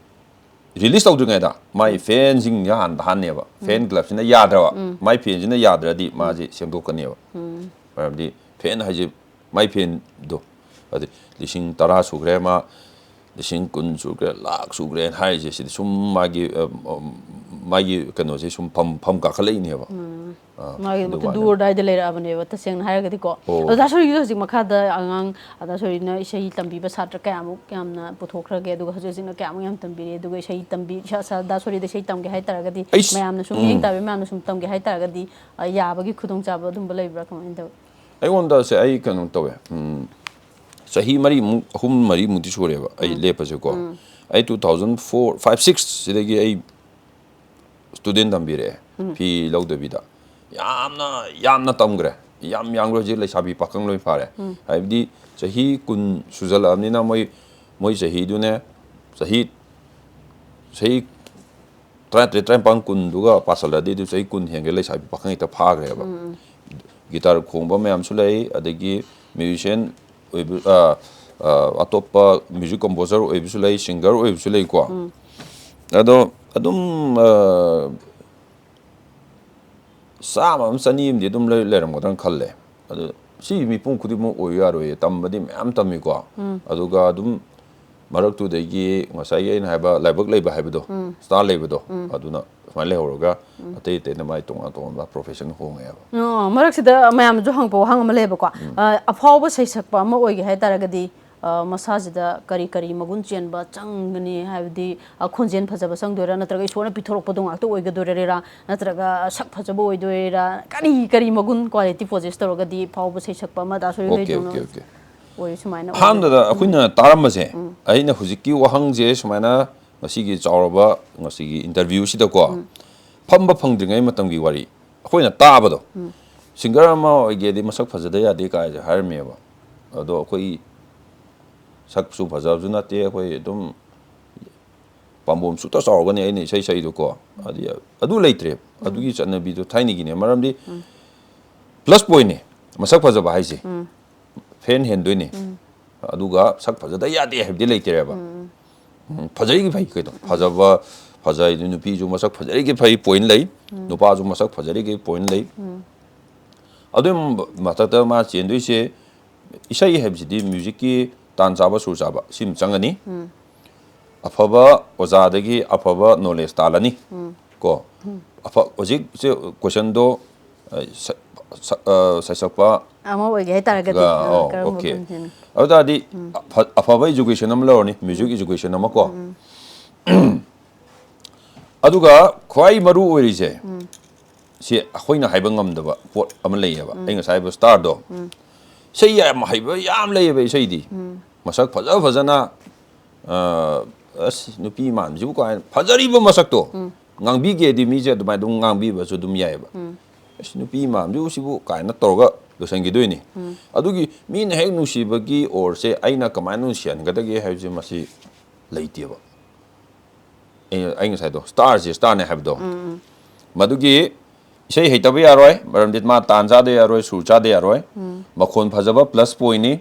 ꯔꯤꯂꯤꯁ ꯇꯧꯗ꯭ꯔꯤꯉꯩꯗ ꯃꯥꯏ ꯐꯦꯟꯁꯤꯡꯁꯦ ꯍꯥꯟꯅ ꯇꯥꯍꯟꯅꯦꯕ꯫ ꯐꯦꯟ ꯀ꯭ꯂꯕꯁꯤꯅ ꯌꯥꯗ꯭ꯔꯕ, ꯃꯥꯏ ꯐꯦꯟꯁꯤꯅ ꯌꯥꯗ꯭ꯔꯗꯤ ꯃꯥꯁꯦ ꯁꯦꯝꯗꯣꯛꯀꯅꯦꯕ꯫ ꯃꯔꯝꯗꯤ ꯐꯦꯟ ꯍꯥꯏꯁꯦ, ꯃꯥꯏ ꯐꯦꯟꯗꯣ ꯑꯗꯨ ꯂꯤꯁꯤꯡ ꯇꯔꯥ ꯁꯨꯈ꯭ꯔꯦ ꯑꯃ, ꯂꯤꯁꯤꯡ ꯀꯨꯟ ꯁꯨꯈ꯭ꯔꯦ, ꯂꯥꯛ ꯁꯨꯈ꯭ꯔꯦꯅ ꯍꯥꯏꯔꯤꯁꯦ, ꯁꯤꯗꯤ ꯁꯨꯝ ꯃꯥꯒꯤ, ꯑ, ꯑ, ꯃꯥꯒꯤ ꯀꯩꯅꯣꯁꯦ ꯁꯨꯝ ꯐꯝ, ꯐꯝ ꯀꯥꯈꯠꯂꯛꯏꯅꯦꯕ꯫ ꯑ, ꯃꯥꯒꯤꯗꯃꯛꯇ ꯑꯗꯨꯃꯥꯏꯅ꯫ ꯗꯨꯔꯗꯥꯏꯗ ꯂꯩꯔꯛꯑꯕꯅꯦꯕ, ꯇꯁꯦꯡꯅ ꯍꯥꯏꯔꯒꯗꯤꯀꯣ꯫ ꯑꯣ꯫ ꯑꯗꯣ ꯗꯥ ꯁꯣꯔꯤꯒꯤ ꯍꯧꯖꯤꯛ ꯃꯈꯥꯗ ꯑꯉꯥꯡ, ꯑ, ꯗꯥ ꯁꯣꯔꯤꯅ ꯏꯁꯩ ꯇꯝꯕꯤꯕ ꯁꯥꯇ꯭ꯔ ꯀꯌꯥꯃꯨꯛ ꯌꯥꯝꯅ ꯄꯨꯊꯣꯛꯈ꯭ꯔꯒꯦ, ꯑꯗꯨꯒ ꯍꯧꯖꯤꯛ ꯍꯧꯖꯤꯛꯅ ꯀꯌꯥꯃꯨꯛ ꯌꯥꯝ ꯇꯝꯕꯤꯔꯦ, ꯑꯗꯨꯒ ꯏꯁꯩ ꯇꯝꯕꯤ-, ꯁ-, ꯁ-, ꯗꯥ ꯁꯣꯔꯤꯗ ꯏꯁꯩ ꯇꯝꯒꯦ ꯍꯥꯏ ꯇꯥꯔꯒꯗꯤ, ꯑꯩꯁ-, ꯃꯌꯥꯝꯅ ꯁꯨꯝ ꯎꯝ꯫ ꯃꯤꯠꯌꯦꯡ ꯇꯥꯕꯤ ꯃꯌꯥꯝꯅ ꯁꯨꯝ ꯇꯝꯒꯦ ꯍꯥꯏ ꯇꯥꯔꯒꯗꯤ, ꯑ, ꯌꯥꯕꯒꯤ ꯈꯨꯗꯣꯡꯆꯥꯕ ꯑꯗꯨꯝꯕ ꯂꯩꯕ꯭ꯔꯥ, ꯀꯃꯥꯏꯅ ꯇꯧꯏ? ꯑꯩꯉꯣꯟꯗ ꯁꯦ, ꯑꯩ ꯀꯩꯅꯣ ꯇꯧꯋꯦ꯫ ꯎꯝ, ꯆꯍꯤ ꯃꯔꯤꯃꯨꯛ, ꯑꯍꯨꯝ ꯃꯔꯤꯃꯨꯛꯇꯤ ꯁꯨꯔꯦꯕ ꯑꯩ ꯂꯦꯞꯄꯁꯦꯀꯣ꯫ ꯑꯩ two thousand four, five, six ꯁꯤꯗꯒꯤ ꯑꯩ ꯁ꯭ꯇꯨꯗꯦꯟ ꯊꯝꯕꯤꯔꯛꯑꯦ, ꯐꯤ ꯂꯧꯗꯕꯤꯗ꯫ ꯌꯥꯝꯅ, ꯌꯥꯝꯅ ꯇꯝꯈ꯭ꯔꯦ꯫ ꯌꯥꯝ ꯌꯥꯝꯈ꯭ꯔꯦ꯫ ꯍꯧꯖꯤꯛ ꯂꯩꯁꯥꯕꯤ ꯄꯥꯈꯪ ꯂꯣꯏ ꯐꯥꯔꯦ꯫ ꯍꯥꯏꯕꯗꯤ ꯆꯍꯤ ꯀꯨꯟ ꯁꯨꯖꯜꯂꯛꯑꯕꯅꯤꯅ ꯃꯣꯏ, ꯃꯣꯏ ꯆꯍꯤꯗꯨꯅꯦ, ꯆꯍꯤ, ꯆꯍꯤ ꯇꯔꯥꯇꯔꯦꯠ, ꯇꯔꯥꯅꯤꯄꯥꯟ, ꯀꯨꯟꯗꯨꯒ ꯄꯥꯁꯜꯂꯗꯤ ꯑꯗꯨ ꯆꯍꯤ ꯀꯨꯟ ꯍꯦꯟꯒ꯭ꯔꯦ, ꯂꯩꯁꯥꯕꯤ ꯄꯥꯈꯪ ꯍꯦꯛꯇ ꯐꯥꯈ꯭ꯔꯦꯕ꯫ ꯒꯤꯇꯥꯔ ꯈꯣꯡꯕ ꯃꯌꯥꯝꯁꯨ ꯂꯩ, ꯑꯗꯒꯤ ꯃ꯭ꯌꯨꯖꯤꯁꯤꯌꯥꯟ ꯑꯣꯏꯕ, ꯑ, ꯑ, ꯑꯇꯣꯞꯄ ꯃ꯭ꯌꯨꯖꯤꯛ ꯀꯝꯄꯣꯖꯔ ꯑꯣꯏꯕꯁꯨ ꯂꯩ, ꯁꯤꯡꯒꯔ ꯑꯣꯏꯕꯁꯨ ꯂꯩꯀꯣ꯫ ꯑꯗꯣ ꯑꯗꯨꯝ, ꯑ, ꯆꯥꯝꯃ ꯑꯃ ꯆꯅꯤ ꯑꯃꯗꯤ ꯑꯗꯨꯝ ꯂꯩ-, ꯂꯩꯔꯝꯒꯗ꯭ꯔꯅ ꯈꯜꯂꯦ꯫ ꯑꯗꯨ ꯁꯤ ꯃꯤꯄꯨꯝ ꯈꯨꯗꯤꯡꯃꯛ ꯑꯣꯏꯌꯨ ꯌꯥꯔꯣꯏꯌꯦ, ꯇꯝꯕꯗꯤ ꯃꯌꯥꯝ ꯇꯝꯃꯤꯀꯣ꯫ ꯑꯗꯨꯒ ꯑꯗꯨꯝ ꯃꯔꯛꯇꯨꯗꯒꯤ ꯉꯁꯥꯏꯒꯤ ꯑꯩꯅ ꯍꯥꯏꯕ ꯂꯥꯏꯕꯛ ꯂꯩꯕ ꯍꯥꯏꯕꯗꯣ, ꯁ꯭ꯇꯥꯔ ꯂꯩꯕꯗꯣ, ꯑꯗꯨꯅ ꯁꯨꯃꯥꯏꯅ ꯂꯩꯍꯧꯔꯒ ꯑꯇꯩ ꯑꯇꯩꯅ ꯃꯥꯏ ꯇꯣꯉꯥꯟ ꯇꯣꯉꯥꯟꯕ ꯄ꯭ꯔꯣꯐꯦꯁꯟ ꯍꯣꯡꯉꯦꯕ꯫ ꯑꯣ, ꯃꯔꯛꯁꯤꯗ ꯃꯌꯥꯝꯅꯁꯨ ꯍꯪꯉꯛꯄ ꯋꯥꯍꯪ ꯑꯃ ꯂꯩꯌꯦꯕꯀꯣ꯫ ꯑ, ꯑꯐꯥꯎꯕ ꯁꯩꯁꯛꯄ ꯑꯃ ꯑꯣꯏꯒꯦ ꯍꯥꯏ ꯇꯥꯔꯒꯗꯤ ꯑ, ꯃꯁꯥꯁꯤꯗ ꯀꯔꯤ ꯀꯔꯤ ꯃꯒꯨꯟ ꯆꯦꯟꯕ ꯆꯪꯒꯅꯤ? ꯍꯥꯏꯕꯗꯤ, ꯑ, ꯈꯣꯟꯖꯦꯜ ꯐꯖꯕ ꯆꯪꯗꯣꯏꯔꯥ, ꯅꯠꯇ꯭ꯔꯒ ꯏꯁꯣꯔꯅ ꯄꯤꯊꯣꯔꯛꯄꯗꯣ ꯉꯥꯛꯇ ꯑꯣꯏꯒꯗꯣꯏꯔꯥ, ꯅꯠꯇ꯭ꯔꯒ ꯁꯛ ꯐꯖꯕ ꯑꯣꯏꯗꯣꯏꯔꯥ, ꯀꯔꯤ ꯀꯔꯤ ꯃꯒꯨꯟ, quality possess ꯇꯧꯔꯒꯗꯤ ꯐꯥꯎꯕ ꯁꯩꯁꯛꯄ ꯑꯃ ꯗꯥ ꯁꯣꯔꯤ ꯑꯣꯀꯦ, ꯍꯣꯏꯗꯧꯅ ꯑꯣꯀꯦ, ꯑꯣꯀꯦ꯫ ꯑꯣꯏ ꯁꯨꯃꯥꯏꯅ ꯑꯣꯏꯒꯅꯤ? ꯑꯍꯥꯟꯕꯗ ꯑꯩꯈꯣꯏꯅ ꯇꯥꯔꯝꯕꯁꯦ, ꯑꯩꯅ ꯍꯧꯖꯤꯛꯀꯤ ꯋꯥꯍꯪꯁꯦ ꯁꯨꯃꯥꯏꯅ ꯉꯁꯤꯒꯤ ꯆꯥꯎꯔꯕ ꯉꯁꯤꯒꯤ interview ꯁꯤꯗꯀꯣ, ꯐꯝꯕ ꯐꯪꯗ꯭ꯔꯤꯉꯩ ꯃꯇꯝꯒꯤ ꯋꯥꯔꯤ, ꯑꯩꯈꯣꯏꯅ ꯇꯥꯕꯗꯣ, singer ꯑꯃ ꯑꯣꯏꯒꯦꯗꯤ ꯃꯁꯛ ꯐꯖꯗ ꯌꯥꯗꯦ ꯀꯥꯏꯁꯦ ꯍꯥꯏꯔꯝꯃꯦꯕ꯫ ꯑꯗꯣ ꯑꯩꯈꯣꯏ ꯁꯛꯁꯨ ꯐꯖꯕꯁꯨ ꯅꯠꯇꯦ, ꯑꯩꯈꯣꯏ ꯑꯗꯨꯝ ꯄꯥꯝꯕꯣꯝ ꯁꯨꯛꯇ ꯆꯥꯎꯔꯒꯅꯤ ꯑꯩꯅ ꯏꯁꯩ ꯁꯛꯏꯗꯣꯀꯣ꯫ ꯑꯗꯨ, ꯑꯗꯨ ꯂꯩꯇ꯭ꯔꯦ꯫ ꯑꯗꯨꯒꯤ ꯆꯠꯅꯕꯤꯗꯣ ꯊꯥꯏꯅꯒꯤꯅꯦ꯫ ꯃꯔꯝꯗꯤ plus pointꯅꯦ ꯃꯁꯛ ꯐꯖꯕ ꯍꯥꯏꯁꯦ꯫ Fan ꯍꯦꯟꯗꯣꯏꯅꯦ꯫ ꯑꯗꯨꯒ ꯁꯛ ꯐꯖꯗ ꯌꯥꯗꯦ ꯍꯥꯏꯕꯗꯤ ꯂꯩꯇ꯭ꯔꯦꯕ꯫ ꯎꯝ, ꯐꯖꯩꯒꯤ ꯐꯩ ꯀꯩꯅꯣ꯫ ꯐꯖꯕ, ꯐꯖꯩ, ꯅꯨꯄꯤꯁꯨ ꯃꯁꯛ ꯐꯖꯔꯤꯒꯩ ꯐꯩ, point ꯂꯩ꯫ ꯅꯨꯄꯥꯁꯨ ꯃꯁꯛ ꯐꯖꯔꯤꯒꯩ point ꯂꯩ꯫ ꯑꯗꯨꯒꯤ ꯃꯊꯛꯇ ꯃꯥ ꯆꯦꯟꯗꯣꯏꯁꯦ, ꯏꯁꯩ ꯍꯥꯏꯕꯁꯤꯗꯤ musicꯀꯤ ꯇꯥꯟ ꯆꯥꯕ, ꯁꯨꯔ ꯆꯥꯕ, ꯁꯤꯃ ꯆꯪꯒꯅꯤ꯫ ꯑꯐꯕ ꯑꯣꯖꯥꯗꯒꯤ ꯑꯐꯕ knowledge ꯇꯥꯜꯂꯅꯤ꯫ ꯀꯣ? ꯑꯐ-, ꯍꯧꯖꯤꯛꯁꯦ questionꯗꯣ, ꯑ, ꯁ-, ꯁ-, ꯑ, ꯁꯩꯁꯛꯄ ꯑꯃ ꯑꯣꯏꯒꯦ ꯍꯥꯏꯇꯥꯔꯒꯗꯤ, ꯒ-, ꯑ, ꯑꯣ, ꯀꯔꯝꯕ ꯑꯣꯀꯦ꯫ ꯃꯐꯝꯁꯤꯅ? ꯑꯗꯨ ꯇꯥꯔꯗꯤ ꯑꯐ-, ꯑꯐꯕ education ꯑꯃ ꯂꯧꯔꯅꯤ, music education ꯑꯃ ꯀꯣ꯫ ꯑꯗꯨꯒ ꯈ꯭ꯋꯥꯏ ꯃꯔꯨ ꯑꯣꯏꯔꯤꯁꯦ, ꯁꯤ ꯑꯩꯈꯣꯏꯅ ꯍꯥꯏꯕ ꯉꯝꯗꯕ ꯄꯣꯠ ꯑꯃ ꯂꯩꯌꯦꯕ꯫ ꯑꯩ ꯉꯁꯥꯏ ꯍꯥꯏꯕ starꯗꯣ, ꯏꯁꯩ ꯌꯥꯝ ꯍꯩꯕ ꯌꯥꯝ ꯂꯩꯌꯦꯕ ꯏꯁꯩꯗꯤ꯫ ꯃꯁꯛ ꯐꯖ ꯐꯖꯅ, ꯑ, "ꯑꯁ, ꯅꯨꯄꯤ ꯃꯥꯟꯕꯁꯤꯕꯨ" ꯀꯥꯏꯅ ꯐꯖꯔꯤꯕ ꯃꯁꯛꯇꯣ ꯉꯥꯡꯕꯤꯒꯦꯗꯤ ꯃꯤꯁꯦ ꯑꯗꯨꯃꯥꯏꯅ ꯑꯗꯨꯝ ꯉꯥꯡꯕꯤꯕꯁꯨ ꯑꯗꯨꯝ ꯌꯥꯏꯌꯦꯕ꯫ "ꯑꯁ, ꯅꯨꯄꯤ ꯃꯥꯟꯕꯁꯤꯕꯨ" ꯀꯥꯏꯅ ꯇꯧꯔꯒ ꯂꯣꯏꯁꯤꯟꯈꯤꯗꯣꯏꯅꯤ꯫ ꯑꯗꯨꯒꯤ ꯃꯤꯅ ꯍꯦꯛ ꯅꯨꯡꯁꯤꯕꯒꯤ ꯑꯣꯔꯁꯦ ꯑꯩꯅ ꯀꯃꯥꯏꯅ ꯅꯨꯡꯁꯤꯍꯟꯒꯗꯒꯦ ꯍꯥꯏꯕꯁꯦ ꯃꯁꯤ ꯂꯩꯇꯦꯕ꯫ ꯑꯩ, ꯑꯩ ꯉꯁꯥꯏꯗꯣ starꯁꯦ starꯅꯦ ꯍꯥꯏꯕꯗꯣ, ꯃꯗꯨꯒꯤ ꯏꯁꯩ ꯍꯩꯇꯕ ꯌꯥꯔꯣꯏ, ꯃꯔꯝꯗꯤ ꯃꯥ ꯇꯥꯟ ꯆꯥꯗ ꯌꯥꯔꯣꯏ, ꯁꯨꯔ ꯆꯥꯗ ꯌꯥꯔꯣꯏ꯫ ꯃꯈꯣꯟ ꯐꯖꯕ plus pointꯅꯤ꯫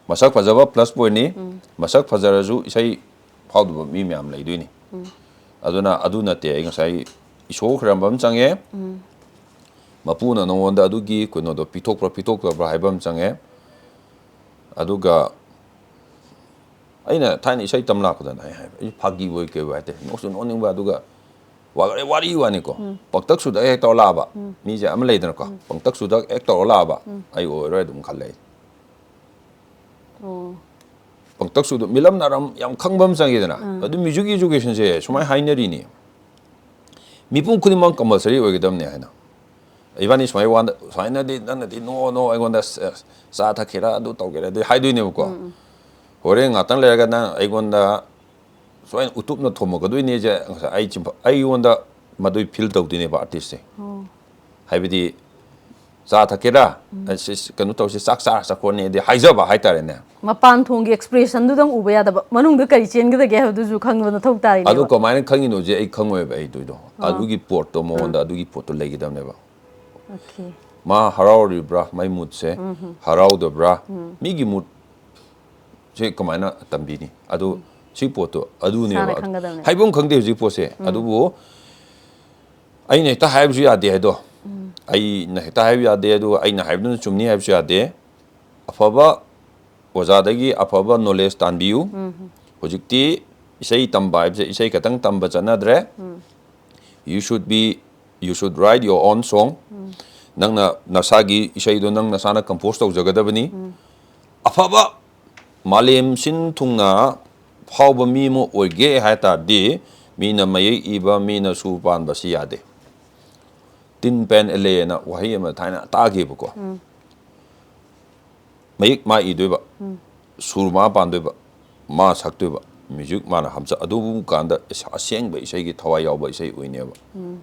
ꯃꯁꯛ ꯐꯖꯕ plus pointꯅꯤ꯫ ꯃꯁꯛ ꯐꯖꯔꯁꯨ ꯏꯁꯩ ꯐꯥꯎꯗꯕ ꯃꯤ ꯃꯌꯥꯝ ꯂꯩꯗꯣꯏꯅꯤ꯫ ꯑꯗꯨꯅ ꯑꯗꯨ ꯅꯠꯇꯦ, ꯑꯩ ꯉꯁꯥꯏ ꯏꯁꯣꯔ ꯈꯣꯏꯔꯝꯕ ꯑꯃ ꯆꯪꯉꯦ꯫ ꯃꯄꯨꯅ ꯅꯉꯣꯟꯗ ꯑꯗꯨꯒꯤ ꯀꯩꯅꯣꯗꯣ ꯄꯤꯊꯣꯛꯄ꯭ꯔꯥ ꯄꯤꯊꯣꯛꯇꯕ꯭ꯔꯥ ꯍꯥꯏꯕ ꯑꯃ ꯆꯪꯉꯦ꯫ ꯑꯗꯨꯒ ꯑꯩꯅ ꯊꯥꯏꯅ ꯏꯁꯩ ꯇꯝ ꯂꯥꯛꯄꯗꯅ ꯑꯩ ꯍꯥꯏꯕ, ꯑꯩ ꯐꯥꯒꯤ ꯑꯣꯏ ꯀꯩ ꯑꯣꯏ ꯍꯥꯏꯇꯥꯔꯦ, ꯅꯣꯛꯁꯨ ꯅꯣꯛꯅꯤꯡꯕ, ꯑꯗꯨꯒ ꯋꯥ-, ꯋꯥꯔꯤ ꯋꯥꯅꯤꯀꯣ, ꯄꯪꯇꯛ ꯁꯨꯗ ꯍꯦꯛ ꯇꯧꯔ ꯂꯥꯛꯑꯕ꯫ ꯃꯤꯁꯦ ꯑꯃ ꯂꯩꯗꯅꯀꯣ, ꯄꯪꯇꯛ ꯁꯨꯗ ꯍꯦꯛ ꯇꯧꯔ ꯂꯥꯛꯑꯕ, ꯑꯩ ꯑꯣꯏꯔꯣꯏ ꯑꯗꯨꯝ ꯈꯜꯂꯦ ꯑꯩ꯫ ꯇꯛꯁꯨꯗꯣ ꯃꯤꯂꯝ ꯅꯥꯔꯝ ꯌꯥꯝ ꯈꯪꯕ ꯑꯃ ꯆꯪꯉꯤꯗꯅ꯫ ꯑꯗꯨ music educationꯁꯦ ꯁꯨꯃꯥꯏꯅ ꯍꯥꯏꯅꯔꯤꯅꯤ, ꯃꯤꯄꯨꯝ ꯈꯨꯗꯤꯡꯃꯛ compulsory ꯑꯣꯏꯒꯗꯕꯅꯦ ꯍꯥꯏꯅ꯫ ꯏꯕꯥꯅꯤ ꯁꯨꯃꯥꯏ ꯋꯥꯟꯗ-, ꯁꯨꯃꯥꯏꯅꯗꯤ ꯅꯪꯅꯗꯤ "No, no, ꯑꯩꯉꯣꯟꯗ ꯆ-, ꯆꯥ ꯊꯛꯀꯦꯔꯥ, ꯑꯗꯨ ꯇꯧꯒꯦꯔꯥ" ꯑꯗꯨ ꯍꯥꯏꯗꯣꯏꯅꯦꯕꯀꯣ꯫ ꯍꯣꯔꯦꯟ ꯉꯥꯛꯇꯪ ꯂꯩꯔꯒ ꯅꯪ ꯑꯩꯉꯣꯟꯗ ꯁꯨꯃꯥꯏꯅ ꯎꯇꯨꯞꯅ ꯊꯣꯝꯃꯛꯀꯗꯣꯏꯅꯦꯁꯦ꯫ ꯉꯁꯥꯏ ꯑꯩ ꯆꯤꯝꯐ-, ꯑꯩꯉꯣꯟꯗ ꯃꯗꯨꯏ feel ꯇꯧꯗꯣꯏꯅꯦꯕ artistꯁꯦ꯫ ꯍꯥꯏꯕꯗꯤ, "ꯆꯥ ꯊꯛꯀꯦꯔꯥ? ꯑꯁ, ꯀꯩꯅꯣ ꯇꯧꯁꯤ, ꯆꯥꯛ ꯆꯥꯔ ꯆꯠꯈ꯭ꯔꯣꯅꯦ"ꯗꯤ ꯍꯥꯏꯖꯕ ꯍꯥꯏꯇꯥꯔꯦꯅꯦ꯫ ꯃꯄꯥꯟ ꯊꯣꯡꯒꯤ expressionꯗꯨꯗꯪ ꯎꯕ ꯌꯥꯗꯕ, ꯃꯅꯨꯡꯗ ꯀꯔꯤ ꯆꯦꯟꯒꯗꯒꯦ ꯍꯥꯏꯕꯗꯨꯁꯨ ꯈꯪꯕ ꯃꯊꯧ ꯇꯥꯔꯤꯅꯦꯕ꯫ ꯑꯗꯨ ꯀꯃꯥꯏꯅ ꯈꯪꯉꯤꯅꯣꯁꯦ ꯑꯩ ꯈꯪꯉꯣꯏꯕ ꯑꯩ ꯇꯧꯔꯤꯗꯣ꯫ ꯑꯗꯨꯒꯤ ꯄꯣꯠꯇꯣ ꯃꯉꯣꯟꯗ ꯑꯗꯨꯒꯤ ꯄꯣꯠꯇꯣ ꯂꯩꯒꯗꯕꯅꯦꯕ꯫ Okay꯫ ꯃꯥ ꯍꯔꯥꯎꯔꯤꯕ꯭ꯔꯥ, ꯃꯥꯏ moodꯁꯦ ꯍꯔꯥꯎꯗꯕ꯭ꯔꯥ, ꯃꯤꯒꯤ moodꯁꯦ ꯀꯃꯥꯏꯅ ꯇꯝꯕꯤꯅꯤ? ꯑꯗꯨ ꯁꯤ ꯄꯣꯠꯇꯣ ꯑꯗꯨꯅꯦꯕ꯫ ꯏꯁꯥꯅ ꯈꯪꯒꯗꯕꯅꯦ꯫ ꯍꯥꯏꯐꯝ ꯈꯪꯗꯦ ꯍꯧꯖꯤꯛ ꯄꯣꯠꯁꯦ꯫ ꯑꯗꯨꯕꯨ ꯑꯩꯅ ꯍꯦꯛꯇ ꯍꯥꯏꯕꯁꯨ ꯌꯥꯗꯦ ꯍꯥꯏꯗꯣ꯫ ꯑꯩꯅ ꯍꯦꯛꯇ ꯍꯥꯏꯕ ꯌꯥꯗꯦ, ꯑꯗꯨꯒ ꯑꯩꯅ ꯍꯥꯏꯕꯗꯨꯅ ꯆꯨꯝꯅꯤ ꯍꯥꯏꯕꯁꯨ ꯌꯥꯗꯦ꯫ ꯑꯐꯕ ꯑꯣꯖꯥꯗꯒꯤ ꯑꯐꯕ knowledge ꯇꯥꯟꯕꯤꯌꯨ꯫ ꯍꯧꯖꯤꯛꯇꯤ ꯏꯁꯩ ꯇꯝꯕ ꯍꯥꯏꯕꯁꯦ ꯏꯁꯩ ꯈꯛꯇꯪ ꯇꯝꯕ ꯆꯠꯅꯗ꯭ꯔꯦ꯫ You should be, you should write your own song꯫ ꯅꯪꯅ ꯅꯁꯥꯒꯤ ꯏꯁꯩꯗꯣ ꯅꯪ ꯅꯁꯥꯅ compose ꯇꯧꯖꯒꯗꯕꯅꯤ꯫ ꯑꯐꯕ ꯃꯥꯂꯦꯝ ꯁꯤꯟ ꯊꯨꯡꯅ ꯐꯥꯎꯕ ꯃꯤ ꯑꯃ ꯑꯣꯏꯒꯦ ꯍꯥꯏ ꯇꯥꯔꯗꯤ, ꯃꯤꯅ ꯃꯌꯦꯛ ꯏꯕ, ꯃꯤꯅ ꯁꯨꯔ ꯄꯥꯟꯕꯁꯤ ꯌꯥꯗꯦ꯫ ꯇꯤꯟ ꯄꯦꯟ ꯑꯦꯂꯦꯅ ꯋꯥꯍꯩ ꯑꯃ ꯊꯥꯏꯅ ꯇꯥꯈꯤꯕꯀꯣ꯫ ꯃꯌꯦꯛ ꯃꯥ ꯏꯗꯣꯏꯕ, ꯁꯨꯔ ꯃꯥ ꯄꯥꯟꯗꯣꯏꯕ, ꯃꯥ ꯁꯛꯇꯣꯏꯕ, music ꯃꯥꯅ ꯍꯥꯞꯆ-, ꯑꯗꯨꯕꯨ ꯀꯥꯟꯗ ꯏꯁ-, ꯑꯁꯦꯡꯕ ꯏꯁꯩꯒꯤ ꯊꯋꯥꯏ ꯌꯥꯎꯕ ꯏꯁꯩ ꯑꯣꯏꯅꯦꯕ꯫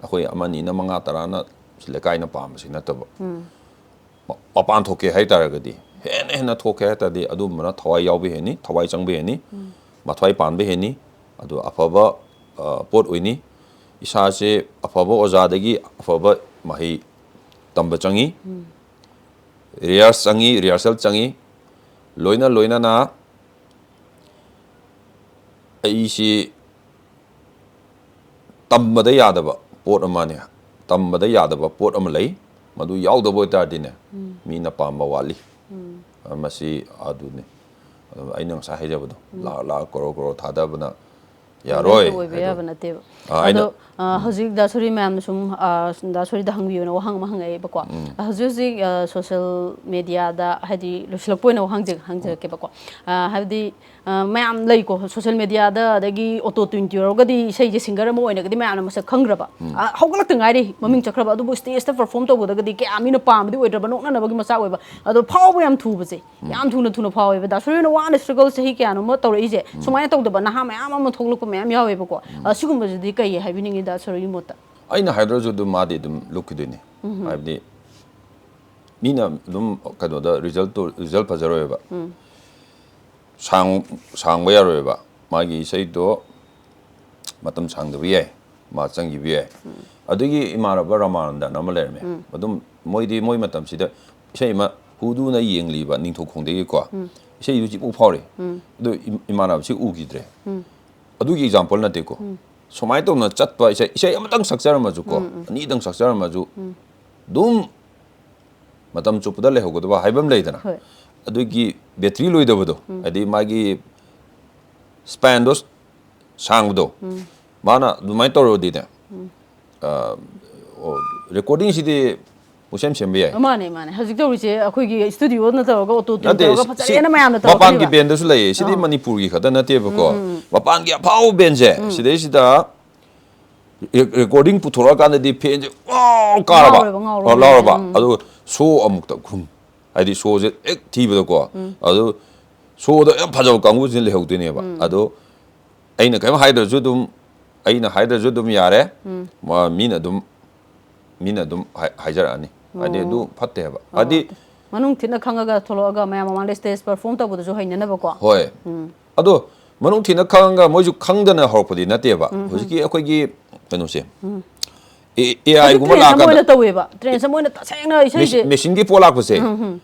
ꯑꯩꯈꯣꯏ ꯑꯃꯅꯤꯅ ꯃꯉꯥ ꯇꯔꯥꯅ ꯂꯩꯀꯥꯏꯅ ꯄꯥꯝꯕꯁꯤ ꯅꯠꯇꯕ꯫ ꯃ-, ꯃꯄꯥꯟ ꯊꯣꯛꯀꯦ ꯍꯥꯏ ꯇꯥꯔꯒꯗꯤ, ꯍꯦꯟꯅ ꯍꯦꯟꯅ ꯊꯣꯛꯀꯦ ꯍꯥꯏ ꯇꯥꯔꯗꯤ, ꯑꯗꯨꯝꯕꯅ ꯊꯋꯥꯏ ꯌꯥꯎꯕ ꯍꯦꯟꯅꯤ, ꯊꯋꯥꯏ ꯆꯪꯕ ꯍꯦꯟꯅꯤ, ꯃꯊ꯭ꯋꯥꯏ ꯄꯥꯟꯕ ꯍꯦꯟꯅꯤ꯫ ꯑꯗꯨ ꯑꯐꯕ, ꯑ, ꯄꯣꯠ ꯑꯣꯏꯅꯤ꯫ ꯏꯁꯥꯁꯦ ꯑꯐꯕ ꯑꯣꯖꯥꯗꯒꯤ ꯑꯐꯕ ꯃꯍꯩ ꯇꯝꯕ ꯆꯪꯉꯤ꯫ Rehearse ꯆꯪꯉꯤ, rehearsal ꯆꯪꯉꯤ꯫ ꯂꯣꯏꯅ ꯂꯣꯏꯅꯅ ꯑꯩꯁꯤ ꯇꯝꯕꯗ ꯌꯥꯗꯕ ꯄꯣꯠ ꯑꯃꯅꯦ, ꯇꯝꯕꯗ ꯌꯥꯗꯕ ꯄꯣꯠ ꯑꯃ ꯂꯩ꯫ ꯃꯗꯨ ꯌꯥꯎꯗꯕ ꯑꯣꯏꯇꯥꯔꯗꯤꯅꯦ, ꯃꯤꯅ ꯄꯥꯝꯕ ꯋꯥꯠꯂꯤ꯫ ꯑ, ꯃꯁꯤ ꯑꯗꯨꯅꯤ꯫ ꯑꯗꯨ ꯑꯩꯅ ꯉꯁꯥꯏ ꯍꯥꯏꯖꯕꯗꯣ, ꯂꯥꯛ ꯂꯥꯛ, ꯀ꯭ꯔꯣꯔ ꯀ꯭ꯔꯣꯔ ꯊꯥꯗꯕꯅ ꯌꯥꯔꯣꯏ ꯑꯣꯏꯕ ꯍꯥꯏꯗꯣ꯫ ꯌꯥꯕ ꯅꯠꯇꯦꯕ꯫ ꯑꯥ, ꯑꯩꯅ ꯑꯗꯣ ꯑ, ꯍꯧꯖꯤꯛ ꯗꯥ ꯁꯣꯔꯤ ꯃꯌꯥꯝꯅ ꯁꯨꯝ ꯑ, ꯗꯥ ꯁꯣꯔꯤꯗ ꯍꯪꯕꯤꯌꯨꯅ ꯋꯥꯍꯪ ꯑꯃ ꯍꯪꯉꯛꯑꯦꯕꯀꯣ꯫ ꯑ, ꯍꯧꯖꯤꯛ ꯍꯧꯖꯤꯛ ꯁꯣꯁꯤꯌꯦꯜ ꯃꯦꯗꯤꯌꯥꯗ ꯍꯥꯏꯗꯤ ꯂꯣꯏꯁꯤꯜꯂꯛꯄ ꯑꯣꯏꯅ ꯋꯥꯍꯪꯁꯦ ꯍꯪꯖꯔꯛꯀꯦꯕꯀꯣ꯫ ꯑ, ꯍꯥꯏꯕꯗꯤ ꯑ, ꯃꯌꯥꯝ ꯂꯩꯀꯣ, ꯁꯣꯁꯤꯌꯦꯜ ꯃꯦꯗꯤꯌꯥꯗ ꯑꯗꯒꯤ ꯑꯣꯇꯣ ꯇ꯭ꯌꯨꯟ ꯇꯧꯔꯒꯗꯤ ꯏꯁꯩꯁꯦ ꯁꯤꯡꯒꯔ ꯑꯃ ꯑꯣꯏꯅꯒꯗꯤ ꯃꯌꯥꯝꯅ ꯃꯁꯛ ꯈꯪꯈ꯭ꯔꯕ, ꯑ, ꯍꯧꯒꯠꯂꯛꯇ ꯉꯥꯏꯔꯤ, ꯃꯃꯤꯡ ꯆꯠꯈ꯭ꯔꯕ, ꯑꯗꯨꯕꯨ ꯁ꯭ꯇꯦꯖꯇ ꯄꯔꯐꯣꯔꯝ ꯇꯧꯕꯗꯒꯗꯤ ꯀꯌꯥ ꯃꯤꯅ ꯄꯥꯝꯕꯗꯤ ꯑꯣꯏꯗ꯭ꯔꯕ, ꯅꯣꯛꯅꯅꯕꯒꯤ ꯃꯆꯥꯛ ꯑꯣꯏꯕ꯫ ꯑꯗꯣ ꯐꯥꯎꯕ ꯌꯥꯝ ꯊꯨꯕꯁꯦ, ꯌꯥꯝ ꯊꯨꯅ ꯊꯨꯅ ꯐꯥꯎꯋꯦꯕ꯫ ꯗꯥ ꯁꯣꯔꯤꯅ ꯋꯥꯅ ꯁ꯭ꯇ꯭ꯔꯒꯜ ꯆꯍꯤ ꯀꯌꯥꯅꯣ ꯑꯃ ꯇꯧꯔꯛꯏꯁꯦ, ꯁꯨꯃꯥꯏꯅ ꯇꯧꯗꯕ ꯅꯍꯥ ꯃꯌꯥꯝ ꯑꯃ ꯊꯣꯛꯂꯛꯄ ꯃꯌꯥꯝ ꯌꯥꯎꯋꯦꯕꯀꯣ꯫ ꯑ, ꯁꯤꯒꯨꯝꯕꯁꯤꯗꯤ ꯀꯩ ꯍꯥꯏꯕꯤꯅꯤꯡꯉꯤ ꯗꯥ ꯁꯣꯔꯤꯒꯤ ꯃꯣꯠꯇ? ꯑꯩꯅ ꯍꯥꯏꯗ꯭ꯔꯁꯨ ꯑꯗꯨꯝ ꯃꯥꯗꯤ ꯑꯗꯨꯝ ꯂꯨꯞꯈꯤꯗꯣꯏꯅꯤ꯫ ꯍꯥꯏꯕꯗꯤ ꯃꯤꯅ ꯑꯗꯨꯝ ꯀꯩꯅꯣꯗ ꯔꯤꯖꯜꯠꯇꯣ, ꯔꯤꯖꯜꯠ ꯐꯖꯔꯣꯏꯕ꯫ ꯁꯥꯡ ꯁꯥꯡꯕ ꯌꯥꯔꯣꯏꯕ꯫ ꯃꯥꯒꯤ ꯏꯁꯩꯗꯣ ꯃꯇꯝ ꯁꯥꯡꯗꯕ ꯌꯥꯏ, ꯃꯥ ꯆꯪꯈꯤꯕ ꯌꯥꯏ꯫ ꯑꯗꯨꯒꯤ ꯏꯃꯥꯟꯅꯕ ꯔꯥꯃꯥꯅꯟꯗꯟ ꯑꯃ ꯂꯩꯔꯝꯃꯦ꯫ ꯑꯗꯨꯝ ꯃꯣꯏꯗꯤ ꯃꯣꯏ ꯃꯇꯝꯁꯤꯗ ꯏꯁꯩ ꯑꯃ ꯍꯨꯗꯨꯅ ꯌꯦꯡꯂꯤꯕ ꯅꯤꯡꯊꯧ ꯈꯣꯡꯗꯒꯤꯀꯣ, ꯏꯁꯩꯗꯨ ꯍꯧꯖꯤꯛꯐꯥꯎ ꯐꯥꯎꯔꯤ꯫ ꯑꯗꯨ ꯏꯝ- ꯏꯃꯥꯟꯅꯕꯁꯤ ꯎꯈꯤꯗ꯭ꯔꯦ꯫ ꯑꯗꯨꯒꯤ ꯑꯦꯛꯖꯥꯝꯄꯜ ꯅꯠꯇꯦꯀꯣ꯫ ꯁꯨꯃꯥꯏꯅ ꯇꯧꯅ ꯆꯠꯄ ꯏꯁꯩ, ꯏꯁꯩ ꯑꯃꯇꯪ ꯁꯛꯆꯔꯝꯃꯁꯨꯀꯣ, ꯑꯅꯤꯗꯪ ꯁꯛꯆꯔꯝꯃꯁꯨ, ꯑꯗꯨꯝ ꯃꯇꯝ ꯆꯨꯞꯄꯗ ꯂꯩꯍꯧꯒꯗꯕ ꯍꯥꯏꯕ ꯑꯃ ꯂꯩꯗꯅ꯫ ꯍꯣꯏ꯫ ꯑꯗꯨꯒꯤ ꯕꯦꯇ꯭ꯔꯤ ꯂꯣꯏꯗꯕꯗꯣ, ꯍꯥꯏꯗꯤ ꯃꯥꯒꯤ ꯁ꯭ꯄꯦꯟꯗꯣ ꯁꯥꯡꯕꯗꯣ, ꯃꯥꯅ ꯑꯗꯨꯃꯥꯏꯅ ꯇꯧꯔꯗꯤꯅꯦ, ꯔꯦꯀꯣꯔꯗꯤꯡꯁꯤꯗꯤ ꯄꯨꯡꯁꯦꯝ ꯁꯦꯝꯕ ꯌꯥꯏ꯫ ꯃꯥꯅꯦ, ꯃꯥꯅꯦ꯫ ꯍꯧꯖꯤꯛ ꯇꯧꯔꯤꯁꯦ ꯑꯩꯈꯣꯏꯒꯤ ꯁ꯭ꯇꯨꯗꯤꯑꯣ ꯅꯠꯇ꯭ꯔꯒ ꯑꯣꯇꯣ ꯇ꯭ꯌꯨꯟ ꯅꯠꯇꯦ, ꯇꯧꯔꯒ ꯁꯤ- ꯁꯤ ꯐꯖꯔꯦꯅ ꯃꯌꯥꯝꯅ ꯃꯄꯥꯟꯒꯤ ꯇꯧꯔꯛꯀꯅꯤꯕ꯫ ꯕꯦꯟꯗꯁꯨ ꯂꯩꯌꯦ꯫ ꯁꯤꯗꯤ ꯃꯅꯤꯄꯨꯔꯒꯤ ꯈꯛꯇ ꯅꯠꯇꯦꯕꯀꯣ꯫ ꯃꯄꯥꯟꯒꯤ ꯑꯐꯥꯎꯕ ꯕꯦꯟꯁꯦ ꯁꯤꯗꯩꯁꯤꯗ ꯔꯦ- ꯔꯦꯀꯣꯔꯗꯤꯡ ꯄꯨꯊꯣꯔꯛꯑꯀꯥꯟꯗꯗꯤ ꯐꯦꯟꯁꯦ ꯋꯥꯎ ꯀꯥꯔꯕ, ꯉꯥꯎꯔꯕ, ꯉꯥꯎꯔꯕ ꯑꯣ, ꯂꯥꯎꯔꯕ꯫ ꯎꯝ꯫ ꯑꯗꯨ ꯁꯣ ꯑꯃꯨꯛꯇ ꯈꯨꯝ, ꯍꯥꯏꯗꯤ ꯁꯣꯁꯦ ꯍꯦꯛ ꯊꯤꯕꯗꯀꯣ, ꯑꯗꯨ ꯁꯣꯗ ꯌꯥꯝ ꯐꯖꯕ ꯀꯥꯡꯕꯨꯁꯤꯅ ꯂꯩꯍꯧꯗꯣꯏꯅꯦꯕ꯫ ꯑꯗꯣ ꯑꯩꯅ ꯀꯔꯤꯝ ꯍꯥꯏꯗ꯭ꯔꯁꯨ ꯑꯗꯨꯝ, ꯑꯩꯅ ꯍꯥꯏꯗ꯭ꯔꯁꯨ ꯑꯗꯨꯝ ꯌꯥꯔꯦ꯫ ꯃꯥ- ꯃꯤꯅ ꯑꯗꯨꯝ ꯃꯤꯅ ꯑꯗꯨꯝ ꯍꯥꯏ- ꯍꯥꯏꯖꯔꯛꯑꯅꯤ꯫ ꯍꯥꯏꯗꯤ ꯑꯗꯨ ꯐꯠꯇꯦ ꯍꯥꯏꯕ꯫ ꯍꯥꯏꯗꯤ ꯃꯅꯨꯡ ꯊꯤꯠꯅ ꯈꯪꯉꯒ ꯊꯣꯛꯂꯛꯑꯒ ꯃꯌꯥꯝ ꯃꯃꯥꯡꯗ ꯁ꯭ꯇꯦꯖ ꯄꯔꯐꯣꯔꯝ ꯇꯧꯕꯗꯁꯨ ꯍꯩꯅꯅꯕꯀꯣ꯫ ꯍꯣꯏ꯫ ꯑꯗꯣ ꯃꯅꯨꯡ ꯊꯤꯠꯅ ꯈꯪꯉꯒ ꯃꯣꯏꯁꯨ ꯈꯪꯗꯅ ꯍꯧꯔꯛꯄꯗꯤ ꯅꯠꯇꯦꯕ꯫ ꯍꯧꯖꯤꯛꯀꯤ ꯑꯩꯈꯣꯏꯒꯤ ꯀꯩꯅꯣꯁꯦ, ꯑꯦ ꯑꯥꯏꯒꯨꯝꯕ ꯇ꯭ꯔꯦꯟꯁ ꯑꯃ ꯂꯥꯛꯀꯥꯟꯗ ꯑꯣꯏꯅ ꯇꯧꯋꯦꯕ꯫ ꯇ꯭ꯔꯦꯟꯁ ꯑꯃ ꯑꯣꯏꯅ ꯇꯁꯦꯡꯅ ꯏꯁꯩꯁꯦ ꯃꯦꯁꯤꯟꯒꯤ ꯄꯣꯠ ꯂꯥꯛꯄꯁꯦ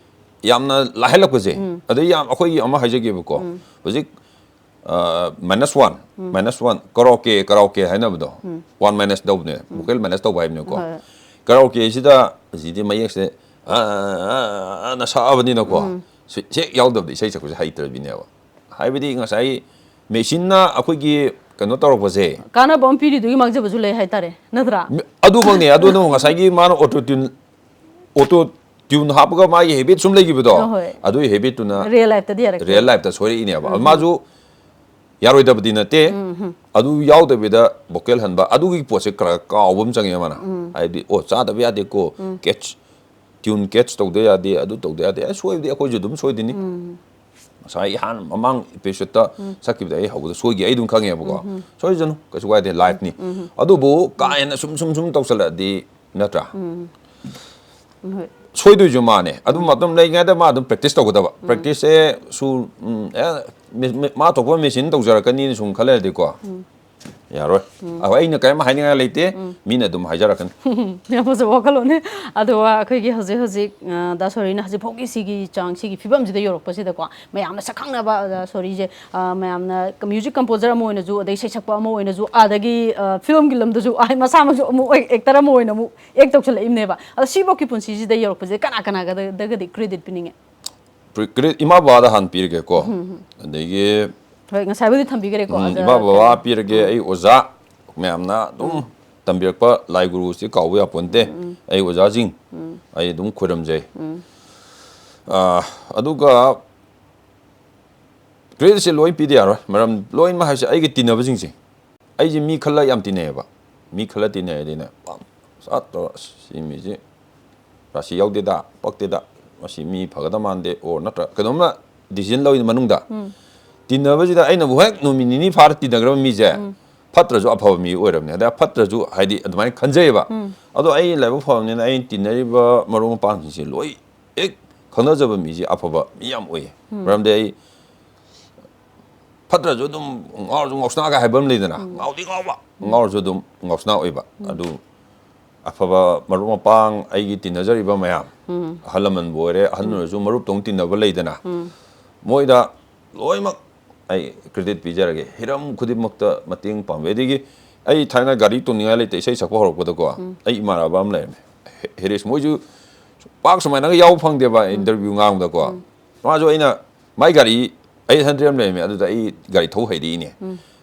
ꯌꯥꯝꯅ ꯂꯥꯏꯍꯜꯂꯛꯄꯁꯦ꯫ ꯑꯗꯩ ꯌꯥꯝ ꯑꯩꯈꯣꯏꯒꯤ ꯑꯃ ꯍꯥꯏꯖꯒꯦꯕꯀꯣ꯫ ꯍꯧꯖꯤꯛ ꯃꯥꯏꯅꯁ ꯋꯥꯟ, ꯃꯥꯏꯅꯁ ꯋꯥꯟ, ꯀꯔꯥꯎꯀꯦ, ꯀꯔꯥꯎꯀꯦ ꯍꯥꯏꯅꯕꯗꯣ, ꯋꯥꯟ ꯃꯥꯏꯅꯁ ꯇꯧꯕꯅꯦ, ꯚꯣꯀꯦꯜ ꯃꯥꯏꯅꯁ ꯇꯧꯕ ꯍꯥꯏꯕꯅꯦꯀꯣ꯫ ꯍꯣꯏ꯫ ꯀꯔꯥꯎꯀꯦꯁꯤꯗ ꯍꯧꯖꯤꯛꯇꯤ ꯃꯌꯦꯛꯁꯦ ꯑ, ꯑ, ꯑ, ꯑꯅ ꯁꯛꯑꯕꯅꯤꯅꯀꯣ, ꯁꯤ- ꯍꯦꯛ ꯌꯥꯎꯗꯕꯗ ꯏꯁꯩ ꯁꯛꯄꯁꯦ ꯍꯩꯇ꯭ꯔꯕꯤꯅꯦꯕ꯫ ꯍꯥꯏꯕꯗꯤ ꯉꯁꯥꯏ ꯃꯦꯁꯤꯟꯅ ꯑꯩꯈꯣꯏꯒꯤ ꯀꯩꯅꯣ ꯇꯧꯔꯛꯄꯁꯦ, ꯀꯥꯟꯅꯕ ꯑꯃ ꯄꯤꯔꯤꯗꯨꯒꯤ ꯃꯥꯡꯖꯕꯁꯨ ꯂꯩ ꯍꯥꯏꯇꯥꯔꯦ, ꯅꯠꯇ꯭ꯔꯥ? ꯑꯗꯨꯃꯛꯅꯦ꯫ ꯑꯗꯨꯅ ꯉꯁꯥꯏꯒꯤ ꯃꯥꯅ auto tune, auto tune ꯍꯥꯞꯄꯒ ꯃꯥꯒꯤ habit ꯁꯨꯝ ꯂꯩꯈꯤꯕꯗꯣ, ꯑꯍꯣꯏ꯫ ꯑꯗꯨꯒꯤ habit ꯇꯨꯅ Real life ꯇꯗꯤ ꯌꯥꯔꯛꯇꯦ꯫ Real life ꯇ ꯁꯣꯏꯔꯛꯏꯅꯦꯕ꯫ ꯃꯥꯁꯨ ꯌꯥꯔꯣꯏꯗꯕꯗꯤ ꯅꯠꯇꯦ꯫ ꯑꯗꯨ ꯌꯥꯎꯗꯕꯤꯗ vocal ꯍꯟꯕ, ꯑꯗꯨꯒꯤ ꯄꯣꯠꯁꯦ ꯈꯔ ꯀꯥꯎꯕ ꯑꯃ ꯆꯪꯉꯦ ꯃꯥꯅ꯫ ꯍꯥꯏꯗꯤ, ꯑꯣ, ꯆꯥꯗꯕ ꯌꯥꯗꯦꯀꯣ, catch, tune catch ꯇꯧꯗ ꯌꯥꯗꯦ, ꯑꯗꯨ ꯇꯧꯗ ꯌꯥꯗꯦ꯫ ꯑꯦ, ꯁꯣꯏꯕꯗꯤ ꯑꯩꯈꯣꯏꯁꯨ ꯑꯗꯨꯝ ꯁꯣꯏꯗꯣꯏꯅꯤ꯫ ꯉꯁꯥꯏ ꯏꯍꯥꯟ ꯃꯃꯥꯡ episode ꯇ ꯁꯛꯈꯤꯕꯗ ꯑꯩ ꯍꯧꯕꯗ ꯁꯣꯏꯈꯤ, ꯑꯩ ꯑꯗꯨꯝ ꯈꯪꯉꯦꯕꯀꯣ꯫ ꯁꯣꯏꯖꯅꯨ, ꯀꯩꯁꯨ ꯀꯥꯏꯗꯦ, life ꯅꯤ꯫ ꯑꯗꯨꯕꯨ ꯀꯥ ꯍꯦꯟꯅ ꯁꯨꯝ ꯁꯨꯝ ꯁꯨꯝ ꯇꯧꯁꯜꯂꯛꯑꯗꯤ, ꯅꯠꯇ꯭ꯔꯥ? ꯍꯣꯏ꯫ ꯁꯣꯏꯗꯣꯏꯁꯨ ꯃꯥꯅꯦ꯫ ꯑꯗꯨꯝ ꯃꯇꯝ ꯂꯩꯔꯤꯉꯩꯗ ꯃꯥ ꯑꯗꯨꯝ practice ꯇꯧꯒꯗꯕ꯫ Practice ꯁꯦ ꯁꯨ, ꯎꯝ, ꯑꯦ, ꯃꯤ-, ꯃꯤ-, ꯃꯥ ꯊꯣꯛꯄ machine ꯇꯧꯖꯔꯛꯀꯅꯤꯅ ꯁꯨꯝ ꯈꯜ ꯂꯩꯔꯗꯤꯀꯣ, ꯌꯥꯔꯣꯏ꯫ ꯑꯍꯣꯏ, ꯑꯩꯅ ꯀꯔꯤꯝ ꯍꯥꯏꯅꯤꯡꯉꯥꯏ ꯂꯩꯇꯦ꯫ ꯃꯤꯅ ꯑꯗꯨꯝ ꯍꯥꯏꯖꯔꯛꯀꯅꯤ꯫ ꯌꯥꯝ ꯐꯖꯕ ꯋꯥꯈꯜꯂꯣꯟꯅꯦ꯫ ꯑꯗꯨꯒ ꯑꯩꯈꯣꯏꯒꯤ ꯍꯧꯖꯤꯛ ꯍꯧꯖꯤꯛ, ꯑ, ꯗꯥ ꯁꯣꯔꯤꯅ ꯍꯧꯖꯤꯛ ꯐꯥꯎꯒꯤ ꯁꯤꯒꯤ ꯆꯥꯡ, ꯁꯤꯒꯤ ꯐꯤꯕꯝꯁꯤꯗ ꯌꯧꯔꯛꯄꯁꯤꯗꯀꯣ, ꯃꯌꯥꯝꯅ ꯁꯛꯈꯪꯅꯕ, ꯑ, ꯁꯣꯔꯤꯁꯦ, ꯑ, ꯃꯌꯥꯝꯅ music composer ꯑꯃ ꯑꯣꯏꯅꯁꯨ, ꯑꯗꯩ ꯏꯁꯩ ꯁꯛꯄ ꯑꯃ ꯑꯣꯏꯅꯁꯨ, ꯑꯗꯒꯤ, ꯑ, film ꯒꯤ ꯂꯝꯗꯁꯨ, ꯑ, ꯃꯁꯥꯃꯛꯁꯨ ꯑꯃꯨꯛ actor ꯑꯃ ꯑꯣꯏꯅ ꯑꯃꯨꯛ act ꯇꯧꯁꯜꯂꯛꯏꯕꯅꯦꯕ꯫ ꯑꯗꯣ ꯁꯤꯐꯧꯒꯤ ꯄꯨꯟꯁꯤꯁꯤꯗ ꯌꯧꯔꯛꯄꯁꯦ ꯀꯅꯥ ꯀꯅꯥꯒꯗꯒꯗꯤ credit ꯄꯤꯅꯤꯡꯉꯦ? Pre-, credit ꯏꯃꯥ ꯕꯕꯥꯗ ꯍꯥꯟꯅ ꯄꯤꯔꯒꯦꯀꯣ꯫ ꯑꯗꯒꯤ, ꯍꯣꯏ, ꯉꯁꯥꯏꯕꯨꯗꯤ ꯊꯝꯕꯤꯈ꯭ꯔꯦꯀꯣ, ꯎꯝ, ꯑꯗ ꯏꯃꯥ ꯕꯕꯥ ꯀꯩꯅꯣ? ꯄꯤꯔꯒꯦ, ꯑꯩ ꯑꯣꯖꯥ ꯃꯌꯥꯝꯅ ꯑꯗꯨꯝ ꯇꯝꯕꯤꯔꯛꯄ ꯂꯥꯏ ꯒꯨꯔꯨꯁꯤ ꯀꯥꯎꯕ ꯌꯥꯄꯣꯟꯇꯦ꯫ ꯑꯩ ꯑꯣꯖꯥꯁꯤꯡ ꯑꯩ ꯑꯗꯨꯝ ꯈꯣꯏꯔꯝꯖꯩ꯫ ꯑꯥ, ꯑꯗꯨꯒ credit ꯁꯦ ꯂꯣꯏ ꯄꯤꯗ ꯌꯥꯔꯣꯏ, ꯃꯔꯝ ꯂꯣꯏꯅꯃꯛ ꯍꯥꯏꯁꯦ ꯑꯩꯒꯤ ꯇꯤꯟꯅꯕꯁꯤꯡꯁꯦ꯫ ꯑꯩꯁꯦ ꯃꯤ ꯈꯜꯂ ꯌꯥꯝ ꯇꯤꯟꯅꯩꯌꯦꯕ꯫ ꯃꯤ ꯈꯜꯂ ꯇꯤꯟꯅꯩ ꯍꯥꯏꯗꯤꯅꯦ, ꯄꯥꯝ-, ꯁꯠ ꯇꯧꯔ, "ꯑꯁ, ꯁꯤ ꯃꯤꯁꯦ ꯔꯥꯁꯤ ꯌꯥꯎꯗꯦꯗ, ꯄꯛꯇꯦꯗ, ꯃꯁꯤ ꯃꯤ ꯐꯒꯗꯕ ꯃꯥꯟꯗꯦ", or ꯅꯠꯇ꯭ꯔ ꯀꯩꯅꯣꯝꯃ decision ꯂꯧꯔꯤꯉꯩ ꯃꯅꯨꯡꯗ, ꯇꯤꯟꯅꯕꯁꯤꯗ ꯑꯩꯅꯕꯨ ꯍꯦꯛ ꯅꯨꯃꯤꯠ ꯅꯤꯅꯤ ꯐꯥꯔ ꯇꯤꯟꯅꯈ꯭ꯔꯕ ꯃꯤꯁꯦ, ꯐꯠꯇ꯭ꯔꯁꯨ ꯑꯐꯕ ꯃꯤ ꯑꯣꯏꯔꯕꯅꯦ꯫ ꯑꯗ ꯐꯠꯇ꯭ꯔꯁꯨ ꯍꯥꯏꯗꯤ ꯑꯗꯨꯃꯥꯏꯅ ꯈꯟꯖꯩꯌꯦꯕ꯫ ꯑꯗꯣ ꯑꯩ ꯂꯥꯏꯕꯛ ꯐꯕꯅꯤꯅ ꯑꯩꯅ ꯇꯤꯟꯅꯔꯤꯕ ꯃꯔꯨꯞ ꯃꯄꯥꯡꯁꯤꯡꯁꯦ ꯂꯣꯏ ꯍꯦꯛ ꯈꯪꯅꯖꯕ ꯃꯤꯁꯦ ꯑꯐꯕ ꯃꯤ ꯌꯥꯝ ꯑꯣꯏꯌꯦ꯫ ꯃꯔꯝꯗꯤ ꯑꯩ ꯐꯠꯇ꯭ꯔꯁꯨ ꯑꯗꯨꯝ ꯉꯥꯎꯔꯁꯨ ꯉꯥꯎꯁꯅꯥꯒ ꯍꯥꯏꯕ ꯑꯃ ꯂꯩꯗꯅ, ꯉꯥꯎꯗꯤ ꯉꯥꯎꯕ, ꯉꯥꯎꯔꯁꯨ ꯑꯗꯨꯝ ꯉꯥꯎꯁꯅꯥ ꯑꯣꯏꯕ꯫ ꯑꯗꯨ ꯑꯐꯕ ꯃꯔꯨꯞ ꯃꯄꯥꯡ, ꯑꯩꯒꯤ ꯇꯤꯟꯅꯖꯔꯤꯕ ꯃꯌꯥꯝ, ꯑꯍꯜ ꯂꯃꯟꯕꯨ ꯑꯣꯏꯔꯦ, ꯑꯍꯟ ꯑꯣꯏꯔꯁꯨ ꯃꯔꯨꯞꯇꯧꯅ ꯇꯤꯟꯅꯕ ꯂꯩꯗꯅ, ꯃꯣꯏꯗ ꯂꯣꯏꯅꯃꯛ ꯑꯩ credit ꯄꯤꯖꯔꯒꯦ꯫ ꯍꯤꯔꯝ ꯈꯨꯗꯤꯡꯃꯛꯇ ꯃꯇꯦꯡ ꯄꯥꯡꯕꯤ꯫ ꯑꯗꯒꯤ ꯑꯩ ꯊꯥꯏꯅ ꯒꯥꯔꯤ ꯇꯣꯡꯅꯤꯡꯉꯥꯏ ꯂꯩꯇ ꯏꯁꯩ ꯁꯛꯄ ꯍꯧꯔꯛꯄꯗꯀꯣ, ꯑꯩ ꯏꯃꯥꯟꯅꯕ ꯑꯃ ꯂꯩꯔꯝꯃꯦ, ꯍꯦ-, ꯍꯦꯔꯤꯁ꯫ ꯃꯣꯏꯁꯨ ꯄꯥꯛ ꯁꯨꯃꯥꯏꯅꯒ ꯌꯥꯎꯕ ꯐꯪꯗꯦꯕ interview ꯉꯥꯡꯕꯗꯀꯣ꯫ ꯃꯥꯁꯨ ꯑꯩꯅ, ꯃꯥꯏ ꯒꯥꯔꯤ eight hundred ꯑꯃ ꯂꯩꯔꯝꯃꯦ, ꯑꯗꯨꯗ ꯑꯩ ꯒꯥꯔꯤ ꯊꯧ ꯍꯩꯔꯛꯏꯅꯦ꯫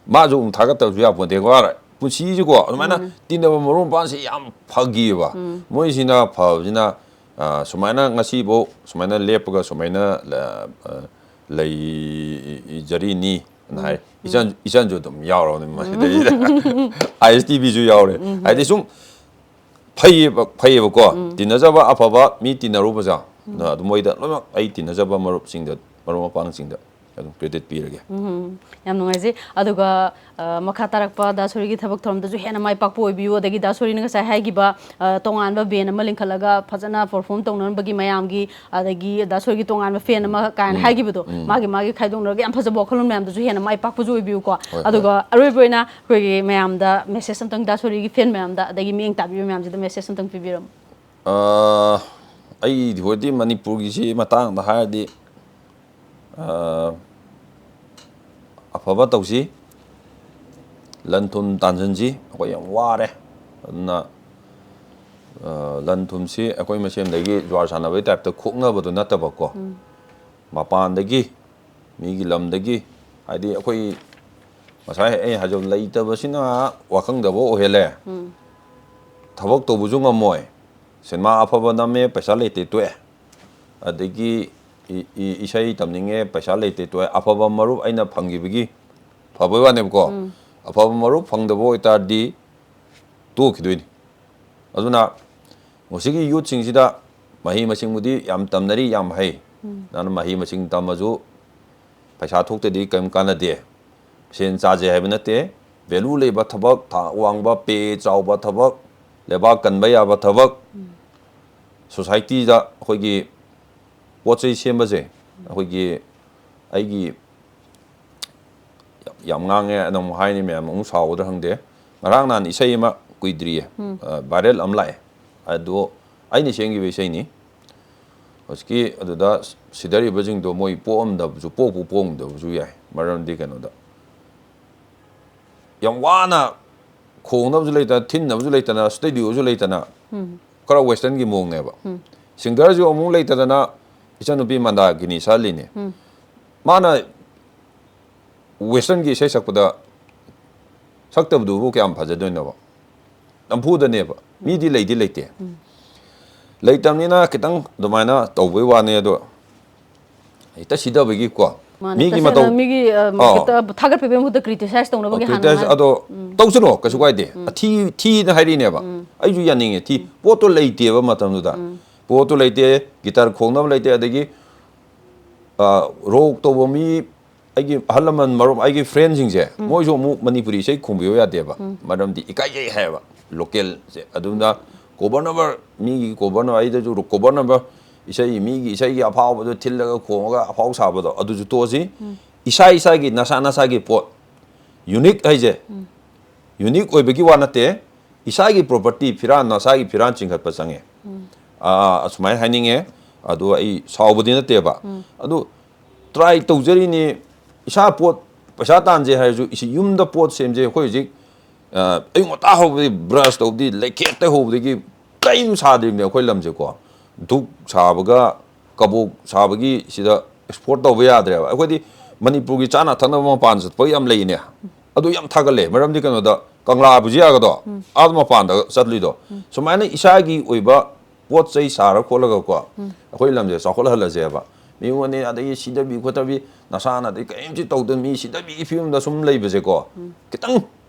ꯃꯥꯁꯨ ꯑꯃꯨꯛ ꯊꯥꯒꯠꯇꯕꯁꯨ ꯌꯥꯄꯣꯟꯇꯦꯀꯣ꯫ ꯄꯨꯟꯁꯤꯁꯤꯀꯣ ꯑꯗꯨꯃꯥꯏꯅ ꯇꯤꯟꯅꯕ ꯃꯔꯨꯞ ꯃꯄꯥꯡꯁꯦ ꯌꯥꯝ ꯐꯈꯤꯑꯕ꯫ ꯃꯣꯏꯁꯤꯅ ꯐꯕꯁꯤꯅ, ꯑ, ꯁꯨꯃꯥꯏꯅ ꯉꯁꯤꯐꯥꯎ ꯁꯨꯃꯥꯏꯅ ꯂꯦꯞꯄꯒ ꯁꯨꯃꯥꯏꯅ, ꯑ, ꯂꯩꯖꯔꯤꯅꯤ ꯍꯥꯏ꯫ ꯏꯆꯟ, ꯏꯆꯟꯁꯨ ꯑꯗꯨꯝ ꯌꯥꯎꯔꯕꯅꯤ ꯃꯁꯤꯗꯩꯁꯤꯗ꯫ ꯑꯥꯏ ꯑꯦꯁ ꯇꯤ ꯚꯤꯁꯨ ꯌꯥꯎꯔꯦ꯫ ꯍꯥꯏꯗꯤ ꯁꯨꯝ ꯐꯩꯌꯦꯕ, ꯐꯩꯌꯦꯕꯀꯣ꯫ ꯇꯤꯟꯅꯖꯕ ꯑꯐꯕ ꯃꯤ ꯇꯤꯟꯅꯔꯨꯕꯁꯦ꯫ ꯑꯗꯨ ꯃꯣꯏꯗ ꯂꯣꯏꯅꯃꯛ ꯑꯩ ꯇꯤꯟꯅꯖꯕ ꯃꯔꯨꯞꯁꯤꯡꯗ, ꯃꯔꯨꯞ ꯃꯄꯥꯡꯁꯤꯡꯗ ꯑꯗꯨꯝ credit ꯄꯤꯔꯒꯦ꯫ ꯎꯝ, ꯌꯥꯝ ꯅꯨꯡꯉꯥꯏꯖꯩ꯫ ꯑꯗꯨꯒ, ꯑ, ꯃꯈꯥ ꯇꯥꯔꯛꯄ ꯗꯥ ꯁꯣꯔꯤꯒꯤ ꯊꯕꯛ ꯊꯧꯔꯝꯗꯁꯨ ꯍꯦꯟꯅ ꯃꯥꯏ ꯄꯥꯛꯄ ꯑꯣꯏꯕꯤꯌꯨ꯫ ꯑꯗꯒꯤ ꯗꯥ ꯁꯣꯔꯤꯅ ꯉꯁꯥꯏ ꯍꯥꯏꯈꯤꯕ, ꯑ, ꯇꯣꯉꯥꯟꯕ band ꯑꯃ ꯂꯤꯡꯈꯠꯂꯒ ꯐꯖꯅ perform ꯇꯧꯅꯅꯕꯒꯤ ꯃꯌꯥꯝꯒꯤ, ꯑꯗꯒꯤ ꯗꯥ ꯁꯣꯔꯤꯒꯤ ꯇꯣꯉꯥꯟꯕ fan ꯑꯃ ꯀꯥꯏꯅ ꯍꯥꯏꯈꯤꯕꯗꯣ, ꯃꯥꯒꯤ ꯃꯥꯒꯤ ꯈꯥꯏꯗꯣꯛꯅꯔꯒ ꯌꯥꯝ ꯐꯖꯕ ꯋꯥꯈꯜꯂꯣꯟ ꯃꯌꯥꯝꯗꯨꯁꯨ ꯍꯦꯟꯅ ꯃꯥꯏ ꯄꯥꯛꯄꯁꯨ ꯑꯣꯏꯕꯤꯌꯨꯀꯣ꯫ ꯍꯣꯏ꯫ ꯑꯗꯨꯒ ꯑꯔꯣꯏꯕ ꯑꯣꯏꯅ ꯑꯩꯈꯣꯏꯒꯤ ꯃꯌꯥꯝꯗ message ꯑꯝꯇꯪ, ꯗꯥ ꯁꯣꯔꯤꯒꯤ fan ꯃꯌꯥꯝꯗ, ꯑꯗꯒꯤ ꯃꯤꯠꯌꯦꯡ ꯇꯥꯕꯤꯕ ꯃꯌꯥꯝꯁꯤꯗ message ꯑꯝꯇꯪ ꯄꯤꯕꯤꯔꯝꯃꯨ꯫ ꯑ, ꯑꯩꯒꯤ ꯑꯣꯏꯗꯤ ꯃꯅꯤꯄꯨꯔꯒꯤꯁꯤ ꯃꯇꯥꯡꯗ ꯍꯥꯏꯔꯗꯤ, ꯑ, ꯑꯐꯕ ꯇꯧꯁꯤ, ꯂꯟ ꯊꯨꯝ ꯇꯥꯟꯁꯤꯟꯁꯤ꯫ ꯑꯩꯈꯣꯏ ꯌꯥꯝ ꯋꯥꯔꯦ꯫ ꯑꯗꯨꯅ, ꯑ, ꯂꯟ ꯊꯨꯝꯁꯤ ꯑꯩꯈꯣꯏ ꯃꯁꯦꯟꯗꯒꯤ ꯖꯨꯋꯥꯔ ꯁꯥꯟꯅꯕꯒꯤ type ꯇ ꯈꯣꯛꯅꯕꯗꯨ ꯅꯠꯇꯕꯀꯣ, ꯃꯄꯥꯟꯗꯒꯤ, ꯃꯤꯒꯤ ꯂꯝꯗꯒꯤ, ꯍꯥꯏꯗꯤ ꯑꯩꯈꯣꯏ ꯉꯁꯥꯏ ꯑꯩ ꯍꯥꯏꯖꯕ ꯂꯩꯇꯕꯁꯤꯅ ꯋꯥꯈꯪꯗꯕ ꯑꯣꯏꯍꯜꯂꯦ꯫ ꯊꯕꯛ ꯇꯧꯕꯁꯨ ꯉꯝꯃꯣꯏ꯫ ꯁꯤꯅꯦꯃꯥ ꯑꯐꯕ ꯅꯝꯃꯦ, ꯄꯩꯁꯥ ꯂꯩꯇꯦ, ꯇꯣꯛꯑꯦ꯫ ꯑꯗꯒꯤ ꯏ-, ꯏ-, ꯏꯁꯩ ꯇꯝꯅꯤꯡꯉꯦ, ꯄꯩꯁꯥ ꯂꯩꯇꯦ, ꯇꯣꯛꯑꯦ꯫ ꯑꯐꯕ ꯃꯔꯨꯞ ꯑꯩꯅ ꯐꯪꯈꯤꯕꯒꯤ ꯐꯕꯩ ꯋꯥꯅꯦꯕꯀꯣ꯫ ꯑꯐꯕ ꯃꯔꯨꯞ ꯐꯪꯗꯕ ꯑꯣꯏꯇꯥꯔꯗꯤ ꯇꯣꯛꯈꯤꯗꯣꯏꯅꯤ꯫ ꯑꯗꯨꯅ ꯉꯁꯤꯒꯤ youth ꯁꯤꯡꯁꯤꯗ ꯃꯍꯩ ꯃꯁꯤꯡꯕꯨꯗꯤ ꯌꯥꯝ ꯇꯝꯅꯔꯤ, ꯌꯥꯝ ꯍꯩ꯫ ꯅꯪꯅ ꯃꯍꯩ ꯃꯁꯤꯡ ꯇꯝꯃꯁꯨ ꯄꯩꯁꯥ ꯊꯣꯛꯇꯗꯤ ꯀꯔꯤꯝ ꯀꯥꯟꯅꯗꯦ꯫ ꯁꯦꯟ ꯆꯥꯖꯩ ꯍꯥꯏꯕ ꯅꯠꯇꯦ꯫ Value ꯂꯩꯕ ꯊꯕꯛ, ꯊꯥꯛ ꯋꯥꯡꯕ, pay ꯆꯥꯎꯕ ꯊꯕꯛ, ꯂꯩꯕꯥꯛ ꯀꯟꯕ ꯌꯥꯕ ꯊꯕꯛ, society ꯗ ꯑꯩꯈꯣꯏꯒꯤ ꯄꯣꯠ ꯆꯩ ꯁꯦꯝꯕꯁꯦ, ꯑꯩꯈꯣꯏꯒꯤ, ꯑꯩꯒꯤ ꯌꯥꯝ ꯉꯥꯡꯉꯦ ꯑꯗꯨꯝ ꯍꯥꯏꯅꯤ, ꯃꯌꯥꯝ ꯑꯃꯨꯛ ꯁꯥꯎꯒꯗ꯭ꯔꯥ ꯈꯪꯗꯦ꯫ ꯉꯔꯥꯡ ꯅꯍꯥꯟ ꯏꯁꯩ ꯑꯃ ꯀꯨꯏꯗ꯭ꯔꯤꯌꯦ, ꯑ, viral ꯑꯃ ꯂꯥꯛꯑꯦ꯫ ꯑꯗꯣ ꯑꯩꯅ ꯁꯦꯝꯈꯤꯕ ꯏꯁꯩꯅꯤ꯫ ꯍꯧꯖꯤꯛꯀꯤ ꯑꯗꯨꯗ ꯁꯤꯗꯔꯤꯕꯁꯤꯡꯗꯣ ꯃꯣꯏ ꯄꯣꯛꯑꯝꯗꯕꯁꯨ, ꯄꯣꯛꯄꯨ ꯄꯣꯛꯑꯝꯗꯕꯁꯨ ꯌꯥꯏ꯫ ꯃꯔꯝꯗꯤ ꯀꯩꯅꯣꯗ ꯌꯥꯝ ꯋꯥꯅ ꯈꯣꯡꯅꯕꯁꯨ ꯂꯩꯇꯅ, ꯊꯤꯟꯅꯕꯁꯨ ꯂꯩꯇꯅ, studio ꯁꯨ ꯂꯩꯇꯅ, ꯈꯔ western ꯒꯤ ꯃꯑꯣꯡꯅꯦꯕ꯫ Singer ꯁꯨ ꯑꯃꯨꯛ ꯂꯩꯇꯗꯅ ꯏꯆꯟꯅꯨꯄꯤ ꯃꯟꯗꯥꯀꯤꯅꯤ ꯁꯛꯍꯜꯂꯤꯅꯦ꯫ ꯃꯥꯅ western ꯒꯤ ꯏꯁꯩ ꯁꯛꯄꯗ ꯁꯛꯇꯕꯗꯨꯕꯨ ꯀꯌꯥꯝ ꯐꯖꯗꯣꯏꯅꯣꯕ? ꯅꯝꯐꯨꯗꯅꯦꯕ꯫ ꯃꯤꯗꯤ ꯂꯩꯗꯤ ꯂꯩꯇꯦ꯫ ꯂꯩꯇꯕꯅꯤꯅ ꯈꯤꯇꯪ ꯑꯗꯨꯃꯥꯏꯅ ꯇꯧꯕꯩ ꯋꯥꯅꯦ꯫ ꯑꯗꯣ ꯍꯦꯛꯇ ꯁꯤꯗꯕꯒꯤꯀꯣ꯫ ꯃꯥꯅꯦ, ꯃꯤꯒꯤ ꯇꯁꯦꯡꯅ ꯃꯇꯧ ꯃꯤꯒꯤ ꯑ, ꯑꯥꯎ꯫ ꯍꯦꯛꯇ ꯊꯥꯒꯠꯄꯤꯕꯒꯤ ꯃꯍꯨꯠꯇ ꯀ꯭ꯔꯤꯇꯤꯁꯥꯏꯁ ꯇꯧꯅꯕꯒꯤ ꯍꯥꯟꯅ ꯀ꯭ꯔꯤꯇꯤꯁꯥꯏꯁ ꯃꯥ- ꯑꯗꯣ ꯇꯧꯁꯅꯣ, ꯀꯩꯁꯨ ꯀꯥꯏꯗꯦ꯫ ꯑꯊꯤ ꯊꯤꯅ ꯍꯥꯏꯔꯤꯅꯦꯕ꯫ ꯑꯩꯁꯨ ꯌꯥꯅꯤꯡꯉꯦ, ꯊꯤ꯫ ꯄꯣꯠꯇꯣ ꯂꯩꯇꯦꯕ ꯃꯇꯝꯗꯨꯗ꯫ ꯄꯣꯠꯇꯣ ꯂꯩꯇꯦ, ꯒꯤꯇꯥꯔ ꯈꯣꯡꯅꯕ ꯂꯩꯇꯦ, ꯑꯗꯒꯤ ꯔꯣꯛ ꯇꯧꯕ ꯃꯤ, ꯑꯩꯒꯤ ꯑꯍꯜ ꯂꯃꯟ, ꯃꯔꯨꯞ, ꯑꯩꯒꯤ ꯐ꯭ꯔꯦꯟꯁꯤꯡꯁꯦ, ꯃꯣꯏꯁꯨ ꯑꯃꯨꯛ ꯃꯅꯤꯄꯨꯔꯤ ꯏꯁꯩ ꯈꯣꯡꯕꯤꯌꯨ ꯌꯥꯗꯦꯕ꯫ ꯃꯔꯝꯗꯤ ꯏꯀꯥꯏꯖꯩ ꯍꯥꯏꯌꯦꯕ ꯂꯣꯀꯦꯜꯁꯦ꯫ ꯑꯗꯨꯅ ꯀꯣꯚꯔ ꯅꯝꯕꯔ, ꯃꯤꯒꯤ ꯀꯣꯚꯔ ꯅꯝꯕꯔ, ꯑꯩꯗꯁꯨ ꯀꯣꯚꯔ ꯅꯝꯕꯔ, ꯏꯁꯩ, ꯃꯤꯒꯤ ꯏꯁꯩꯒꯤ ꯑꯐꯥꯎꯕꯗꯣ ꯊꯤꯜꯂꯒ ꯈꯣꯡꯉꯒ ꯑꯐꯥꯎ ꯁꯥꯕꯗꯣ, ꯑꯗꯨꯁꯨ ꯇꯣꯛꯑꯁꯤ꯫ ꯏꯁꯥ ꯏꯁꯥꯒꯤ, ꯅꯁꯥ ꯅꯁꯥꯒꯤ ꯄꯣꯠ, ꯌꯨꯅꯤꯛ ꯍꯥꯏꯁꯦ, ꯌꯨꯅꯤꯛ ꯑꯣꯏꯕꯒꯤ ꯋꯥ ꯅꯠꯇꯦ꯫ ꯏꯁꯥꯒꯤ ꯄ꯭ꯔꯣꯄꯔꯇꯤ, ꯐꯤꯔꯥꯟ, ꯅꯁꯥꯒꯤ ꯐꯤꯔꯥꯟ ꯆꯤꯡꯈꯠꯄ ꯆꯪꯉꯦ꯫ ꯑꯥ, ꯑꯁꯨꯃꯥꯏꯅ ꯍꯥꯏꯅꯤꯡꯉꯦ꯫ ꯑꯗꯣ ꯑꯩ ꯁꯥꯎꯕꯗꯤ ꯅꯠꯇꯦꯕ꯫ ꯑꯗꯨ ꯇ꯭ꯔꯥꯏ ꯇꯧꯖꯔꯤꯅꯤ꯫ ꯏꯁꯥ ꯄꯣꯠ, ꯄꯩꯁꯥ ꯇꯥꯟꯁꯦ ꯍꯥꯏꯔꯁꯨ, ꯏꯁꯤ ꯌꯨꯝꯗ ꯄꯣꯠ ꯁꯦꯝꯁꯦ꯫ ꯑꯩꯈꯣꯏ ꯍꯧꯖꯤꯛ, ꯑ, ꯑꯌꯨꯛ ꯉꯟꯇꯥ ꯍꯧꯕꯗꯒꯤ ꯕ꯭ꯔꯁ ꯇꯧꯕꯗꯤ, ꯂꯩꯈꯦꯠꯇ ꯍꯧꯕꯗꯒꯤ ꯀꯔꯤꯝ ꯁꯥꯗ꯭ꯔꯤꯕꯅꯦ ꯑꯩꯈꯣꯏ ꯂꯝꯁꯦꯀꯣ꯫ ꯙꯨꯛ ꯁꯥꯕꯒ ꯀꯕꯣꯛ ꯁꯥꯕꯒꯤ ꯁꯤꯗ ꯑꯦꯛꯁꯄꯣꯔꯠ ꯇꯧꯕ ꯌꯥꯗ꯭ꯔꯦꯕ꯫ ꯑꯩꯈꯣꯏꯗꯤ ꯃꯅꯤꯄꯨꯔꯒꯤ ꯆꯥꯅ ꯊꯛꯅꯕ ꯃꯄꯥꯟ ꯆꯠꯄꯒꯤ ꯌꯥꯝ ꯂꯩꯅꯦ꯫ ꯑꯗꯨ ꯌꯥꯝ ꯊꯥꯒꯠꯂꯦ꯫ ꯃꯔꯝꯗꯤ ꯀꯩꯅꯣꯗ, ꯀꯪꯂꯥ ꯕꯨꯖꯤꯌꯥꯒꯗꯣ ꯑꯥꯗ ꯃꯄꯥꯟꯗ ꯆꯠꯂꯤꯗꯣ꯫ ꯁꯨꯃꯥꯏꯅ ꯏꯁꯥꯒꯤ ꯑꯣꯏꯕ ꯄꯣꯠ ꯆꯩ ꯁꯥꯔ ꯈꯣꯠꯂꯒꯀꯣ, ꯑꯩꯈꯣꯏ ꯂꯝꯁꯦ ꯆꯥꯎꯈꯠꯍꯜꯂꯁꯦꯕ꯫ ꯃꯤꯉꯣꯟꯗ ꯑꯗꯒꯤ ꯁꯤꯗꯕꯤ ꯈꯣꯠꯇꯕꯤ, ꯅꯁꯥꯅ ꯑꯗꯩ ꯀꯔꯤꯝꯁꯤ ꯇꯧꯗꯅ ꯃꯤ ꯁꯤꯗꯕꯤꯒꯤ ꯐꯤꯕꯝꯗ ꯁꯨꯝ ꯂꯩꯕꯁꯦꯀꯣ, ꯈꯤꯇꯪ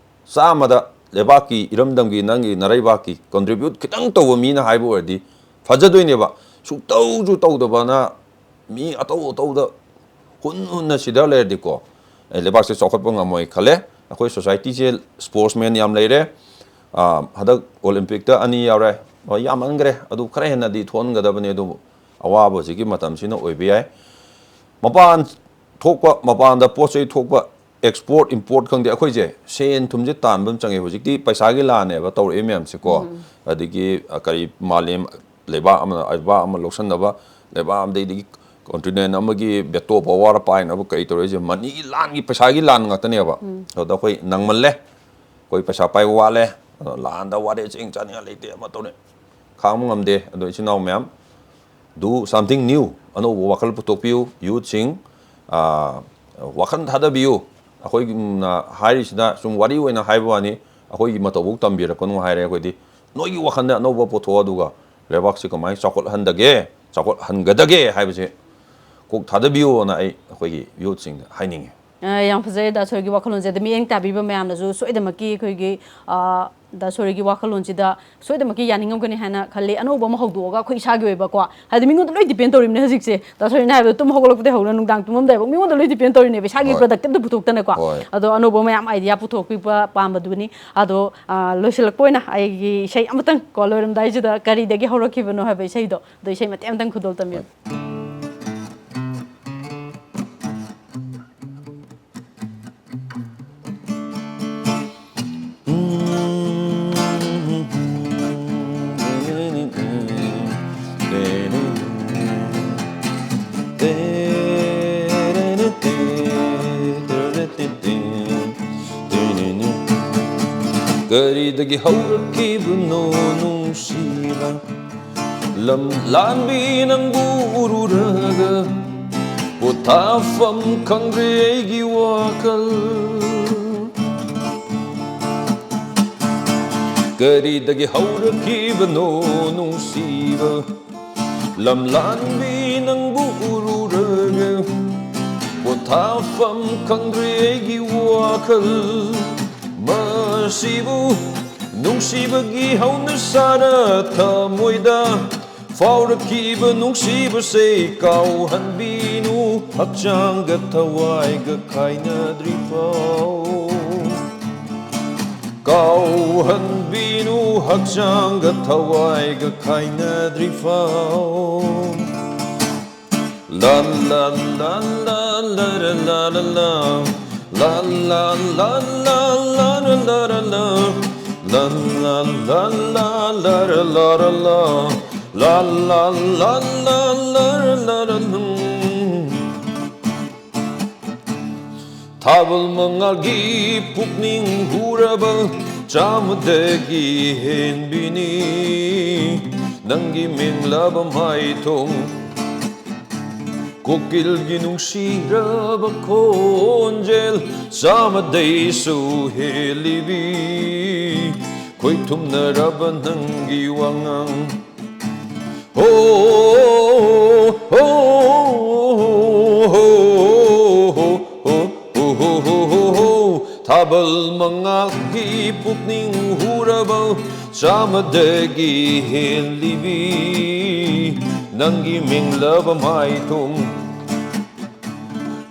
ꯆꯥꯝꯃꯗ ꯂꯩꯕꯥꯛꯀꯤ, ꯏꯔꯝꯗꯝꯒꯤ, ꯅꯪꯒꯤ ꯅꯔꯩꯕꯥꯛꯀꯤ ꯀꯟꯇ꯭ꯔꯤꯕ꯭ꯌꯨꯠ ꯈꯤꯇꯪ ꯇꯧꯕ ꯃꯤꯅ ꯍꯥꯏꯕ ꯑꯣꯏꯔꯗꯤ ꯐꯖꯗꯣꯏꯅꯦꯕ꯫ ꯁꯨꯛꯇꯧꯁꯨ ꯇꯧꯗꯕꯅ ꯃꯤ ꯑꯇꯧ ꯑꯇꯧꯗ ꯍꯨꯟ ꯍꯨꯟꯅ ꯁꯤꯗ ꯂꯩꯔꯗꯤꯀꯣ, ꯑꯦ, ꯂꯩꯕꯥꯛꯁꯦ ꯆꯥꯎꯈꯠꯄ ꯉꯝꯃꯣꯏ ꯈꯜꯂꯦ꯫ ꯑꯩꯈꯣꯏ ꯁꯣꯁꯥꯏꯇꯤꯁꯦ ꯁ꯭ꯄꯣꯔꯠꯁꯃꯦꯟ ꯌꯥꯝ ꯂꯩꯔꯦ꯫ ꯑꯥ, ꯍꯟꯗꯛ ꯑꯣꯂꯤꯝꯄꯤꯛꯇ ꯑꯅꯤ ꯌꯥꯎꯔꯦ꯫ ꯍꯣꯏ, ꯌꯥꯝꯃꯟꯈ꯭ꯔꯦ꯫ ꯑꯗꯨ ꯈꯔ ꯍꯦꯟꯅꯗꯤ ꯊꯣꯛꯍꯟꯒꯗꯕꯅꯦ, ꯑꯗꯨꯕꯨ ꯑꯋꯥꯕ ꯍꯧꯖꯤꯛꯀꯤ ꯃꯇꯝꯁꯤꯅ ꯑꯣꯏꯕ ꯌꯥꯏ꯫ ꯃꯄꯥꯟ ꯊꯣꯛꯄ, ꯃꯄꯥꯟꯗ ꯄꯣꯠ ꯆꯩ ꯊꯣꯛꯄ, ꯑꯦꯛꯁꯄꯣꯔꯠ ꯏꯝꯄꯣꯔꯠ ꯈꯪꯗꯦ, ꯑꯩꯈꯣꯏꯁꯦ ꯁꯦꯟ ꯊꯨꯝꯁꯦ ꯇꯥꯟꯕ ꯑꯃ ꯆꯪꯉꯦ꯫ ꯍꯧꯖꯤꯛꯇꯤ ꯄꯩꯁꯥꯒꯤ ꯂꯥꯟꯅꯦꯕ ꯇꯧꯔꯛꯏ ꯃꯌꯥꯝꯁꯦꯀꯣ꯫ ꯑꯗꯒꯤ, ꯑ, ꯀꯔꯤ, ꯃꯥꯂꯦꯝ ꯂꯩꯕꯥꯛ ꯑꯃꯅ ꯂꯩꯕꯥꯛ ꯑꯃ ꯂꯧꯁꯤꯟꯅꯕ, ꯂꯩꯕꯥꯛ ꯑꯃꯗꯒꯤꯗꯤ ꯀꯣꯟꯇꯤꯅꯦꯟ ꯑꯃꯒꯤ ꯕꯦꯇꯣ ꯄꯋꯥꯔ ꯄꯥꯏꯅꯕ ꯀꯔꯤ ꯇꯧꯔꯛꯏꯁꯦ? ꯃꯅꯤꯒꯤ ꯂꯥꯟꯒꯤ, ꯄꯩꯁꯥꯒꯤ ꯂꯥꯟ ꯉꯥꯛꯇꯅꯦꯕ꯫ ꯑꯗꯨꯗ ꯑꯩꯈꯣꯏ ꯅꯪꯃꯜꯂꯦ꯫ ꯑꯩꯈꯣꯏ ꯄꯩꯁꯥ ꯄꯥꯏꯕ ꯋꯥꯠꯂꯦ꯫ ꯑꯗꯣ ꯂꯥꯟꯗ ꯋꯥꯔꯦ, ꯆꯦꯡ ꯆꯥꯅꯤꯡꯉꯥꯏ ꯂꯩꯇꯦ, ꯑꯃ ꯇꯧꯔꯦ꯫ ꯈꯥꯡꯕ ꯉꯝꯗꯦ꯫ ꯑꯗꯣ ꯏꯆꯤꯟ ꯏꯅꯥꯎ ꯃꯌꯥꯝ, do something new, ꯑꯅꯧꯕ ꯋꯥꯈꯜ ꯄꯨꯊꯣꯛꯄꯤꯌꯨ꯫ ꯌꯨꯠꯁꯤꯡ, ꯑꯥ, ꯋꯥꯈꯜ ꯊꯥꯗꯕꯤꯌꯨ꯫ ꯑꯩꯈꯣꯏꯅ ꯍꯥꯏꯔꯤꯁꯤꯅ ꯁꯨꯝ ꯋꯥꯔꯤ ꯑꯣꯏꯅ ꯍꯥꯏꯕ ꯋꯥꯅꯤ, ꯑꯩꯈꯣꯏꯒꯤ ꯃꯇꯧꯕꯧ ꯇꯝꯕꯤꯔꯛꯀꯅꯨ ꯍꯥꯏꯔꯦ꯫ ꯑꯩꯈꯣꯏꯗꯤ ꯅꯣꯏꯒꯤ ꯋꯥꯈꯜꯗ ꯑꯅꯧꯕ ꯄꯨꯊꯣꯛꯑꯣ, ꯑꯗꯨꯒ ꯂꯩꯕꯥꯛꯁꯤ ꯀꯃꯥꯏꯅ ꯆꯥꯎꯈꯠꯍꯟꯗꯒꯦ, ꯆꯥꯎꯈꯠꯍꯟꯒꯗꯒꯦ ꯍꯥꯏꯕꯁꯦ ꯀꯣꯛ ꯊꯥꯗꯕꯤꯌꯣꯅ ꯑꯩ ꯑꯩꯈꯣꯏꯒꯤ ꯌꯨꯠꯁꯤꯡꯗ ꯍꯥꯏꯅꯤꯡꯉꯤ꯫ ꯑ, ꯌꯥꯝ ꯐꯖꯩ ꯗꯥ ꯁꯣꯏꯒꯤ ꯋꯥꯈꯜꯂꯣꯟꯁꯦ꯫ ꯑꯗ ꯃꯤꯠꯌꯦꯡ ꯇꯥꯕꯤꯕ ꯃꯌꯥꯝꯅꯁꯨ ꯁꯣꯏꯗꯅꯃꯛꯀꯤ ꯑꯩꯈꯣꯏꯒꯤ, ꯑ, ꯗꯥ ꯁꯣꯏꯒꯤ ꯋꯥꯈꯜꯂꯣꯟꯁꯤꯗ ꯁꯣꯏꯗꯅꯃꯛꯀꯤ ꯌꯥꯅꯤꯡꯉꯝꯒꯅꯤ ꯍꯥꯏꯅ ꯈꯜꯂꯤ꯫ ꯑꯅꯧꯕ ꯑꯃ ꯍꯧꯗꯣꯛꯑꯒ ꯑꯩꯈꯣꯏ ꯏꯁꯥꯒꯤ ꯑꯣꯏꯕꯀꯣ, ꯍꯥꯏꯗꯤ ꯃꯤꯉꯣꯟꯗ ꯂꯣꯏ depend ꯇꯧꯔꯤꯕꯅꯦ ꯍꯧꯖꯤꯛꯁꯦ꯫ ꯗꯥ ꯁꯣꯏꯅ ꯍꯥꯏꯕꯗꯣ ꯇꯨꯝ ꯍꯧꯒꯠꯂꯛꯄꯗꯒꯤ ꯍꯧꯔꯒ ꯅꯨꯡꯗꯥꯡ ꯇꯨꯝꯃꯝꯗꯥꯏꯐꯥꯎ ꯃꯤꯉꯣꯟꯗ ꯂꯣꯏ depend ꯇꯧꯔꯤꯅꯦꯕ, ꯏꯁꯥꯒꯤ ꯍꯣꯏ꯫ Product ꯑꯝꯇ ꯄꯨꯊꯣꯛꯇꯅꯀꯣ꯫ ꯍꯣꯏ꯫ ꯑꯗꯣ ꯑꯅꯧꯕ ꯃꯌꯥꯝ idea ꯄꯨꯊꯣꯛꯄꯤꯕ ꯄꯥꯝꯕꯗꯨꯅꯤ꯫ ꯑꯗꯣ, ꯑ, ꯂꯣꯏꯁꯤꯜꯂꯛꯄ ꯑꯣꯏꯅ ꯑꯩꯒꯤ ꯏꯁꯩ ꯑꯃꯇꯪ ꯀꯣ, ꯂꯣꯏꯔꯝꯗꯥꯏꯁꯤꯗ ꯀꯔꯤꯗꯒꯤ ꯍꯧꯔꯛꯈꯤꯕꯅꯣ ꯍꯥꯏꯕ ꯏꯁꯩꯗꯣ, ꯑꯗꯣ ꯏꯁꯩ ꯃꯇꯦꯛ ꯑꯃꯇꯪ ꯈꯨꯗꯣꯜ ꯇꯝꯕꯤꯌꯨ꯫ ꯍꯣꯏ꯫ ꯀꯔꯤꯗꯒꯤ ꯍꯧꯔꯛꯈꯤꯕꯅꯣ ꯅꯨꯡꯁꯤꯕ? ꯂꯝ ꯂꯥꯟꯕꯤ ꯅꯪꯕꯨ ꯎꯔꯨꯔꯒ ꯄꯣꯊꯥꯐꯝ ꯈꯪꯗ꯭ꯔꯦ ꯑꯩꯒꯤ ꯋꯥꯈꯜ꯫ ꯀꯔꯤꯗꯒꯤ ꯍꯧꯔꯛꯈꯤꯕꯅꯣ ꯅꯨꯡꯁꯤꯕ? ꯂꯝ ꯂꯥꯟꯕꯤ ꯅꯪꯕꯨ ꯎꯔꯨꯔꯒ ꯄꯣꯊꯥꯐꯝ ꯈꯪꯗ꯭ꯔꯦ ꯑꯩꯒꯤ ꯋꯥꯈꯜ꯫ ꯃꯁꯤꯕꯨ ꯅꯨꯡꯁꯤꯕꯒꯤ ꯍꯧꯅꯁꯥꯔ ꯊꯃꯣꯏꯗ ꯐꯥꯎꯔꯛꯈꯤꯕ ꯅꯨꯡꯁꯤꯕꯁꯦ ꯀꯥꯎꯍꯟꯕꯤꯅꯨ, ꯍꯛꯆꯥꯡꯒ ꯊꯋꯥꯏꯒ ꯈꯥꯏꯅꯗ꯭ꯔꯤ ꯐꯥꯎ꯫ ꯀꯥꯎꯍꯟꯕꯤꯅꯨ, ꯍꯛꯆꯥꯡꯒ ꯊꯋꯥꯏꯒ ꯈꯥꯏꯅꯗ꯭ꯔꯤ ꯐꯥꯎ꯫ ꯂꯥ ꯂꯥ ꯂꯥ ꯂꯥ ꯂꯥ ꯂꯥ ꯂꯥ ꯂꯥ꯫ ꯂꯥ ꯂꯥ ꯂꯥ ꯂꯥ ꯂꯥ ꯂꯥ ꯂꯥ ꯂꯥ꯫ ꯂꯥ ꯂꯥ ꯂꯥ ꯂꯥ ꯂꯥ ꯂꯥ ꯂꯥ ꯂꯥ ꯂꯥ꯫ ꯂꯥ ꯂꯥ ꯂꯥ ꯂꯥ ꯂꯥ ꯂꯥ ꯂꯥ ꯂꯥ꯫ ꯊꯥꯕꯜ ꯃꯉꯥꯜꯒꯤ ꯄꯨꯛꯅꯤꯡ ꯍꯨꯔꯕ ꯆꯥꯝꯃꯗꯒꯤ ꯍꯦꯟꯕꯤꯅꯤ ꯅꯪꯒꯤ ꯃꯦꯡꯂꯕ ꯃꯥꯏꯊꯣꯡ꯫ ꯀꯣꯀꯤꯜꯒꯤ ꯅꯨꯡꯁꯤꯔꯕ ꯈꯣꯟꯖꯦꯜ ꯆꯥꯃꯗꯩꯁꯨ ꯍꯦꯜꯂꯤꯕꯤ, ꯈꯣꯏꯊꯨꯝꯅꯔꯕ ꯅꯪꯒꯤ ꯋꯥꯉꯥꯡ꯫ ꯍꯣ, ꯍꯣ, ꯍꯣ, ꯍꯣ, ꯍꯣ, ꯍꯣ, ꯍꯣ, ꯍꯣ, ꯍꯣ, ꯍꯣ꯫ ꯊꯥꯕꯜ ꯃꯉꯥꯜꯒꯤ ꯄꯨꯛꯅꯤꯡ ꯍꯨꯔꯕ ꯆꯥꯃꯗꯒꯤ ꯍꯦꯜꯂꯤꯕꯤ ꯅꯪꯒꯤ ꯃꯦꯡꯂꯕ ꯃꯥꯏꯊꯣꯡ꯫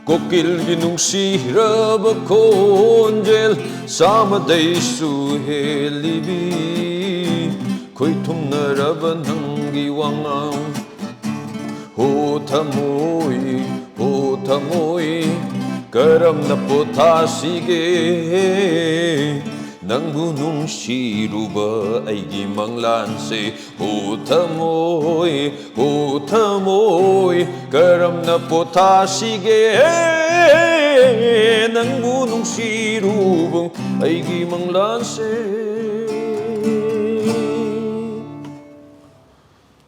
ꯀꯣꯀꯤꯜꯒꯤ ꯅꯨꯡꯁꯤꯔꯕ ꯈꯣꯟꯖꯦꯜ ꯆꯥꯃꯗꯩꯁꯨ ꯍꯦꯜꯂꯤꯕꯤ ꯈꯣꯏꯊꯨꯝꯅꯔꯕ ꯅꯪꯒꯤ ꯋꯥꯉꯥꯡ꯫ ꯍꯣ ꯊꯃꯣꯏ, ꯍꯣ ꯊꯃꯣꯏ, ꯀꯔꯝꯅ ꯄꯣꯊꯥꯁꯤꯒꯦ? ꯅꯪꯕꯨ ꯅꯨꯡꯁꯤꯔꯨꯕ ꯑꯩꯒꯤ ꯃꯪꯂꯥꯟꯁꯦ꯫ ꯍꯣ ꯊꯃꯣꯏ, ꯍꯣ ꯊꯃꯣꯏ, ꯀꯔꯝꯅ ꯄꯣꯊꯥꯁꯤꯒꯦ? ꯅꯪꯕꯨ ꯅꯨꯡꯁꯤꯔꯨꯕ ꯑꯩꯒꯤ ꯃꯪꯂꯥꯟꯁꯦ꯫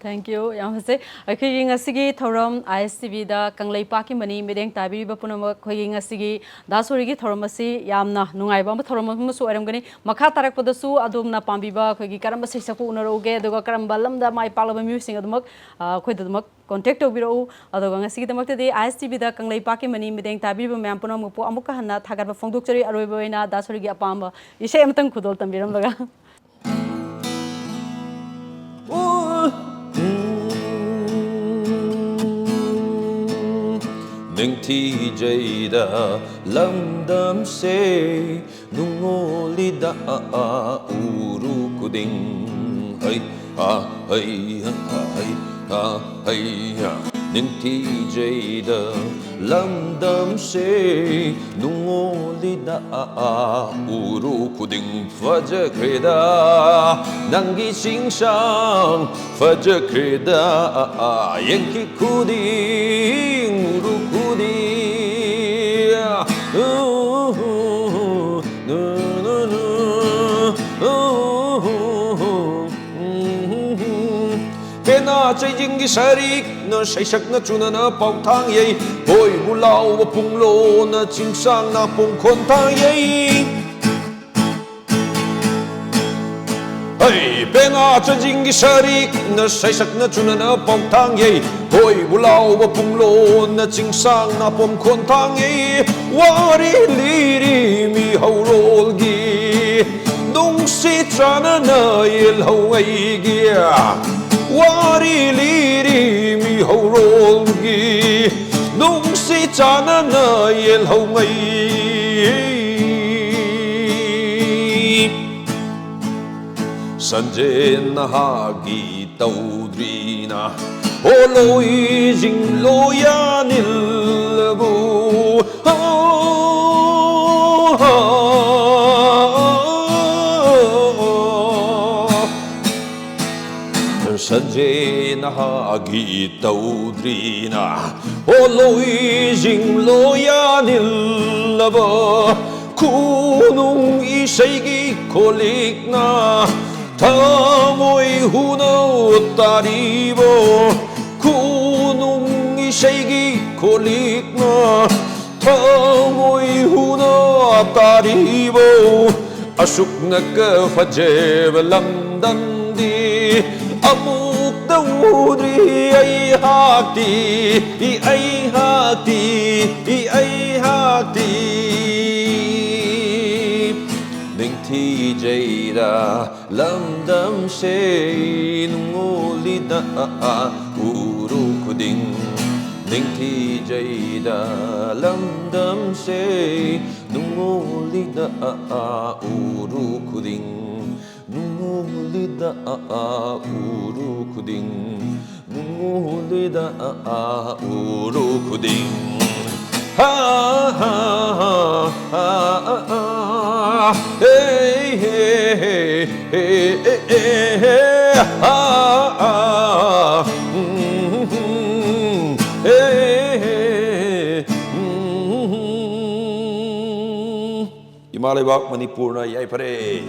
Thank you, ꯌꯥꯝ ꯐꯖꯩ꯫ ꯑꯩꯈꯣꯏꯒꯤ ꯉꯁꯤꯒꯤ ꯊꯧꯔꯝ ꯑꯥꯏ ꯑꯦꯁ ꯇꯤ ꯚꯤꯗ ꯀꯪꯂꯩꯄꯥꯛꯀꯤ ꯃꯅꯤ ꯃꯤꯠꯌꯦꯡ ꯇꯥꯕꯤꯔꯤꯕ ꯄꯨꯝꯅꯃꯛ, ꯑꯩꯈꯣꯏꯒꯤ ꯉꯁꯤꯒꯤ ꯗꯥ ꯁꯣꯔꯤꯒꯤ ꯊꯧꯔꯝ ꯑꯁꯤ ꯌꯥꯝꯅ ꯅꯨꯡꯉꯥꯏꯕ ꯑꯃ, ꯊꯧꯔꯝ ꯑꯃꯁꯨ ꯑꯣꯏꯔꯝꯒꯅꯤ꯫ ꯃꯈꯥ ꯇꯥꯔꯛꯄꯗꯁꯨ ꯑꯗꯣꯝꯅ ꯄꯥꯝꯕꯤꯕ ꯑꯩꯈꯣꯏꯒꯤ ꯀꯔꯝꯕ ꯁꯩꯁꯛꯄ ꯎꯅꯔꯛꯎꯒꯦ, ꯑꯗꯨꯒ ꯀꯔꯝꯕ ꯂꯝꯗ ꯃꯥꯏ ꯄꯥꯛꯂꯕ ꯃꯤꯑꯣꯏꯁꯤꯡ ꯑꯗꯨꯃꯛ, ꯑ, ꯑꯩꯈꯣꯏꯗ ꯑꯗꯨꯃꯛ contact ꯇꯧꯕꯤꯔꯛꯎ꯫ ꯑꯗꯨꯒ ꯉꯁꯤꯒꯤꯗꯃꯛꯇꯗꯤ ꯑꯥꯏ ꯑꯦꯁ ꯇꯤ ꯚꯤꯗ ꯀꯪꯂꯩꯄꯥꯛꯀꯤ ꯃꯅꯤ ꯃꯤꯠꯌꯦꯡ ꯇꯥꯕꯤꯔꯤꯕ ꯃꯌꯥꯝ ꯄꯨꯝꯅꯃꯛꯄꯨ ꯑꯃꯨꯛꯀ ꯍꯟꯅ ꯊꯥꯒꯠꯄ ꯐꯣꯡꯗꯣꯛꯆꯔꯤ꯫ ꯑꯔꯣꯏꯕ ꯑꯣꯏꯅ ꯗꯥ ꯁꯣꯔꯤꯒꯤ ꯑꯄꯥꯝꯕ ꯏꯁꯩ ꯑꯃꯇꯪ ꯈꯨꯗꯣꯜ ꯇꯝꯕꯤꯔꯝꯂꯒ꯫ ꯅꯤꯡꯊꯤꯖꯩꯗ ꯂꯝꯗꯝꯁꯦ ꯅꯨꯡꯉꯣꯜꯂꯤꯗ ꯎꯔꯨ ꯈꯨꯗꯤꯡ꯫ ꯍꯩ ꯍꯥ ꯍꯩ ꯍꯥ ꯍꯩ ꯍꯥ ꯍꯩ ꯍꯥ꯫ ꯅꯤꯡꯊꯤꯖꯩꯗ ꯂꯝꯗꯝꯁꯦ ꯅꯨꯡꯉꯣꯜꯂꯤꯗ ꯎꯔꯨ ꯈꯨꯗꯤꯡ꯫ ꯐꯖꯈ꯭ꯔꯦꯗ ꯅꯪꯒꯤ ꯆꯤꯡꯁꯥꯡ, ꯐꯖꯈ꯭ꯔꯦꯗ ꯌꯦꯡꯈꯤ ꯈꯨꯗꯤꯡ ꯎꯔꯨ ꯈꯨꯗꯤꯡ꯫ ꯄꯦꯅꯥ ꯆꯩꯖꯤꯡꯒꯤ ꯁꯔꯤꯛ ꯅ ꯁꯩꯁꯛꯅ ꯆꯨꯅꯅ ꯄꯥꯎꯊꯥꯡ ꯌꯩ, ꯍꯣꯏꯕꯨ ꯂꯥꯎꯕ ꯄꯨꯡꯂꯣꯅ ꯆꯤꯡꯁꯥꯡꯅ ꯄꯣꯡꯈꯣꯟ ꯊꯥꯡ ꯌꯩ꯫ ꯍꯩ ꯄꯦꯅꯥ ꯆꯟꯖꯤꯡꯒꯤ ꯁꯔꯤꯛꯅ ꯁꯩꯁꯛꯅ ꯆꯨꯅꯅ ꯄꯥꯎꯊꯥꯡ ꯌꯩ, ꯍꯣꯏꯕꯨ ꯂꯥꯎꯕ ꯄꯨꯡꯂꯣꯟꯅ ꯆꯤꯡꯁꯥꯡꯅ ꯄꯣꯝꯈꯣꯟ ꯊꯥꯡ ꯌꯩ꯫ ꯋꯥꯔꯤ ꯂꯤꯔꯤ ꯃꯤ ꯍꯧꯔꯣꯜꯒꯤ, ꯅꯨꯡꯁꯤ ꯆꯥꯟꯅꯅ ꯌꯦꯜꯍꯧꯉꯩꯒꯤ꯫ ꯋꯥꯔꯤ ꯂꯤꯔꯤ ꯃꯤ ꯍꯧꯔꯣꯜꯒꯤ, ꯅꯨꯡꯁꯤ ꯆꯥꯟꯅꯅ ꯌꯦꯜꯍꯧꯉꯩ꯫ ꯁꯟꯖꯦꯟ ꯅꯍꯥꯒꯤ ꯇꯧꯗ꯭ꯔꯤꯅ, ꯍꯣꯂꯣꯏꯁꯤꯡ ꯂꯣꯌꯥꯅꯤꯜꯕꯨ꯫ ꯁꯟꯖꯦꯟ ꯅꯍꯥꯒꯤ ꯇꯧꯗ꯭ꯔꯤꯅ, ꯍꯣꯂꯣꯏꯁꯤꯡ ꯂꯣꯌꯥꯅꯤꯜꯂꯕ꯫ ꯈꯨꯅꯨꯡ ꯏꯁꯩꯒꯤ ꯈꯣꯂꯤꯛꯅ ꯊꯃꯣꯏ ꯍꯨꯅ ꯇꯥꯔꯤꯕ, ꯈꯨꯅꯨꯡ ꯏꯁꯩꯒꯤ ꯈꯣꯂꯤꯛꯅ ꯊꯃꯣꯏ ꯍꯨꯅ ꯇꯥꯔꯤꯕ꯫ ꯑꯁꯨꯛꯅꯀ ꯐꯖꯕ ꯂꯝꯗꯝꯗꯤ ꯑꯃꯨꯛꯇ ꯎꯗ꯭ꯔꯤ ꯑꯩꯍꯥꯛꯇꯤ, ꯑꯩꯍꯥꯛꯇꯤ, ꯑꯩꯍꯥꯛꯇꯤ꯫ ꯅꯤꯡꯊꯤꯖꯩꯗ ꯂꯝꯗꯝꯁꯦ ꯅꯨꯡꯉꯣꯜꯂꯤꯗ ꯎꯔꯨ ꯈꯨꯗꯤꯡ꯫ ꯅꯤꯡꯊꯤꯖꯩꯗ ꯂꯝꯗꯝꯁꯦ ꯅꯨꯡꯉꯣꯜꯂꯤꯗ ꯎꯔꯨ ꯈꯨꯗꯤꯡ꯫ ꯅꯨꯡꯉꯣꯜꯂꯤꯗ ꯎꯔꯨ ꯈꯨꯗꯤꯡ꯫ ꯅꯨꯡꯉꯣꯜꯂꯤꯗ ꯎꯔꯨ ꯈꯨꯗꯤꯡ꯫ ꯍꯥ, ꯍꯥ, ꯍꯥ, ꯍꯥ, ꯍꯥ, ꯍꯥ, ꯍꯦ, ꯍꯦ, ꯍꯦ, ꯍꯦ, ꯑꯦ, ꯑꯦ, ꯍꯦ, ꯍꯥ, ꯑꯥ, ꯎꯝ, ꯍꯦ, ꯍꯦ, ꯎꯝ꯫ ꯏꯃꯥ ꯂꯩꯕꯥꯛ ꯃꯅꯤꯄꯨꯔꯅ ꯌꯥꯏꯐꯔꯦ꯫